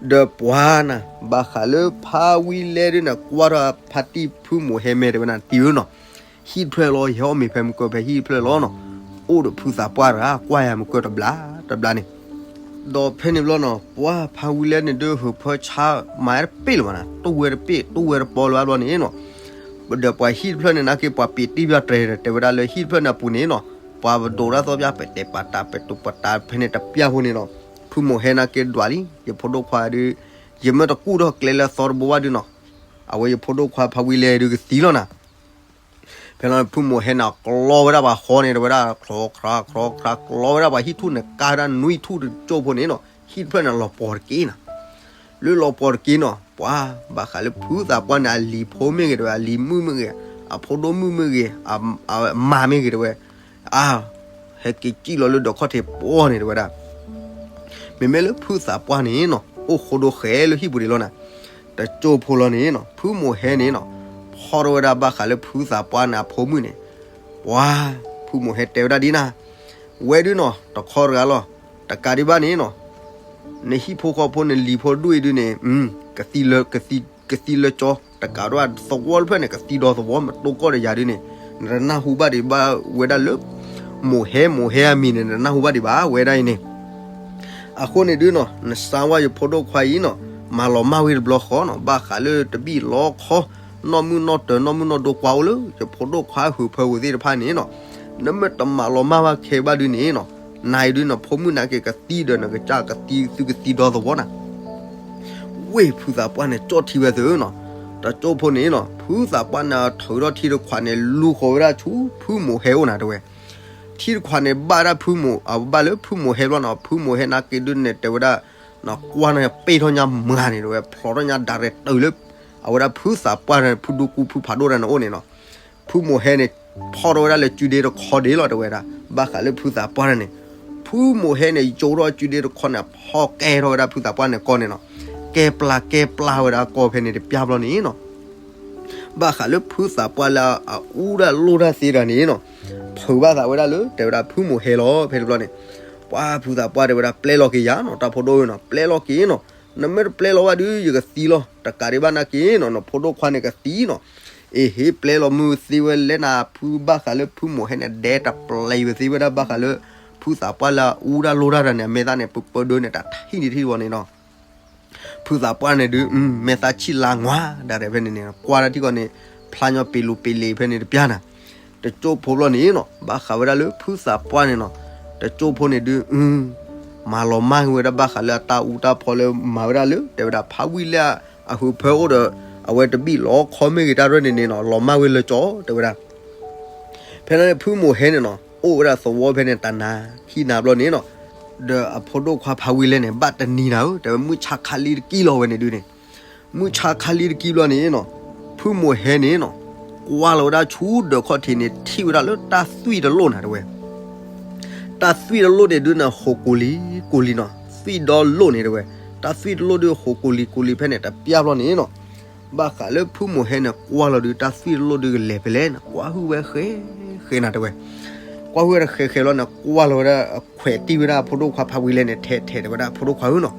ဒီးပှၤနၤ ဘၣ်ဃးလၢဖးဝံလဲဒုးနၤ ကွၢ်ထီၣ်ဖါတံၢ်ဖုမိၢ်ဟဲမဲာ်တဲဝဲနၤ တံၢ်ဧၢနီၤ, ဟံၣ်တဖျၢၣ်လီၤ ယဟဲအီၣ်မ့ၤဖဲမုၢ်ကၢၢ်ဖဲဟံၣ်တဖျၢၣ်လီၤနီၤ, အိၣ်ဒီးဖုသးပှၢ်တဂၤ ကွၢ်ယၤမုၢ်ကၢၢ်တဘျီတဘျီန့ၣ်, ဒီးဖဲန့ၣ်ဘျီနီၤ ပှၤဖးဝံလဲန့ၣ်ဒုး ဟုးဖၢဆါမၤတပ့ၢ်လၢၤဘၣ်နၤ, တူၢ်ဝဲတပ့ၢ် တူၢ်ဝဲတပီလၢၤဘၣ်ဘျီန့ၣ်နီၤ ဒီးပှၤဟံၣ်တဖျၢၣ်န့ၣ် နာ်က့ပှၤပ့ၤတံၢ်ပၠၢ်တြဲၤဒီး တဲဝဲဒၣ်လၢဟံၣ်တဖျၢၣ်န့ၣ်အပူၤန့ၣ်နီၤ, ပှၤပဒိးတၢ်သီပၠၢ် ပတဲာ်ပာ်တၢ် ပတိာ်ပာ်တၢ် ဖဲန့ၣ်တပျၢ်ဖိန့ၣ်နီၤ, ဖုမိၢ်ဟဲနာ်က့ဒွးလံ ယဖိဒိၣ်ခွါဒုး, ယမ့ၢ်တကူၣ်ထီၣ်ကျဲလၢအသီတဘိဘၣ်ဒုးနီၤ, အဝဲယဖိဒိၣ်ခွါဖးဝံလဲဒုးကသံလီၤနၤ ဖဲလီၤဖုမိၢ်ဟဲန့ၣ် ကျီဝဲဒၣ်ပှၤဃီန့ၣ် တဲဝဲဒၣ် ချီချီချီ ကျီဝဲဒၣ်ပှၤဟံၣ်ထူၣ်န့ၣ် ကါဝဲဒၣ်နွံထူၣ်တကၠိၢ်ဖိန့ၣ်နီၤ, ဟံၣ်တဖျၢၣ်န့ၣ် လီၤပှီၤတက့ၢ်နၤ, လၢလီၤပှီၤတက့ၢ်နီၤ ပှၤဘၣ်ဃးလၢဖုသးပှၢ်န့ၣ် အလံၤဖိမ့ၢ်ဂ့ၤတဲဝဲ အလံၤမုၣ်မ့ၢ်ဂ့ၤ, အဖိဒိၣ်မုၣ်မ့ၢ်ဂ့ၤ, အမါမ့ၢ်ဂ့ၤတဲဝဲ, အါ, ဟဲက့ၤစံၣ်လီၤလၢဒီးခီၣ်ထံးပှီၢ်န့ၣ်တဲဝဲဒၣ် မ့မ့ၢ်လၢဖုသးပှၢ်န့ၣ်နီၤ အိၣ်ဃိဒိဃဲလၢဟံၣ်ပူၤဒံးလီၤနၤ, တကၠိၢ်ဖိလီၤန့ၣ်နီၤ ဖုမိၢ်ဟဲန့ၣ်နီၤ ဖီၣ်ထီၣ်ဝဲဒၣ်ဘၣ်ဃးလၢဖုသးပှၢ်န့ၣ်အဖိမုၣ်န့ၣ်, ပှၤ, ဖုမိၢ်ဟဲတဲဝဲဒၣ်ဒ်နၤ, ဝဲဒုးနီၤ တခီတဂၤလီၤ, တကးဒံးဘၣ်န့ၣ်နီၤ နဟံၣ်ဖိဃီဖိန့ၣ် လံၤဖိဒိၣ်အံၤဒုးန့ၣ် ကသံလၢကသံ, ကသံလၢကၠီ, တကးဒံးဘၣ်သဝီတဖျၢၣ်န့ၣ် ကသံဒီသဝီ မ့ၢ်တိၢ်ကီၢ်ဒီးယၤဒုးန့ၣ်, နတနၢ်ဟူဘၣ်ဒံးဘၣ်ဝဲဒၣ်လၢ မိၢ်ဟဲမိၢ်ဟဲအမံၤန့ၣ် နတနၢ်ဟူဘၣ်ဒံးဘၣ်ဝဲဒၣ်အံၤန့ၣ်, အဃိန့ၣ်ဒုးနီၤ နစါဝါယဖိဒိၣ်ခွါအံၤနီၤ မၤလီၤမၢ်ဝဲတဘျီဃီနီၤ ဘၣ်ဃးလၢတဘံၣ်လီခီ နီၢ်မုၣ်နီၢ်တၢၤ နီၢ်မုၣ်နီၢ်ဒိကွၢ်အိၣ်လၢ ယဖိဒိၣ်ခွါဟုးဖၢဝဲသ့ၣ်တဖၣ်န့ၣ်နီၤ, နမ့ၢ်တမၤလီၤမၢ်ဘၣ်ခဲဘၣ်ဒုးန့ၣ်နီၤ, နၤအံၤဒုးနဖိမုၣ်နာ်က့ၤကသံဒီးနကစၢ်ကသံ သုကသံဒီသဝီနၤ ဝ့ၢ်ဖုသးပှၢ်န့ၣ် ကၠီၣ်ထံဝဲသုနီၤ, တကၠိၢ်ဖိန့ၣ်နီၤ ဖုသးပှၢ်န့ၣ်ထုးထီၣ်ထံတခွးန့ၣ် လူၤဃီၤဝဲဒၣ်ဆူဖုမိၢ်ဟဲအိၣ်နၤတဲဝဲ, ထံတခွးန့ၣ် ဘၣ်ဒၣ်ဖုမိၢ် အဘၣ်လၢဖုမိၢ်ဟဲဘျီနီၤ ဖုမိၢ်ဟဲနာ်က့ၤဒုးန့ၣ် တဲဝဲဒၣ်, ကွၢ်န့ၣ်ပ့ၢ်ထီၣ်ညါမၤန့ၣ်တဲဝဲ ဖျိးထီၣ်ညါဒၣ်ရဲၣ်တုၤလၢ အဝဲဒၣ်ဖုသးပှၢ်န့ၣ် ဖုဒူကူဖုဖးဒိၣ်တၢ်န့ၣ်အိၣ်န့ၣ်နီၤ, ဖုမိၢ်ဟဲန့ၣ် ဖီၣ်ထီၣ်ဝဲဒၣ်လၢကုဒ့တခီဒ့လီၤ တဲဝဲဒၣ် ဘၣ်ဃးလၢဖုသးပှၢ်န့ၣ်. ဖုမိၢ်ဟဲန့ၣ် ယိးထီၣ်ကုဒ့တခီန့ၣ် ဖီၣ်ကဲထီၣ်ဝဲဒၣ်ဖုသးပှၢ်န့ၣ်ကီၢ်န့ၣ်နီၤ. ကဲပျၢ်ကဲပျၢ်ဝဲဒၣ်ကီၢ်ဖဲန့ၣ်တပျၢ်ဘျီန့ၣ်နီၤ. ဘၣ်ဃးလၢဖုသးပှၢ်လၢအအူတၢ်လိၣ်တၢ်သ့တဂၤန့ၣ်နီၤ, ဖုးဘၣ်သးဝဲဒၣ်လၢ တဲဝဲဒၣ်ဖုမိၢ်ဟဲလီၤ ဖဲန့ၣ်တဘျီန့ၣ်. ပှၢ်ဖုသးပှၢ်တဲဝဲဒၣ် ပျဲလီၤက့ၤယၤနီၤ တၢ်ဖိဒိၣ်ဧၢနီၤ, ပျဲလီၤက့ၤနီၤ, နမ့ၢ်တပျဲလီၤဘၣ်ဒုး ယကသံလီၤ, တကးဒံးဘၣ်နာ်က့ၤနီၤ နဖိဒိၣ်ခွါန့ၣ်ကသံနီၤ. အ့ဟ့ၣ် ပျဲလီၤမုၢ်သ့ဝဲလဲၣ်နၤ ဖုဘၣ်ဃးလၢဖုမိၢ်ဟဲန့ၣ် ဒဲတပျဲၤဝဲသ့ဝဲဒၣ် ဘၣ်ဃးလၢ ဖုသးပှၢ်လၢအအူတၢ်လိၣ်တၢ်တဂၤန့ၣ် အမဲာ်သၣ်န့ၣ် ပၢပၢဒၢန့ၣ် တၢ်ထံၣ်န့ၣ်ထံၣ်ဝဲန့ၣ်နီၤ. ဖုသးပှၢ်န့ၣ်ဒုး မဲာ်သၣ်ဆံၣ်လါငွါဒၣ်ရဲၣ်ဖဲန့ၣ်န့ၣ် ကွၢ်တၢ်ထံၣ်ကီးန့ၣ် ဖျါညီပ့ၤလူၤပ့ၤလ့ၤဖဲန့ၣ်တပျၢ်နၤ. တကၠိၢ်ဖိဘျီန့ၣ်နီၤ ဘၣ်ဃးဝဲဒၣ်လၢဖုသးပှၢ်န့ၣ်နီၤ, တကၠိၢ်ဖိန့ၣ်ဒုး မၤလီၤမၢ်က့ၤဝဲဒၣ် ဘၣ်ဃးလၢအတၢ်အူတၢ်ဖီလၢမၤဝဲဒၣ်လၢ တဲဝဲဒၣ်ဖးဝံၣ်လဲၢ်အဟုးဖၢအိၣ်ဒီး အဝဲတဘံၣ်လီၤခီမ့ၢ်ဂ့ၤတၢ်ရဲၣ်န့ၣ်န့ၣ်နီၤ လီၤမၢ်ဝဲလၢကၠီ တဲဝဲဒၣ်. ဖဲန့ၣ်ဖုမိၢ်ဟဲန့ၣ်နီၤ အိၣ်ဝဲဒၣ်သဝီဖဲန့ၣ်တနၤခံနၤဘျီန့ၣ်နီၤ, ဒီးအဖိဒိၣ်ခွါဖးဝံၣ်လဲၢ်န့ၣ် ဘၣ်တနံၤနၤဧၢ တဲဝဲမုၢ်ဆါခါလံတကံၢ်လီၤဝဲန့ၣ်ဒုးန့ၣ်, မုၢ်ဆါခါလံတကံၢ်ဘျီန့ၣ်နီၤ, ဖုမိၢ်ဟဲန့ၣ်နီၤ ကွၢ်လီၤဝဲဒၣ်ဆူဒၢးခီၣ်ထံးန့ၣ် ထံၣ်ဝဲဒၣ်လၢတၢ်သွံၣ်တလိၣ်နၤတဲဝဲ တၢ်သွံၣ်တလိၣ်န့ၣ်ဒုးန့ၣ် ဟိးကိးလံကိးလံနီၤ, သွံၣ်ဒီလိၣ်န့ၣ်တဲဝဲ, တၢ်သွံၣ်တလိၣ်ဒုးဟိးကိးလံကိးလံဖဲန့ၣ် တပျၢ်ဘျီန့ၣ်နီၤ, ဘၣ်ဃးလၢဖုမိၢ်ဟဲန့ၣ် ကွၢ်လီၤဒုး တၢ်သွံၣ်တလိၣ်ဒုးကလဲၤဖဲလဲၣ်နီၤ, ကွၢ်ဟုၣ်ဝဲဃဲဃဲနၤတဲဝဲ, ကွၢ်ဟုၣ်ဝဲတဃဲဃဲလီၤန့ၣ် ကွၢ်လီၤဝဲဒၣ်အခွဲးတံၢ်ဝဲဒၣ်အဖိဒိၣ်ခွါဖးဝံၣ်လဲၢ်န့ၣ် ထဲထဲတဲဝဲဒၣ်အဖိဒိၣ်ခွါဧၢနီၤ,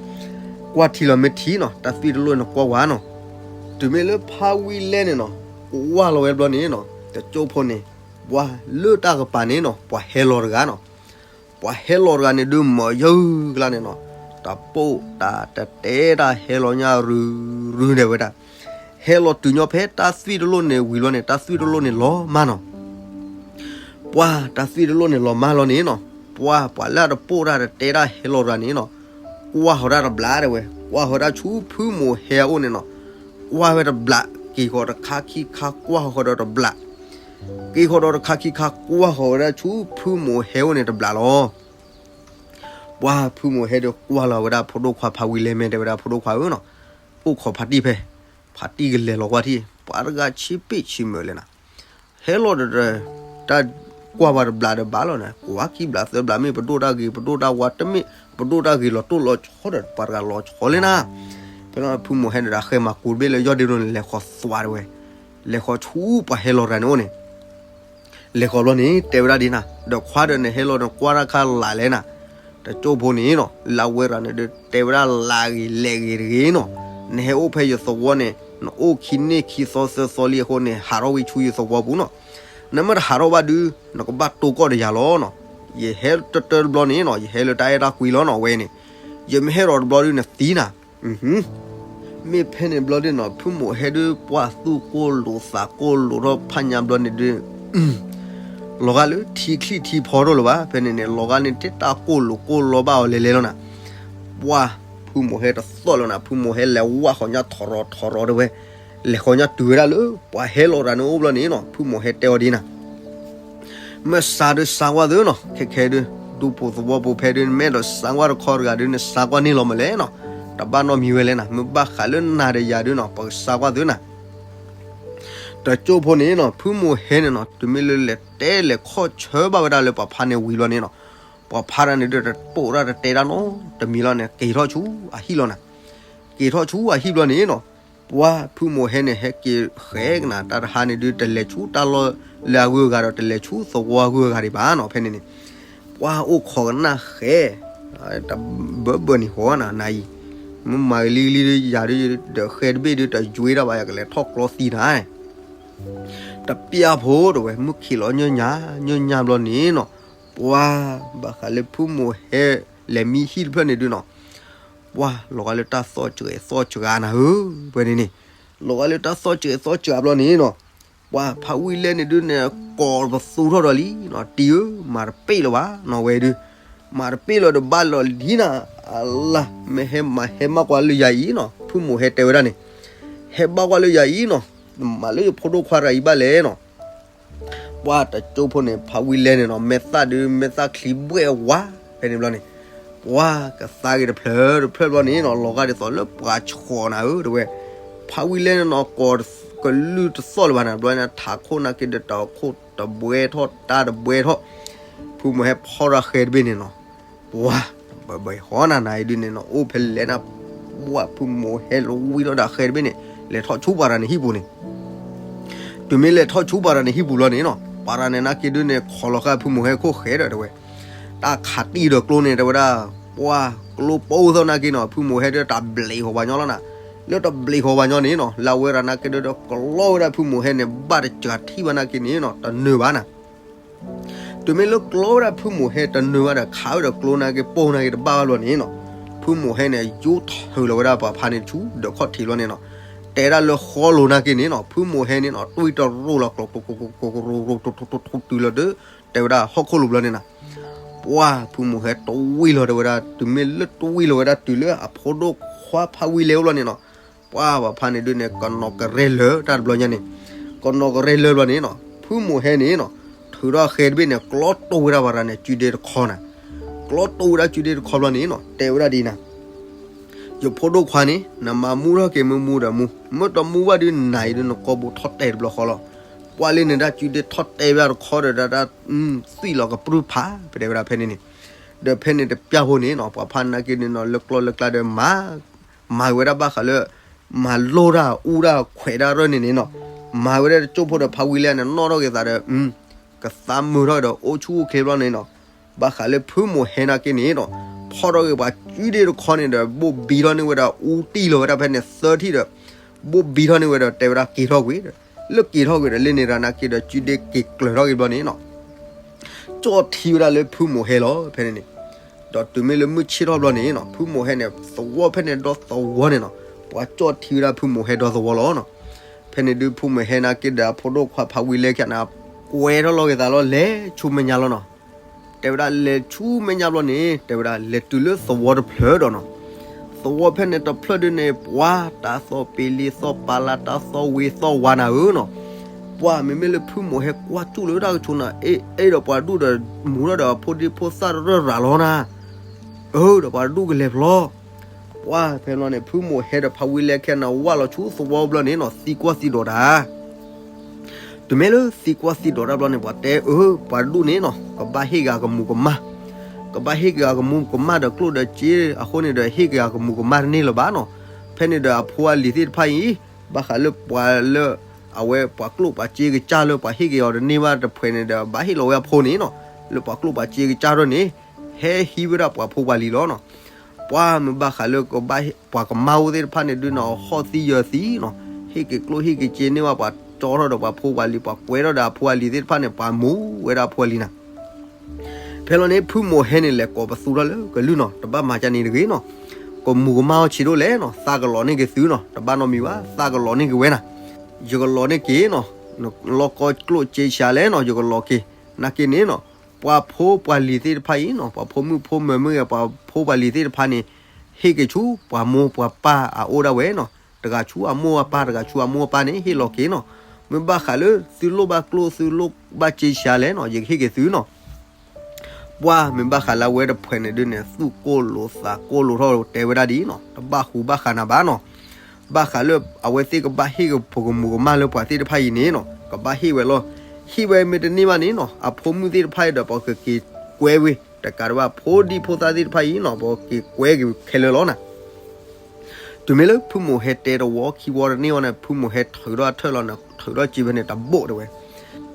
ကွၢ်ထံလီၤမ့ၢ်ထံနီၤ, တၢ်သွံၣ်တလိၣ်န့ၣ်ကွၢ်ဝဲနီၤ, တုၤမ့ၢ်လၢဖးဝံၣ်လဲၢ်န့ၣ်နီၤ, ကွၢ်လီၤဝဲဘျီန့ၣ်နီၤ, တကၠိၢ်ဖိန့ၣ် ပှၤလၢတၢ်ကပၤန့ၣ်နီၤ ပှၤဟဲလီၤတဂၤနီၤ, ပှၤဟဲလီၤတဂၤန့ၣ်ဒုးမၤယၢၢ်ကျါန့ၣ်နီၤ, တပိာ်တၢ်တတဲတၢ်ဟဲလီၤညါရုၢ်ရုၢ်ဒဲးဝဲဒၣ်, ဟဲလီၤတုၤညီဖဲတၢ်သွံၣ်တလိၣ်န့ၣ်ဝံၤလီၤန့ၣ် တၢ်သွံၣ်တလိၣ်န့ၣ်လီၤမၢ်နီၤ ပှၤတၢ်သွံၣ်တလိၣ်န့ၣ်လီၤမၢ်လီၤန့ၣ်နီၤ, ပှၤပှၤလၢအတပိာ်တၢ်တတဲတၢ်ဟဲလီၤတဂၤန့ၣ်နီၤ, ကွၢ်ဃီၤတၢ်တဘျးတဲဝဲ, ကွၢ်ဃီၤတၢ်ဆူဖုမိၢ်ဟဲအအိၣ်န့ၣ်နီၤ, ကွၢ်ဝဲတဘျး, က့ၤဃီၤတခါခံခါကွၢ်ဃီၤဒီးတဘျး, က့ၤဃီၤဒီးတခါခံခါကွၢ်ဃီၤဝဲဒၣ်ဆူဖုမိၢ်ဟဲအိၣ်န့ၣ်တဘျးလီၤ. ပှၤဖုမိၢ်ဟဲဒီးကွၢ်လီၤဝဲဒၣ်ဖိဒိၣ်ခွါဖးဝံၣ်လဲၢ် မ့ၢ်တဲဝဲဒၣ်ဖိဒိၣ်ခွါဧၢနီၤ, အိၣ်ခိးဖးတံၢ်ဖဲ, ဖးတံၢ်ကလဲၤလီၤကွၢ်ထံၣ် ပှၤတဂၤဆံးပ့ၣ်ဆံးမုာ်လဲၣ်နၤ, ဟဲလီၤဒီး တၢ်ကွၢ်ပှၤတဘျးဒီးဘၣ်လီၤန့ၣ်, ကွၢ်ခံဘျးသၢဘျး မ့ၢ်ပဒိၣ်တၢ်ဂ့ၤ ပဒိၣ်တၢ်ဝါ တမ့ၢ်ပဒိၣ်တၢ်ဂ့ၤလီၤတိၢ်လီၤဆီဒီး ပှၤတဂၤလီၤဆီလဲၣ်နၤ, ဖဲလီၤဖုမိၢ်ဟဲန့ၣ်ဒီး ဃဲမၤကူးတဘ့ၣ်လၢယီၢ်ဒ့ဒိၣ်န့ၣ် လဲၤဃီၤသွးတဲဝဲ, လဲၤဃီၤဆူပှၤဟဲလီၤတဂၤန့ၣ်အိၣ်န့ၣ် လဲၤဃီၤဘျီန့ၣ် တဲဝဲဒၣ်ဒ်နၤ, ဒီးခွါဒီးနဟဲလီၤန့ၣ် ကွၢ်တၢ်ခါလၢ်လဲၣ်နၤ, တကၠိၢ်ဖိန့ၣ်နီၤ လၢအဝဲတဂၤန့ၣ်ဒီး တဲဝဲဒၣ်လၢဂ့ၤလဲၣ်ဂ့ၤတဂ့ၤနီၤ, နဟဲအိၣ်ဖဲယသဝီန့ၣ် နအိၣ်ခံန့ၢ်ခံသီသၢသီလံအဃိန့ၣ် ဟးထီၣ်ဝံၤဆူယသဝီပူၤနီၤ, နမ့ၢ်တဟးထီၣ်ဘၣ်ဒုး နကဘၣ်တိၢ်ကီၢ်ဒီးယၤလီၤနီၤ, ယဟဲတၢတၢတဘျီန့ၣ်နီၤ ယဟဲလၢတၢ်အဲၣ်တၢ်ကွံလီၤနီၤ အဝဲန့ၣ်, ယမ့ၢ်ဟဲဒီးတဘျီဒုးနသံနၤ မ့ၢ်ဖဲန့ၣ်ဘျီဒုးနီၤ ဖုမိၢ်ဟဲဒုး ပှၢ်သူၣ်ကိၢ်လိာ်သးကိၢ်လိာ်ထီၣ်ဖးညါဘျီန့ၣ်ဒုး လီၤဂာ်လၢထံချံၣ်ထံဖီဒိၣ်လၢၤဘၣ်, ဖဲန့ၣ်န့ၣ် လီၤဂာ်န့ၣ်တ့ၢ်တၢ်ကိၢ်လိာ်ကိၢ်လီဘၣ်အီၤလဲၤလဲၤလီၤနၤ, ပှၢ်ဖုမိၢ်ဟဲတသီၣ်လၢၤနၤ ဖုမိၢ်ဟဲလဲၤဝၢ်ဃီၤညါထီၣ်ရီၤထီၣ်ရီၤတဲဝဲ, လဲၤဃီၤညါတုၤဝဲဒၣ်လၢ ပှၤဟဲလီၤတဂၤန့ၣ်အိၣ်ဘျီန့ၣ်နီၤ ဖုမိၢ်ဟဲတဲအီၤဒ်နၤ မ့ၢ်စါဒုးစါကွၢ်သုနီၤ, ခဲခဲဒုး ဒူပူၤသဝီပူၤဖဲဒုး နမ့ၢ်အဲၣ်ဒိးစါကွၢ်တခီတဂၤဒုး နစါကွၢ်န့ၢ်လီၤမးလဲၣ်နီၤ, တဘၣ်နီတမံၤဝဲလဲၣ်နၤ, မ့ၢ်ဘၣ်ဃးလၢနၤဒီးယၤဒုးနီၤ ပကစါကွၢ်သုနၤ တကၠိၢ်ဖိန့ၣ်နီၤ ဖုမိၢ်ဟဲန့ၣ်နီၤ တုၤမ့ၢ်လၢလဲၤတဲလဲၤခီၣ်ဆၢဘၣ်ဝဲဒၣ်လၢပှၤဖးန့ၣ်ဝံၤဘျီန့ၣ်နီၤ, ပှၤဖးတၢ်န့ၣ်ဒုး တပိာ်တၢ်တတဲတၢ်နီတမံၤလီၤန့ၣ် က့ၤထီၣ်ဆူအဟံၣ်လီၤနၤ, က့ၤထီၣ်ဆူအဟံၣ်ဘျီန့ၣ်နီၤ ပှၢ်ဖုမိၢ်ဟဲန့ၣ် ဟဲက့ၤဃဲကနၤ တၢ်တဟါန့ၣ်ဒုး တလဲၤဆူတၢ်လီၢ်လၢအဂုၤအဂၤဒီး တလဲၤဆူသဝီအဂုၤအဂၤဒံးဘၣ်နီၤ ဖဲန့ၣ်န့ၣ်, ပှၢ်အိၣ်ခိးကနၣ်ဃဲ တဘၢဘၢနံၤဃီနၤ နၤအံၤ, မ့ၢ်မၤဂ့ၤလံဂ့ၤလံဒုး ယၤဒုး ဒီးဃဲတဘ့ၣ်ဒုး တယွ့တၢ်ဘၣ် ယကလဲၤထီၣ်ကျီသံနၤ တပျၢ်ဖိတဲဝဲ မုၢ်ခံးလီၤညၣ်ညါ ညၣ်ညါဘျီန့ၣ်နီၤ, ပှၢ် ဘၣ်ဃးလၢဖုမိၢ်ဟဲ လဲၤမံဟံၣ်တဖျၢၣ်န့ၣ်ဒုးနီၤ, ပှၢ် လီၤဂာ်လၢတၢ်သီၣ်စှဲးသီၣ်စှၤနၤဧၢ, ဖဲန့ၣ်န့ၣ်, လီၤဂာ်လၢတၢ်သီၣ်စှဲးသီၣ်စှၤဘျီန့ၣ်နီၤ, ပှၢ်ဖးဝံၣ်လဲၣ်န့ၣ်ဒုးန့ၣ် ကိးပသူထီၣ်ဒီးလံနီၤ, တံၤဧၢ မၤတပ့ၢ်လၢၤဘၣ်နီၤဝဲဒုး, မၤတပ့ၢ်လၢၤဒီးဘၣ်လီၤလံနၤ, အလါ မ့ၢ်ဟဲမၤဟဲမၤကွၢ်လၢယၤအံၤနီၤ, ဖုမိၢ်ဟဲတဲဝဲဒၣ်န့ၣ်, ဟဲဘၣ်ကွၢ်လၢယၤအံၤနီၤ, မၤလၢယဖိဒိၣ်ခွါတဂၤအံၤဘၣ်လဲၣ်နီၤ ပှၢ်တကၠိဖိန့ၣ် ဖးဝံၣ်လဲၣ်န့ၣ်နီၤ မဲာ်သၣ်ဒုး မဲာ်သၣ်ချံဘှဲၣ်ဝါ ဖဲန့ၣ်ဘျီန့ၣ်, ပှၢ်ကသါက့ၤတဖျၢၣ်တဖျၢၣ်ဘျီန့ၣ်နီၤ လီၤဂာ်ဒ်သိးလၢပှၤဆှီနၤဧၢ တဲဝဲ, ဖးဝံၣ်လဲၣ်န့ၣ်နီၤ ကိး ကလုၢ်တသီၣ်လၢၤဘၣ်န့ၣ် ဘျီန့ၣ် ထးခိၣ်နာ်က့ဒီး တၢ်ခိၣ်တဘှဲထီၣ် တၢ်တဘှဲထီၣ်, ဖုမိၢ်ဟဲဖီၣ်ထီၣ်ဃဲတဘ့ၣ်န့ၣ်နီၤ, ပှၤ ဘၣ်ဘၣ်ဟီနၤနၤအံၤဒုန့ၣ်နီၤ အိၣ်ဖဲလဲၣ်နၤ, ပှၤဖုမိၢ်ဟဲလီၤဝံၤလီၤဒီးဃဲတဘ့ၣ်န့ၣ် လဲၤထီၣ်ဆူပှၤတဂၤန့ၣ်ဟံၣ်ပူၤန့ၣ် တုၤမ့ၢ်လဲၤထီၣ်ဆူပှၤတဂၤန့ၣ်ဟံၣ်ပူၤလီၤန့ၣ်နီၤ ပှၤတဂၤန့ၣ်နာ်က့ဒုန့ၣ် ခိးလီၤဃာ်ဖုမိၢ်ဟဲခိၣ်ဃဲဒီးတဲဝဲ, တၢ်ခးတံၢ်ဒီးကျိန့ၣ် တဲဝဲဒၣ်, ပှၤကျိပိၢ်သီၣ်နာ်က့နီၤ ဖုမိၢ်ဟဲဒုတၢ်ဘျံးဃီၤပှၤညီလီၤနၤ, လၢတၢ်ဘျံးဃီၤပှၤညီန့ၣ်နီၤ လၢအဝဲတဂၤနာ်က့ဒုဒီးကျီဝဲဒၣ်ဖုမိၢ်ဟဲန့ၣ် ဘၣ်တစှၤထံၣ်ဘၣ်နာ်က့န့ၣ်နီၤ တနၢၤဘၣ်နၤ တုၤမ့ၢ်လၢကျီဝဲဒၣ်ဖုမိၢ်ဟဲတနၢၤဘၣ်ဒီး ခးဝဲဒီးကျိနာ်က့ပိၢ်နာ်က့တဘၣ်ဘၣ်ဘျီန့ၣ်နီၤ, ဖုမိၢ်ဟဲန့ၣ် ယူထၢၣ်လီၤဝဲဒၣ်ပှၤဖးန့ၣ်ဆူ ဒီးခီၣ်ထံးဘျီန့ၣ်နီၤ, တဲဒၣ်လၢဃီလိၤနာ်က့န့ၣ်နီၤ ဖုမိၢ်ဟဲန့ၣ်နီၤ တွံၢ်တရိၣ်လီၤကျိ ကျိ ကျိ ကျိ ကျိ ကျိ တုၤလီၤဒီး တဲဝဲဒၣ်ဟီၣ်ခိၣ်လိၤဘျီန့ၣ်နီၤ ပှၤဖုမိၢ်ဟဲတွံၢ်လီၤတဲဝဲဒၣ် တုၤမ့ၢ်လၢတွံၢ်လီၤဝဲဒၣ်တုၤလၢအဖိဒိၣ်ခွါဖးဝံလဲအိၣ်ဘျီန့ၣ်နီၤ, ပှၤပှၤဖးန့ၣ်ဒုန့ၣ် ကနီၤကရဲလၢတၢ်တဘျီညါန့ၣ်, ကနီၤကရဲလၢဘျီန့ၣ်နီၤ ဖုမိၢ်ဟဲန့ၣ်နီၤ ထုးထီၣ်ဃဲတဘ့ၣ်န့ၣ် ကျီတိၢ်ဝဲဒၣ်ပှၤတဂၤန့ၣ် စုဒ့တခီနၤ, ကျီတိၢ်ဝဲဒၣ်စုဒ့တခီဘျီန့ၣ်နီၤ တဲဝဲဒၣ်ဒ်နၤ ယဖိဒိၣ်ခွါန့ၣ် နမၤမူထီၣ်က့ၤမ့ၢ်မူဒီးမူ, မ့ၢ်တမူဘၣ်ဒုးနၤအံၤဒုးနကိာ်ပူၤထီၣ်တဲာ်တဘျီဃီလီၤ. ပှၤလၢန့ၣ်ဒၣ်စုဒ့ထီၣ်တဲာ်ဝဲဒၣ်တခီဒီးဒၣ်ဒၣ် သွံၣ်လီၤကပြုၢ်ဖး ပတဲဝဲဒၣ်ဖဲန့ၣ်န့ၣ်, ဒီးဖဲန့ၣ်တပျၢ်ဖိန့ၣ်နီၤ ပှၤဖးနာ်က့န့ၣ်နီၤ လၢကျီလၢကျါဒီးမၤ မၤဝဲဒၣ်ဘၣ်ဃးလၢ မၤလိၣ်တၢ်အူတၢ်ခွဲးတၢ်ရၢၢ်န့ၣ်န့ၣ်နီၤ, မၤဝဲဒၣ်တကၠိၢ်ဖိဒီးဖးဝံလဲန့ၣ် နီၣ်ထီၣ်က့ၤသးဒီး ကသးမုာ်ထီၣ်က့ၤဒီးအိၣ်ဆူၣ်အိၣ်ချ့ဘျီန့ၣ်နီၤ, ဘၣ်ဃးလၢဖုမိၢ်ဟဲနာ်က့န့ၣ်နီၤ ဖီၣ်ထီၣ်က့ၤပှၤစုဒ့တခီန့ၣ်ဒီး ဘိၣ်ဘံထီၣ်န့ၢ်ဝဲဒၣ်အူတံၢ်လီၤဝဲဒၣ်ဖဲန့ၣ်သၢထံၣ်ဒီး ဘိၣ်ဘံထီၣ်န့ၢ်ဝဲဒီးတဲဝဲဒၣ်က့ၤထီၣ်ကွံာ်ဒီး လၢက့ၤထီၣ်ကွံာ်ဒီးလၢန့ၣ်ရၤနာ်က့ဒီးစုဒ့က့ၤကျၢၤထီၣ်က့ၤဘျီန့ၣ်နီၤ ကၠီၣ်ထံဝဲဒၣ်လၢဖုမိၢ်ဟဲလီၤ ဖဲန့ၣ်န့ၣ်, ဒီးတုၤမ့ၢ်လၢမုၢ်ဆ့ၣ်ထီၣ်ဘျီန့ၣ်နီၤ ဖုမိၢ်ဟဲန့ၣ် သဝီဖဲန့ၣ်ဒီသဝီန့ၣ်နီၤ, ပှၤကၠီၣ်ထံဝဲဒၣ်ဖုမိၢ်ဟဲဒီသဝီလီၤနီၤ, ဖဲန့ၣ်ဒုးဖုမိၢ်ဟဲနာ်က့ဒီးအဖိဒိၣ်ခွါဖးဝံလဲခဲန့ၣ် ကွဲထီၣ်လီၤက့ၤသးလီၤ လဲၤဆူမဲာ်ညါလီၤနီၤ, တဲဝဲဒၣ်လဲၤဆူမဲာ်ညါဘျီန့ၣ် တဲဝဲဒၣ်လဲၤတုၤလၢသဝီတဖျၢၣ်ဒီးနီၤ, သဝီဖဲန့ၣ်တဖျၢၣ်ဒုးန့ၣ် ပှၤတၢ်သီၣ်ပ့ၤလံၤသီၣ်ပၤလၤတၢ်သီၣ်ဝ့ၤသီၣ်ဝါနၤဧၢနီၤ, ပှၤမ့မ့ၢ်လၢဖုမိၢ်ဟဲကွၢ်ကၠူၣ်လၢတၢ်ကဆိးနၤ အ့ၣ်အ့ၣ်ဒီးပှၤဒူၣ်ဒီးမူထီၣ်ဒီးအဖိဒံဖိသၣ်ရၢၢ်ရၤလီၤနၤ, အၢ ဒီးပှၤဒူၣ်ကလဲၤဖျီ, ပှၤဖဲန့ၣ်န့ၣ် ဖုမိၢ်ဟဲဒီးဖးဝံလဲခဲန့ၣ် ဝၢ်လီၤဆူသဝီဘျီန့ၣ်နီၤ သံကွၢ်သံဒိးတၢ် တုၤမ့ၢ်လၢသံကွၢ်သံဒိးတၢ်ဘျီန့ၣ် ပှၤတဲအၢ ပှၤဒူၣ်န့ၣ်နီၤ ကဘၣ်ဟ့ၣ်က့ၤအကမူၤကမၣ်, ကဘၣ်ဟ့ၣ်က့ၤအကမူၤကမၣ်ဒီးကျိၣ်ဒီးစ့အဃိန့ၣ်ဒီး ဟ့ၣ်က့ၤအကမူၤကမၣ်တန့ၢ်လၢၤဘၣ်နီၤ, ဖဲန့ၣ်ဒီးအဖိအလံၤသ့ၣ်တဖၣ်အံၤ ဘၣ်ဃးလၢပှၤလၢ အဝဲပှၤကျိၣ်ပှၤစ့ကစၢ်လၢပှၤဟ့ၣ်က့ၤအီၤတန့ၢ်ဘၣ်တဖှဲးန့ၣ်ဒီး ဘၣ်ဟ့ၣ်လီၤဝဲအဖိန့ၣ်နီၤ, လၢပှၤကျိၣ်ပှၤစ့ကစၢ်ထီၣ်န့ၣ် ဟဲဟံးဝဲဒၣ်ပှၤဖိပှၤလံၤလီၤနီၤ ပှၤမ့ၢ်ဘၣ်ဃးလၢကဘၣ်ဟ့ၣ် ပှၤကမၢ်အိၣ်သ့ၣ်တဖၣ်န့ၣ်ဒုးနီၤ ဟီၣ်သံယၢၤသံနီၤ ဟ့ၣ်က့ၤကျိၣ်ဟ့ၣ်က့ၤစ့န့ၢ်ဘၣ်ပှၤကၠီထီၣ်ဒီးပှၤဖိပှၤလံၤ ပှၤကွဲထီၣ်ဒီးအဖိအလံၤသ့ၣ်တဖၣ်န့ၣ် ပှၤမူဝဲဒၣ်အဖိအလံၤနၤ ဖဲလီၤန့ၣ် ဖုမိၢ်ဟဲန့ၣ် လဲၤကိးပသူထီၣ်လၢကလုၢ်နီၤ တဘၣ်မၤကၢန့ၣ်တဂ့ၤနီၤ, ကမူၤကမၣ်အီၤဆံးဒိၣ်လဲၣ်နီၤ သးကလီၤန့ၢ်က့ၤသုနီၤ တဘၣ်နီတမံၤဘၣ် သးကလီၤန့ၢ်က့ၤဝဲနၤ, ယကလီၤန့ၢ်က့ၤနီၤ, လီၢ်ကီၢ်ကျိၣ်စ့ဆံးလဲၣ်နီၤ ယကလီၤက့ၤ, နာ်က့န့ၣ်နီၤ, ပှၤဖိပှၤလံၤသ့ၣ်တဖၣ်အံၤနီၤ ပှၤဖိမုၣ်ဖိမၢၤမုၣ်ဂဲၤ ပှၤဖိပှၤလံၤသ့ၣ်တဖၣ်န့ၣ် ဟ့ၣ်က့ၤဆူပှၤမိၢ်ပှၤပၢ်အအိၣ်ဒၣ်ဝဲနီၤ, တဂၤဆူအမိၢ်အပၢ် တဂၤဆူအမိၢ်အပၢ်န့ၣ် ဟ့ၣ်လီၤက့ၤနီၤ, မ့ၢ်ဘၣ်ဃးလၢသုလိၣ်ဘၣ်ကျိၣ်သုလိၣ်ဘၣ်စ့ဆံးလဲၣ်နီၤ ယကဟ့ၣ်က့ၤသုနီၤ ပှၤမ့ၢ်ဘၣ်ဃးလၢအဝဲတဖှဲးန့ၣ်ဒုးန့ၣ် သူၣ်ကိၢ်လိာ်သးကိၢ်လိာ်ထီၣ်တဲဝဲဒၣ်ဒ်နီၤ တဘၣ်ဃူဘၣ်ဃးနၤဘၣ်နီၤ, ဘၣ်ဃးလၢအဝဲသ့ၣ်ကဘၣ်ဟ့ၣ်က့ၤပကမူၤကမၣ်လၢပှၤသ့ၣ်တဖၣ်အံၤန့ၣ်နီၤ ကဘၣ်ဟ့ၣ်ဝဲလီၤ, ဟ့ၣ်ဝဲမ့ၢ်တန့ၢ်ဘၣ်န့ၣ်နီၤ အဖိမုၣ်သ့ၣ်တဖၣ်အံၤဒီးပကက့ၤကွဲဝဲ, တကးဒံးဘၣ်ဖိဒံဖိသၣ်သ့ၣ်တဖၣ်အံၤနီၤ ပကက့ၤကွဲက့ၤခဲလၢာ်လီၤနၤ တုၤမ့ၢ်လၢဖုမိၢ်ဟဲတဲတဝီခံဝီတန့ၢ်ဝဲန့ၣ် ဖုမိၢ်ဟဲထုးထီၣ်အထၢၣ်လီၤန့ၣ် ထုးထီၣ်စ့ဖဲန့ၣ်တဘိၣ်တဲဝဲ,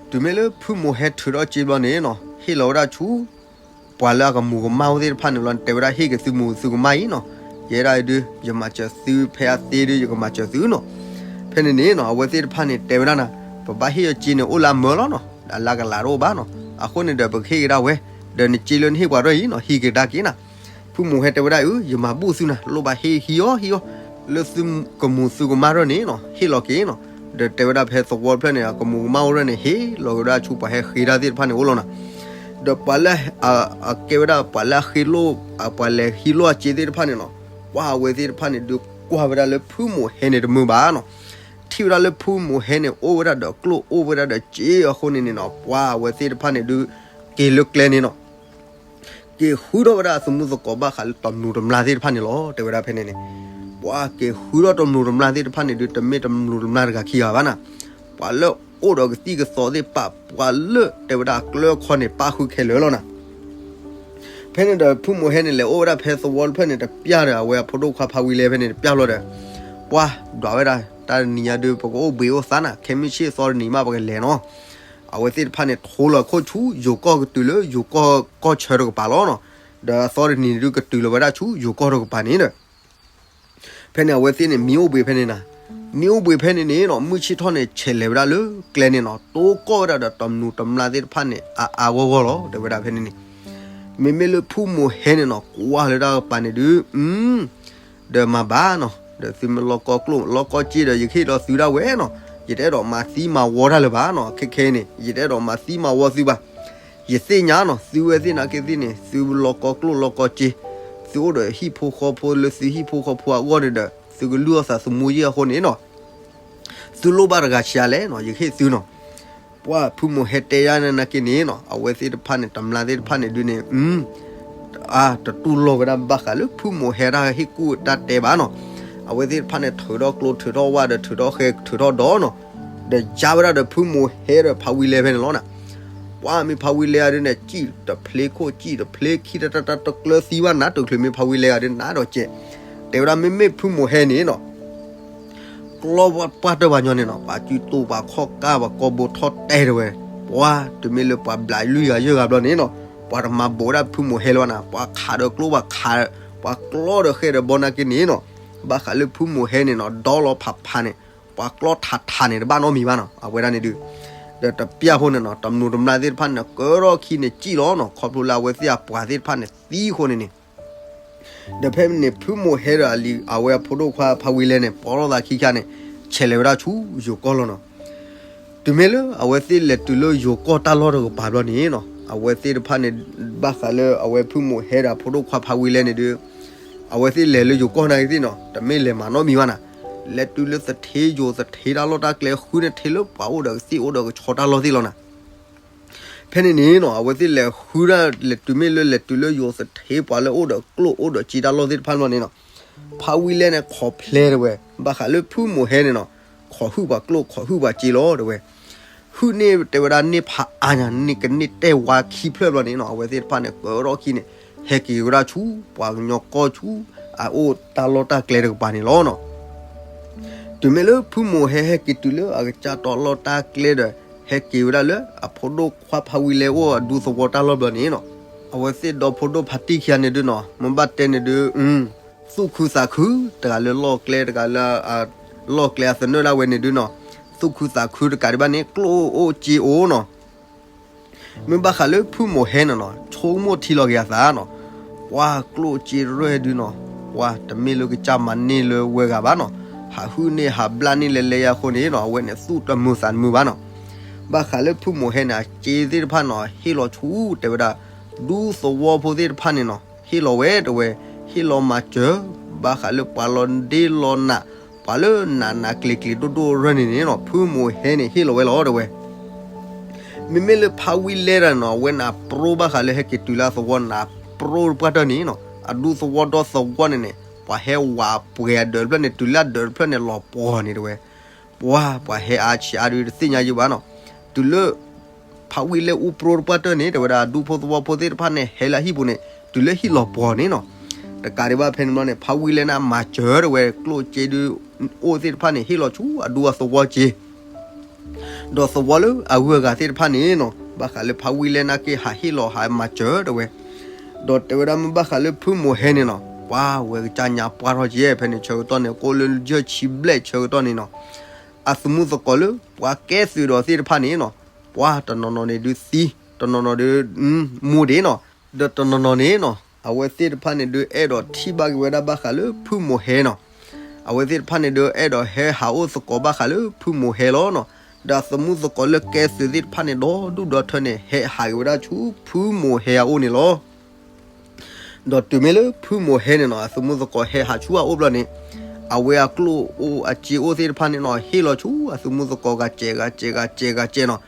တုၤမ့ၢ်လၢဖုမိၢ်ဟဲထုးထီၣ်စ့ဘျီန့ၣ်နီၤ ဟ့ၣ်လီၤဝဲဒၣ်ဆူ ပှၤလၢအကမူၤကမၣ်အိၣ်သ့ၣ်တဖၣ်န့ၣ်လီၤ တဲဝဲဒၣ်ဟ့ၣ်က့ၤသုမူၤသုကမၣ်အံၤနီၤ, ယဲဒၣ်အံၤဒုး ယမၤစၢၤသုဖဲအသ့ဒုး ယကမၤစၢၤသုနီၤ, ဖဲန့ၣ်န့ၣ်နီၤ အဝဲသ့ၣ်တဖၣ်န့ၣ် တဲဝဲဒၣ်နၤ, ပဘၣ်ဟ့ၣ်အီၤစ့န့ၣ် အိၣ်လၢအမၢလီၤနီၤ, အလၢကလးတအိၣ်ဘၣ်နီၤ, အဃိန့ၣ်ဒီး ပကဟ့ၣ်ကဒါဝဲ, ဒီးနစ့လၢနဟ့ၣ်ပှၤထီၣ်အံၤနီၤ ဟံးကဒါက့ၤနၤ ဖုမိၢ်ဟဲတဲဝဲဒၣ်အု ယမၤဘူၣ်သုနၤ လိၣ်ဘၣ်ဟ့ၣ်ဟံးအီၤဟံးအီၤ, လၢသုကမူၤသုကမၣ်ထီၣ်န့ၣ်နီၤ ဟ့ၣ်လီၤက့ၤနီၤ, ဒီးတဲဝဲဒၣ်ဖဲသဝီတဖျၢၣ်န့ၣ် အကမူၤကမၣ်အိၣ်ထီၣ်န့ၣ် ဟ့ၣ်လီၤက့ၤဝဲဒၣ်ဆူပှၤဟဲဃ့တၢ်သ့ၣ်တဖၣ်န့ၣ်အိၣ်လီၤနီၤ, ဒီးပှၤလၢ အကဲဝဲဒၣ်ပှၤလၢအဃ့လိၣ် ပှၤလဲၤဟံးလိၣ်အစ့သ့ၣ်တဖၣ်န့ၣ်နီၤ, ပှၤအဝဲသ့ၣ်တဖၣ်န့ၣ်ဒုးကွၢ်ဝဲဒၣ်လၢဖုမိၢ်ဟဲန့ၣ်တမုာ်ဘၣ်နီၤ, ထံၣ်ဝဲဒၣ်လၢဖုမိၢ်ဟဲန့ၣ် အိၣ်ဝဲဒၣ်ဒီးကျိၣ်အိၣ်ဝဲဒၣ်ဒီးစ့အဃိန့ၣ်န့ၣ်နီၤ ပှၤအဝဲသ့ၣ်တဖၣ်န့ၣ်ဒုး က့ၤလၢကျဲန့ၣ်နီၤ က့ၤဃုထီၣ်ဝဲဒၣ်အသမူသကိးဘၣ်ဃးလၢတမျူးတမျၢ်သ့ၣ်တဖၣ်န့ၣ်လီၤ တဲဝဲဒၣ်ဖဲန့ၣ်န့ၣ်, ပှၤက့ၤဃုထီၣ်တမျိးတမျာ်သ့ၣ်တဖၣ်န့ၣ်ဒုး တမ့ၢ်တမျိးတမျာ်တဂၤခံဂၤဘၣ်နၤ, ပှၤလၢအိၣ်ဒီးကသံၣ်ကသီသ့ၣ်တဖၣ် ပှၤလၢတဲဝဲဒၣ်ကျၢၢ်ခီန့ၣ် ပၣ်ဃုာ်ခဲလၢာ်လီၤနၤ. ဖဲန့ၣ်ဒီးဖုမိၢ်ဟဲန့ၣ် လဲၤအိၣ်ဝဲဒၣ်ဖဲသဝီတဖျၢၣ်န့ၣ် တပျၢ်ဒီး အဝဲအဖိဒိၣ်ခွါဖးဝံလဲဖဲန့ၣ် တပျၢ်ဘျီဒီး ပှၤဒွးဝဲဒၣ် တၢ်တနံၤညါဒုး ပကအိၣ်ဘှံးအိၣ်သါနၤ, ခဲမုၢ်ဆ့ၣ်သီတနံၤမး ပကလဲၤနီၤ. အဝဲသ့ၣ်တဖၣ်န့ၣ် ထိလီၤခိၣ်ဆူယိၤကီၢ်ကတုၤလၢယိၤကီၢ်ကီၢ်ဆၢတကပၤလီၤနီၤ. ဒီးအသီတနံၤန့ၣ်ဒုး ကတုၤလီၤဝဲဒၣ်ဆူယိၤကီၢ်တကပၤန့ၣ်ဒီး ဖဲန့ၣ်အဝဲသ့ၣ်န့ၣ် မံအိၣ်ဘှံးဖဲန့ၣ်နၤ, မံအိၣ်ဘှံးဖဲန့ၣ်န့ၣ်နီၤ မုၢ်ဆ့ၣ်ထီၣ်န့ၣ် ဆဲးလဲၤဝဲဒၣ်လၢကျဲန့ၣ်နီၤ, တိကိၢ်ဝဲဒၣ်ဒီးတမျိးတမျာ်သ့ၣ်တဖၣ်န့ၣ် အါအါဂီၢ်ဂီၢ်လီၤ တဲဝဲဒၣ်ဖဲန့ၣ်န့ၣ်. မ့မ့ၢ်လၢဖုမိၢ်ဟဲန့ၣ်နီၤ ကွၢ်လၢတၢ်ကပၤန့ၣ်ဒုး အ ဒီးမၤဘၣ်နီၤ, ဒီးသုမ့ၢ်လီၢ်ကီၢ်ကျိၣ်လီၢ်ကီၢ်စ့ဒီး ယကဟ့ၣ်လီၤသုဒၣ်ဝဲနီၤ, ယတအဲၣ်ဒိးမၤသံမၤဝီတၢ်လၢၤဘၣ်နီၤ, ခဲခဲအံၤန့ၣ် ယတအဲၣ်ဒိးမၤသံမၤဝီသုဘၣ်. ယသ့ၣ်ညါနီၤ သုဝဲသ့ၣ်နာ်က့သ့ၣ်န့ၣ် သုလီၢ်ကီၢ်ကျိၣ်လီၢ်ကီၢ်စ့, သုအိၣ်ဒီးဟံၣ်ဖိဃီဖိလၢသုဟံၣ်ဖိဃီဖိအဂီၢ်န့ၣ်ဒီး သုကလုၢ်အီၣ်သးသမူယံၢ်အဃိန့ၣ်နီၤ, သုလိၣ်ဘၣ်တဂၤဆံးအါလဲၣ်နီၤ ယကဟ့ၣ်သုနီၤ. ပှၤဖုမိၢ်ဟဲတဲယါန့ၣ်နာ်က့န့ၣ်နီၤ အဝဲသ့ၣ်တဖၣ်န့ၣ် တမျာ်သ့ၣ်တဖၣ်န့ၣ်ဒုးန့ၣ် အ တတူၢ်လိာ်ဝဲဒၣ်ဘၣ်ဃးလၢဖုမိၢ်ဟဲတၢ်ဟ့ၣ်ကူၣ်တၢ်တဲဘၣ်နီၤ. အဝဲသ့ၣ်တဖၣ်န့ၣ် ထုးထီၣ်ကျိထုးထီၣ်ဝၣ်ဒီးထုးထီၣ်ဃဲထုးထီၣ်ဒီးနီၤ, ဒီးယါဝဲဒၣ်ဒီးဖုမိၢ်ဟဲဒီးဖးဝံလဲဖဲန့ၣ်လီၤနၤ. ပှၤမ့ၢ်ဖးဝံလဲဂၤဒုးန့ၣ် စံၣ်တဖျ့ခိၣ်စံၣ်တဖျ့ခံ တတၢ်တၢ်တကျၢၤသံဘၣ်နၤ တုၤချုးမ့ၢ်ဖးဝံလဲဂၤဒုးနၤဒီးကဲး, တဲဝဲဒၣ်မ့မ့ၢ်ဖုမိၢ်ဟဲန့ၣ်နီၤ ကျီပှၢ်တၢၢ်ပှၤညီန့ၣ်နီၤ ပှၤစုတူာ်ပှၤခီၣ်ကၢ်ပှၤကီၢ်ဘိထီၣ်တဲတဝဲ, ပှၤတုၤမ့ၢ်လၢပှၤဘျးလွံၢ်ဂၤယဲၢ်ဂၤဘျီန့ၣ်နီၤ, ပှၤတမၤဘူးဝဲဒၣ်ဖုမိၢ်ဟဲလၢၤဘၣ်နၤ, ပှၤခးဒီးကျိပှၤခး, ပှၤကျီဒီးဃဲဒီးဘီနာ်က့န့ၣ်နီၤ, ဘၣ်ဃးလၢဖုမိၢ်ဟဲန့ၣ်နီၤ ဒီလီၤဖးဖးန့ၣ်, ပှၤကျီထးထးန့ၣ် တဘၣ်နီတမံၤဘၣ်နီၤ, အဝဲဒၣ်န့ၣ်ဒုး, ဒီးတပျၢ်ဖိန့ၣ်နီၤ တမျိးတမျာ်သ့ၣ်တဖၣ်န့ၣ် ကၢထီၣ်ခံန့ၣ်စံၣ်လီၤနီၤ ခီဖျိလၢအဝဲသ့ၣ်အပှၤသ့ၣ်တဖၣ်န့ၣ်သံအဃိန့ၣ်န့ၣ် ဒီးဖဲန့ၣ် ဖုမိၢ်ဟဲဒီးအလံၤ အဝဲအဖိဒိၣ်ခွါဖးဝံလဲန့ၣ် ပိာ်ထီၣ်သးခံခါန့ၣ် ဆဲးလဲၤဝဲဒၣ်ဆူယိၤကီၢ်လီၤနီၤ. တုၤမ့ၢ်လၢအဝဲသ့ၣ်လဲၤတုၤလၢယိၤကီၢ်တၢ်လီၢ်တကပၤဘျီန့ၣ်နီၤ အဝဲသ့ၣ်တဖၣ်န့ၣ် ဘၣ်ဃးလၢအဝဲဖုမိၢ်ဟဲဒီးအဖိဒိၣ်ခွါဖးဝံလဲန့ၣ်ဒုး အဝဲသ့ၣ်လဲၤလၢယိၤကီၢ်နာ်က့သ့ၣ်နီၤ တမ့ၢ်လဲၤမၤနီတမံၤဘၣ်နၤ, လဲၤတုၤလၢသထ့ယိၤသထ့တၢ်လီၢ်တၢ်ကျဲ ဃုန့ၢ်ထဲလၢပှၤအိၣ်ဒီးကသ့ၣ်အိၣ်ဒီးကဆီတၢ်လီၢ်သ့ၣ်လီၤနၤ. ဖဲန့ၣ်န့ၣ်နီၤ အဝဲသ့ၣ်လဲၤဃုဒၣ် လဲၤတုၤမ့ၢ်လၢလဲၤတုၤလၢယိၤသထ့ ပှၤလၢအိၣ်ဒီးကျိၣ်အိၣ်ဒီးစ့တၢ်လီၢ်သ့ၣ်တဖၣ်န့ၣ်လီၤန့ၣ်နီၤ, ဖးဝံလဲန့ၣ် ခိးဖျဲးတဝဲ ဘၣ်ဃးလၢဖုမိၢ်ဟဲန့ၣ်နီၤ, ခိးဟုၣ်ပှၤကျိၣ် ခိးဟုၣ်ပှၤစ့လီၤတဝဲ, ဟုၣ်န့ၢ်တဲဝဲဒၣ်န့ၢ်ဖးအါညါ န့ၢ်ကန့ၢ်တဲဝါခံဖျၢၣ်ဘျီန့ၣ်နီၤ အဝဲသ့ၣ်တဖၣ်န့ၣ် ကၢထီၣ်ခံန့ၣ် ဟဲက့ၤဝဲဒၣ်ဆူ ပှၤကညီကီၢ်ဆူ အအိၣ်တၢ်လီၢ်တၢ်ကျဲတကပၤန့ၣ်လီၤနီၤ. တုၤမ့ၢ်လၢဖုမိၢ်ဟဲဟဲက့ၤတုၤလၢအကစၢ်တီလီၢ်တၢ်ကျဲဒီး ဟဲက့ၤဝဲဒၣ်လၢအဖိဒိၣ်ခွါဖးဝံလဲအိၣ်အဒူသဝီတၢ်လီၢ်ဘျီန့ၣ်နီၤ, အဝဲသ့ၣ်ဒီဖိဒိၣ်ဖးတံၢ်ခံဂၤန့ၣ်ဒုးနီၤ မ့ၢ်ဘၣ်တဲန့ၣ်ဒုး သူၣ်ခုသးခု တဂၤလၢလီၢ်ကျဲ တဂၤလၢ လီၢ်ကျဲအသနၢၣ်ဒၣ်ဝဲန့ၣ်ဒုးနီၤ, သူၣ်ခုသးခုတကးဒံးဘၣ်န့ၣ် ကျိၣ်အိၣ်စ့အိၣ်နီၤ. မ့ၢ်ဘၣ်ဃးလၢဖုမိၢ်ဟဲန့ၣ်နီၤ ဆိကမိၣ်ထံလီၤက့ၤအသးနီၤ, ပှၤကျိၣ်စ့ရဲၣ်ဒုးနီၤ, ပှၤတမ့ၢ်လၢကစၢ်မၤန့ၢ်လၢဝဲဂၤဘၣ်နီၤ, ဟးဟုၣ်န့ၢ်ဟးဘျၣ်န့ၢ်လဲၤလဲၤယါအဃိန့ၣ်နီၤ အဝဲန့ၣ်သူၣ်တမုာ်သးတမုာ်ဘၣ်နီၤ. ဘၣ်ဃးလၢဖုမိၢ်ဟဲန့ၣ် အစ့သ့ၣ်တဖၣ်နီၤ ဟ့ၣ်လီၤဆူ တဲဝဲဒၣ် ဒူသဝီဖိသ့ၣ်တဖၣ်န့ၣ်နီၤ ဟ့ၣ်လီၤဝဲတဝဲ, ဟ့ၣ်လီၤမၤစၢၤ ဘၣ်ဃးလၢပှၤလီၤဒ့လီၤနး ပှၤလၢနးနးကျံၤကျံၤဒိၣ်ဒိၣ်ရဲၣ်န့ၣ်န့ၣ်နီၤ ဖုမိၢ်ဟဲန့ၣ် ဟ့ၣ်လီၤဝဲလီၤတဝဲ. မ့မ့ၢ်လၢဖးဝံလဲတၢ်နီၤ အဝဲန့ၣ်ပြိဘၣ်ဃးလၢဟဲက့ၤတုၤလၢအသဝီနးပြိတပှၢ်တၢၢ်န့ၣ်နီၤ အဒူသဝီဒီသဝီန့ၣ်န့ၣ် ပှၤဟဲဝးပှဲၤအဒၢးတဖျၢၣ်န့ၣ် တုၤလၢအဒၢးတဖျၢၣ်န့ၣ် လီၤပှီၤန့ၣ်တဝဲ. ပှၤ ပှၤဟဲအါဆံးအါဒုးတသ့ၣ်ညါယံဘၣ်နီၤ. တုၤလၢ ဖးဝံလဲအိၣ်ပြိတပှၢ်တၢၢ်န့ၣ် တဲဝဲဒၣ် အဒူဖိသဝီဖိသ့ၣ်တဖၣ်န့ၣ် ဟဲလၢအဟံၣ်ပူၤန့ၣ် တုၤလၢဟံၣ်လီၤပှီၤန့ၣ်နီၤ. တကးဒံးဘၣ်ဖဲန့ၣ်ဘျီန့ၣ် ဖးဝံလဲန့ၣ် မၤစၢၤတဝဲ ကျိၣ်စ့ဒုး အိၣ်သ့ၣ်တဖၣ်န့ၣ် ဟ့ၣ်လီၤဆူအဒူအသဝီစ့ ဒီးသဝီလၢအဂုၤအဂၤသ့ၣ်တဖၣ်န့ၣ်နီၤ ဘၣ်ဃးလၢဖးဝံလဲနာ်က့ဟးဟ့ၣ်လီၤဟးမၤစၢၤတဝဲ, ဒီးတဲဝဲဒၣ်မ့ၢ်ဘၣ်ဃးလၢဖုမိၢ်ဟဲန့ၣ်နီၤ ပှၤဝဲကစၢ်ညါပှၢ်ထီၣ်က့ ဖဲန့ၣ်ဆၢကတီၢ်န့ၣ် ကိၣ်လၢယဲၢ်ဆံဘျဲၣ်ဆၢကတီၢ်န့ၣ်နီၤ အသမူသကိးလၢပှၤကဲသုးဒီးသ့ၣ်တဖၣ်န့ၣ်နီၤ ပှၤတနီၤနီၤန့ၣ်ဒုးသံ, တနီၤနီၤဒုး မူဒံးနီၤ, ဒီးတနီၤနီၤန့ၣ်နီၤ အဝဲသ့ၣ်တဖၣ်န့ၣ်ဒုးအဲၣ်ဒိးထံၣ်ဘၣ်က့ၤဝဲဒၣ်ဘၣ်ဃးလၢဖုမိၢ်ဟဲနီၤ. အဝဲသ့ၣ်တဖၣ်န့ၣ်ဒုးအဲၣ်ဒိးဟဲဟးအိၣ်သကိးဘၣ်ဃးလၢဖုမိၢ်ဟဲလီၤနီၤ. ဒီးအသမူသကိးလၢကဲသုးသ့ၣ်တဖၣ်န့ၣ် ဒီဒူၣ်ဒီထၢန့ၣ် ဟဲဟးက့ၤဝဲဒၣ်ဆူဖုမိၢ်ဟဲအအိၣ်န့ၣ်လီၤ. ဒီးတုၤမ့ၢ်လၢဖုမိၢ်ဟဲန့ၣ်နီၤ အသမူသကိးဟဲဟးဆူအအိၣ်ဘျီန့ၣ် အဝဲအကျိၣ်အိၣ်အစ့အိၣ်သ့ၣ်တဖၣ်န့ၣ်နီၤ ဟ့ၣ်လီၤဆူအသမူသကိးဂၤစဲးဂၤစဲးဂၤစဲးဂၤစဲးနီၤ.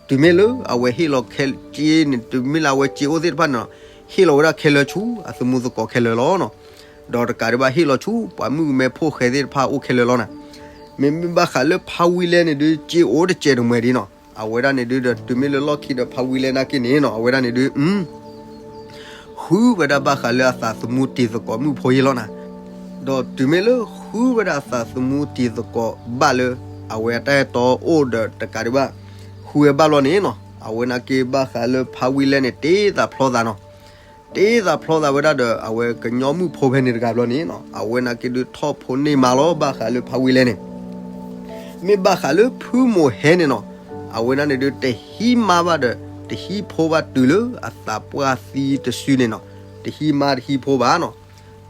တုၤမ့ၢ်လၢအဝဲဟ့ၣ်လီၤခဲစ့န့ၣ် တုၤမ့ၢ်လၢအဝဲစ့အိၣ်သ့ၣ်တဖၣ်န့ၣ်နီၤ ဟ့ၣ်လီၤဝဲဒၣ်ခဲလၢာ်ဆူအသမူသကိးခဲလၢာ်လီၤနီၤ. ဒီးတကးဒံးဘၣ်ဟ့ၣ်လီၤဆူ ပှၤမုၣ်ကမဲဖိဃဲသ့ၣ်တဖၣ်အိၣ်ခဲလၢာ်လီၤနၤ. မ့မ့ၢ်ဘၣ်ဃးလၢဖးဝံလဲၣ်န့ၣ်ဒုး စ့အိၣ်တစဲးတမှဲၤဒံးနီၤ. အဝဲဒၣ်န့ၣ်ဒုးဒီး တုၤမ့ၢ်လၢလီၢ်ခံဒီးဖးဝံလဲၣ်နာ်က့န့ၣ်နီၤ အဝဲဒၣ်န့ၣ်ဒုး ဃုဝဲဒၣ်ဘၣ်ဃးလၢအသးသမူတံၤသကိးမုၣ်ဖိယ့ၢ်လီၤနၤ. ဒီးတုၤမ့ၢ်လၢဃုဝဲဒၣ်အသးသမူတံၤသကိးဘၣ်လၢ အဝဲအတၢ်အဲၣ်တီအိၣ်ဒီးတကးဒံးဘၣ် ဃုဝဲဘၣ်လီၤန့ၣ်နီၤ အဝဲနာ်က့ဘၣ်ဃးလၢဖးဝံလဲၣ်န့ၣ် တ့သးဖျီသးနီၤ. တ့သးဖျီသးဝဲဒၣ်ဒီး အဝဲကညီမုၣ်ဖိဖဲန့ၣ်တဂၤဘျီန့ၣ်နီၤ အဝဲနာ်က့ဒုးထီၣ်ဖိန့ၢ်မါလီၤ ဘၣ်ဃးလၢဖးဝံလဲၣ်န့ၣ် မ့ၢ်ဘၣ်ဃးလၢဖုမိၢ်ဟဲန့ၣ်နီၤ အဝဲဒၣ်န့ၣ်ဒုး တဟံးမါဘၣ်ဒီး တဟံးဖိဘၣ်တုၤလၢအသးပှၢ်သံတစုန့ၣ်နီၤ. တဟံးမါတဟံးဖိဘၣ်နီၤ.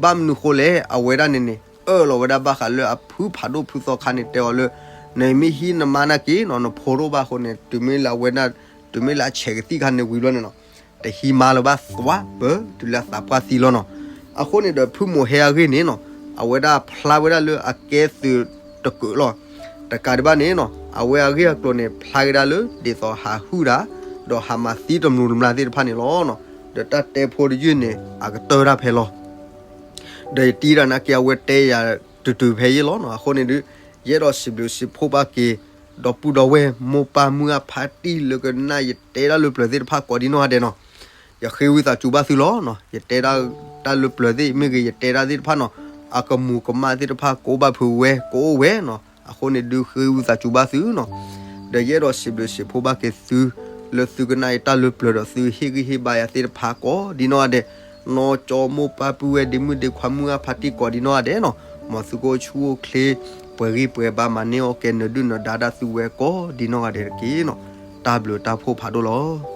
ဘၣ်မနုၤဃိလဲၣ် အဝဲဒၣ်န့ၣ်န့ၣ် အၢၣ်လီၤဝဲဒၣ်ဘၣ်ဃးလၢအဖုဖးဒိၣ်ဖုသီခါန့ၣ် တဲအီၤလၢ နမ့ၢ်ဟံးနမါနာ်က့နီၤ နဖိတအိၣ်ဘၣ်အဃိန့ၣ် တုၤမ့ၢ်လၢအဝဲဒၣ် တုၤမ့ၢ်လၢအဆဲးကသံၣ်ခါန့ၣ်ဝံၤဘျီန့ၣ်နီၤ တဟံးမါလၢၤဘၣ် သွါပၢၤတုၤလၢအသးပှၢ်သံလီၤနီၤ. အဃိန့ၣ်ဒီးဖုမိၢ်ဟဲအဂ့ၢ်န့ၣ်နီၤ အဝဲဒၣ်ဖျါဝဲဒၣ်လၢအကဲသုးတကုးလီၤ. တကးဒံးဘၣ်န့ၣ်နီၤ အဝဲအဂ့ၢ်အကျိၤန့ၣ် ဖျါက့ၤဒၣ်လၢ ဒ်သိးဟးဟုၣ်တၢ် ဒီးဟးမၤသံတမျိးတမျာ်သ့ၣ်တဖၣ်န့ၣ်လီၤ. ဒီးတၢ်တဲဖိတယုၢ်န့ၣ် အကတၢၢ်တၢ်ဖဲလီၤ. ဒီးယတံၤတၢ်နာ်က့ အဝဲတဲယၤတုၤတုၤဖဲယ့ၢ်လီၤနီၤ. အဃိန့ၣ်ဒုး ယအဲၣ်ဒိးစံးဘျုးစံးဖှိၣ်ဘၣ်က့ၤ ဒီပုၢ်ဒီဝဲၢ်မိၢ်ပၢ်မုၢ်အဖါတံၢ်လၢကနၣ်ယတဲတၢ်လၢပျၢၤသ့ၣ်တဖၣ်ကိးဒ်နီၢ်ဂၤဒဲးနီၤ. ယဃ့ဝံသးစူၤဘၣ်သုလီၤနီၤ. ယတဲတၢ်လၢပျၢၤသ့ၣ်မ့ၢ်ဂ့ၤ ယတဲတၢ်သ့ၣ်တဖၣ်နီၤ အကမူၤကမၣ်သ့ၣ်တဖၣ် ကအိၣ်ဘၣ်ဖုးဝဲ ကအိၣ်ဝဲနီၤ. အဃိန့ၣ်ဒုးဃ့ဝံသးစူၤဘၣ်သုနီၤ. ဒီးယအဲၣ်ဒိးစံးဘျုးစံးဖှိၣ်ဘၣ်က့ၤသု လၢသုကနၣ်ယတၢ်လၢပျၢၤဒီးသုဟ့ၣ်ဂံၢ်ဟ့ၣ်ဘါယၤသ့ၣ်တဖၣ်ကိးဒ်နီၢ်ဂၤဒဲး, နီၢ်ကၠီမိၢ်ပၢ်ပုၢ်ဝဲၢ်ဒ့မုၣ်ဒ့ခွါမုၢ်အဖါတံၢ်ကိးဒ်နီၢ်ဂၤဒဲးနီၤ, မ်သုကအိၣ်ဆူၣ်အိၣ်ချ့ ပှဲၤဂံၢ်ပှဲၤဘါမၤန့ၢ်အီၣ်ကဲနၢၤဒုၣ်နၢၤဒါဒၣ်သုဝဲကိးဒ်နီၢ်ဂၤဒဲးတက့ၢ်နီၤ. တၢ်ဘျုးတၢ်ဖှိၣ်ဖးဒိၣ်လီၤ.